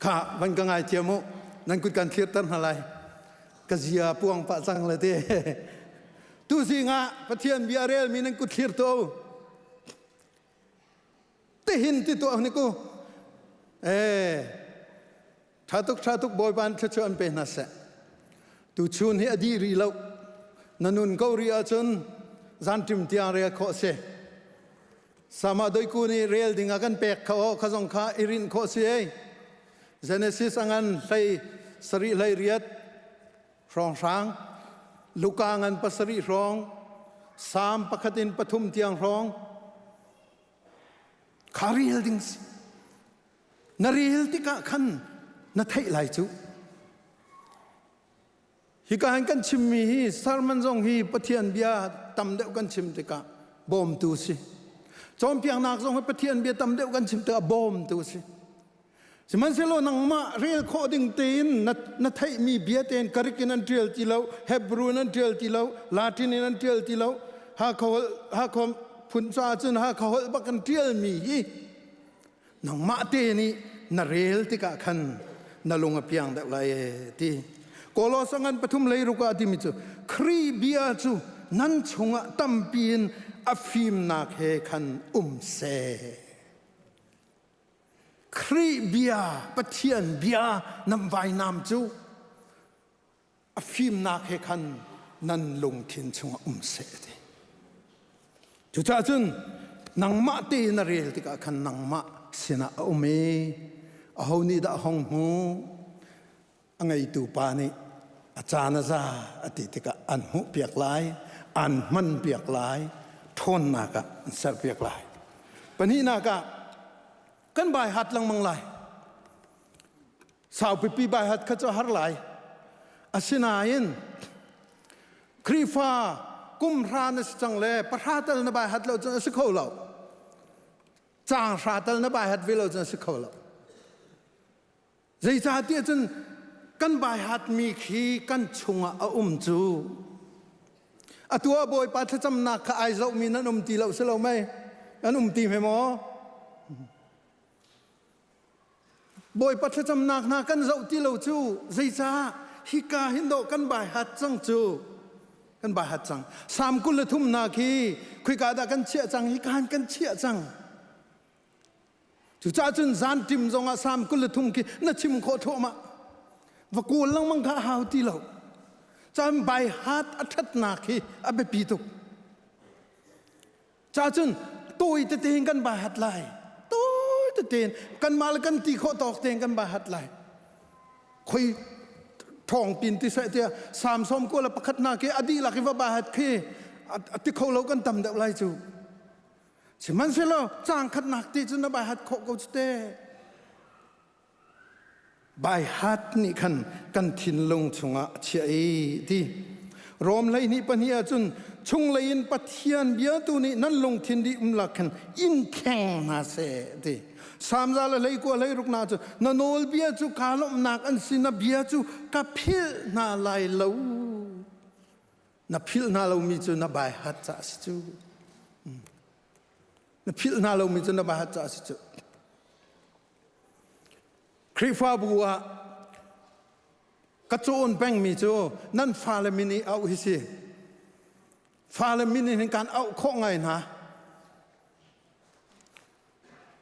[SPEAKER 7] Kha van ka ngai thiam u. Nan kut kan thlirter hna lai. Ka zia puang pah cang le te. Tu zing ah Pathian bia relmi nan kut thlir to. Tihin ti tuah ni ku. Eh tha tuk tha tuk Bawipa an thluachuah an pe hna seh. Tu chun hi a dih rih lo. Na nun ko rih ahcun zanṭim tiang rel khawh si. Sama doiku nih rel ding a kan pek kha aw kha zong kha i rinh khawh si ei. Genesis a ngan hlei sarih hlei riat hrawng hrang Luka ngan pasarih hrawng Salm pakhat in pathum tiang hrawng kha rel ding si. Na rel tikah khan na theih lai cu. Hika hin kan chimmi hi sermon zong hi Pathian bia tam deuh kan chim tikah bawmtu si. Cawnpiaknak zong hi Pathian bia tam deuh kan chim tikah bawmtu si. Sihmanhsehlaw nangmah rel khawh ding tein na, na theihmi bia tein Greek in an ṭial ti lo, Hebrew in an ṭial ti lo, Latin in an ṭial ti lo, Hakha holh, Hakha phun caah cun Hakha holh bak an ṭialmi hi nangmah te nih na rel tikah khan na lung a piang deuh lai e ti Kolos ngan pathum lei ruk ah timi cu Khrih bia cu nan chungah tampi in a fimnak he khan um seh Khrih bia Pathian bia nan vainam cu a fimnak he khan nan lungthin chungah um seh ti. Cucaah cun nangmah tein na rel tikah khan nangmah sinah a um i aho nih dah hong hmu a ngeitu pa nih a caan a za a ti tikah an hmuhpiak lai an hmanpiak lai ṭhawnnak ah an serpiak lai pahnihnak ah kan bai hat lengmang lai Saupipi baihat kha cu a har lai. Asinain Khrihfa kum hra na si cang le pahra tal na baihat lo cun a si kho lo. Caang hra tal na bai hat ve lo cun a si kho lo. Zeicahtiah cun kan bai hatmi khi kan chungah a um cu. Atu ah Bawipa thlacamnak kha ai zohmi nan um ti lo si lo mei? Nan um ti hme maw? Bawipa thlacamnak hna kan zoh ti lo cu zeicah hika hin dawh kan bai hat cang cu kan bai hat cang Salm 23 hna khi khuika dah kan chiah cang hika hin kan chiah cang cucaah cun zan tim zongah Salm 23 khi na chim khawh thluahmah va kawl lengmang kha a hau ti lo caan bai hat a ṭhatnak hi a biapi tuk Ca cun tawi tete in kan bai hat lai. Tawi tete in kanmah le kan ti khawh tawk tein kan bai hat lai. Khoi thawng pin ti seh tiah sam som ko le pakhat na ke a dihlak i va bai hat khi a ti kho lo kan tam deuh lai cu. Sihmanhsehlaw caang khatnak ti cu na bai hat khawh ko cu te. Baihat nih khan kan thinlung chungah a chiah i ti. Rom 12 pahnih ahcun chunglei in Pathian bia tu nih nan lungthin dih umlak khan in kheng hna seh ti. Samza le hleikua hleiruk na cu na nawlbia cu kaa lawmhnak an si na bia cu ka philh hna lai lo. Na philh hna lomi cu na baihat ca a si cu. Na philh hna lomi cu na baihat ca a si cu. Khrihfabu ah ka cawn pengmi cu nan fale min i auh hi si. Fale min in kan auh khawh ngai hna.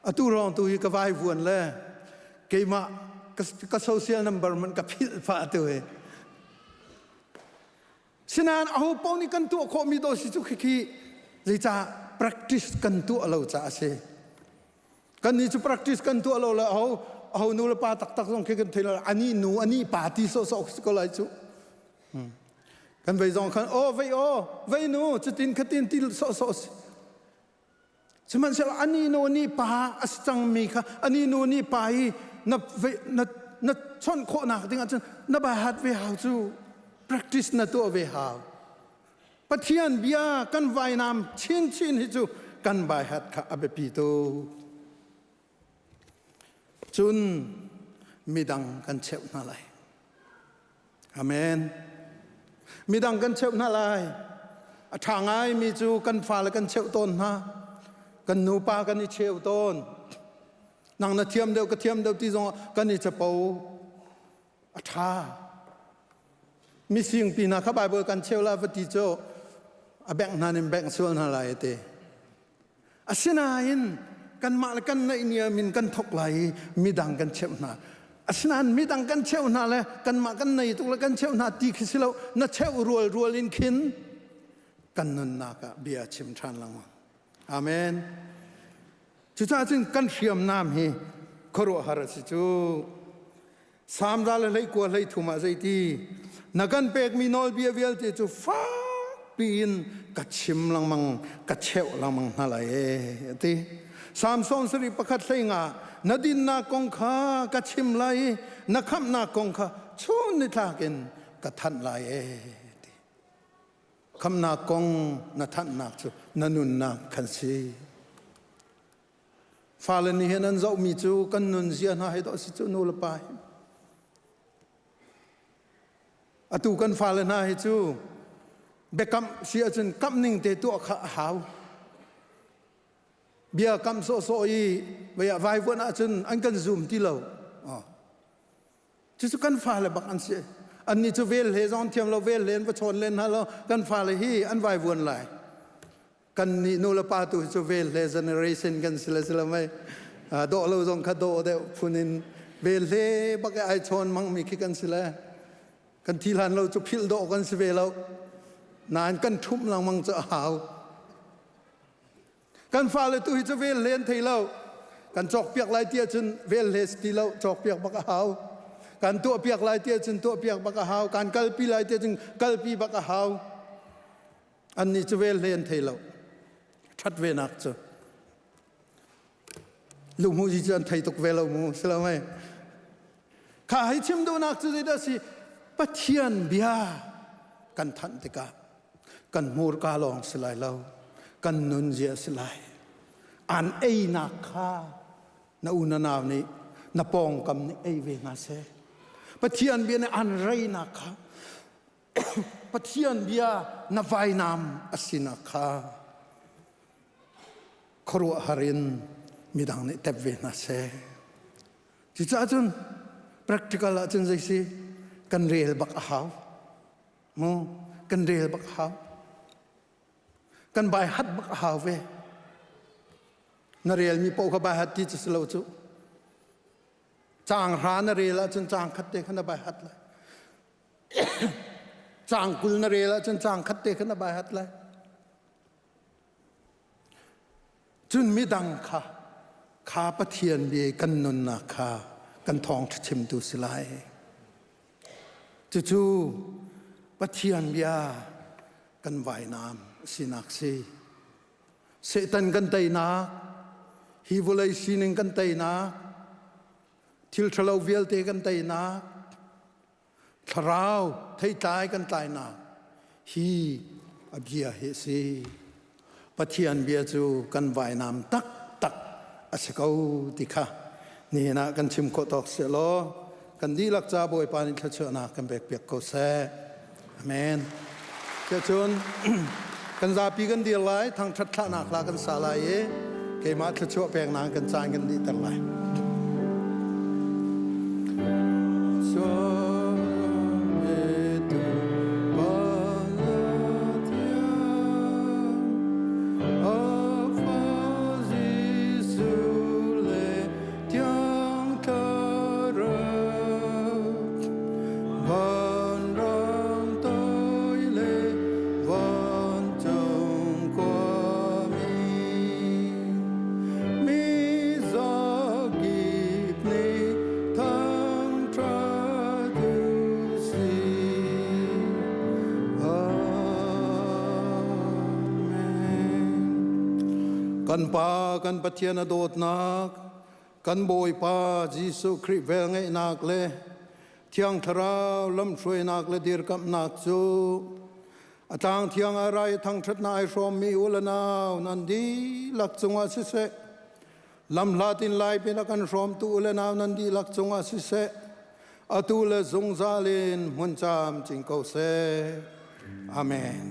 [SPEAKER 7] Atu rong tu hi ka vai vuan le keimah ka social number man ka philh pah tu hi. Sinain aho paoh nih kan tuah khawhmi do si cu khikhi zeicah practice kan tuah lo caah a si. Kannih cu practice kan tuah lo le aho aho nu le pa taktak zong khi kan thei lo ani nu ani pa ti sawhsawh si ko lai cu. Kan vei zong khan oh vei oh vei nu cutin khatin ti sawhsawh si. Sihmanhsehlaw ani nu ani pa a si cangmi kha ani nu ani pa i na na na chawnh khawhnak ding ahcun na bai hat ve hau cu practice na tuah ve hau. Pathian bia kan vainam chinchin hi cu kan baihat kha a biapi tuk. Cun midang kan cheuh hna lai. Amen. Midang kan cheuh hna lai. A ṭha ngaimi cu kan fale kan cheuh tawn hna. Kan nupa kan i cheu tawn. Nang na thiam deuh ka thiam deuh ti zong kan i capo. A ṭha. Mising pi hna kha Bible kan cheu la va ti cu a bengh hna nin bengh sual hna lai te. Asinain kanmah le kan naih niam in kan thok lai i midang kan cheuh hna. Asinain midang kan cheuh hna le kanmah kan nei tuk le kan cheuh hna ti khi si lo na cheuh rual rual in khin kan nunnak ah bia chim ṭhan lengmang. Amen. Cucaah cun kan hriamnam hi khuaruahhar a si cu. Salm ral le hleikua hleithum ah zeiti na kan pekmi nawlbia vialte cu fakpi in ka chim lengmang ka cheuh lengmang hna lai ee ti. Salm sawmsarih pakhat hleinga na dinnak kong kha ka chim lai i na khamhnak kong kha chun nitlak in ka thanh lai ee ti. Khamhnak kong na thanhnak cu na nunnak khan si. Fale nih hin an zohmi cu kan nunzia hna hi dawh si cu nu le pa hi. Atu kan fale hna hi cu biakamh si ahcun kamh ning te tuah kha a hau. Bia kam sawhsawh i vei vaivuan ahcun an kan zum ti lo. Cucu kan fale bak an si. Annih cu vel hle zong thiam lo vel hle an va chawn len hna lo kan fale hi an vaivuan lai. Kan nih nu le pa tu cu vel hle generation kan si le si lo mei dawh lo zong kha dawh deuh phun in vel hle bak i ai chawn mang mi khi kan si le kan thi hlan lo cu philh dawh kan si ve lo nain kan ṭhumh lengmang cu a hau kan fale tu hi cu vel hle an thei lo kan cawk piak lai ti ahcun vel hle si ti lo cawk piak bak a hau kan tuah piak lai ti ahcun tuah piak bak a hau kan kalpi lai ti ahcun kalpi bak a hau Annih cu vel hlei an thei lo. Ṭhat venak cu. Luhmuhzi cu an thei tuk ve lo mu, si lo mei? Kha hei chim duhnak cu zeidah si? Pathian bia kan thanh tikah kan hmurka lawng si lai lo, kan nunzia si lai. An einak kha na u na nau nih na pawngkam nih ei ve hna seh. Pathian bia nih an reinak kha Pathian bia na vainam a sinak kha khuaruahhar in midang nih tep ve hna seh. Cucaah cun practical ah cun zei si kan rel bak a hau. Mu kan rel bak a hau. Kan bai hat bak a hau ve. Na relmi paoh kha bai hat ti cu si lo cu. Caang hra na rel ahcun caang khat te kha na bai hat lai. Caang 20 na rel ahcun caang khat te kha na bai hat lai. Cun midang kha kha Pathian bia kan nunnak kha kan thawngṭha chimtu si lai. Cucu Pathian bia kan vainam sinak si. Satan kan teinak, hi vawlei sining kan teinak, thil ṭhalo vialte kan teinak, thlarau theitlai kan tlainak hi a bia hi a si. Pathian bia cu kan vainam taktak a si ko ti kha nihin ah kan chim khawh tawk seh law kan dihlak ca Bawipa nih thluachuahnak kan pekpiak ko seh. Amen. Cun kan zapi kan dir lai, thangṭhat thlahnak hla kan sa lai i keimah thluachuah peknak kan caan kan dihter lai. Vanram toi le vancung khuami mi zakip nih thangṭhat u sih. Amen. Kan Pa kan Pathian a dawtnak kan Bawipa Jesuh Khrih velngeihnak le Thiang Thlarau lamhruainak le dirkamhnak cu a tlang thiang ah rai thangṭhatnak ai hrawmmi u le nau nan dihlak cungah siseh, lamhlat in lai pin a kan hrawmtu u le nau nan dihlak cungah siseh, atu le zungzal in hmun camcin ko seh. Amen.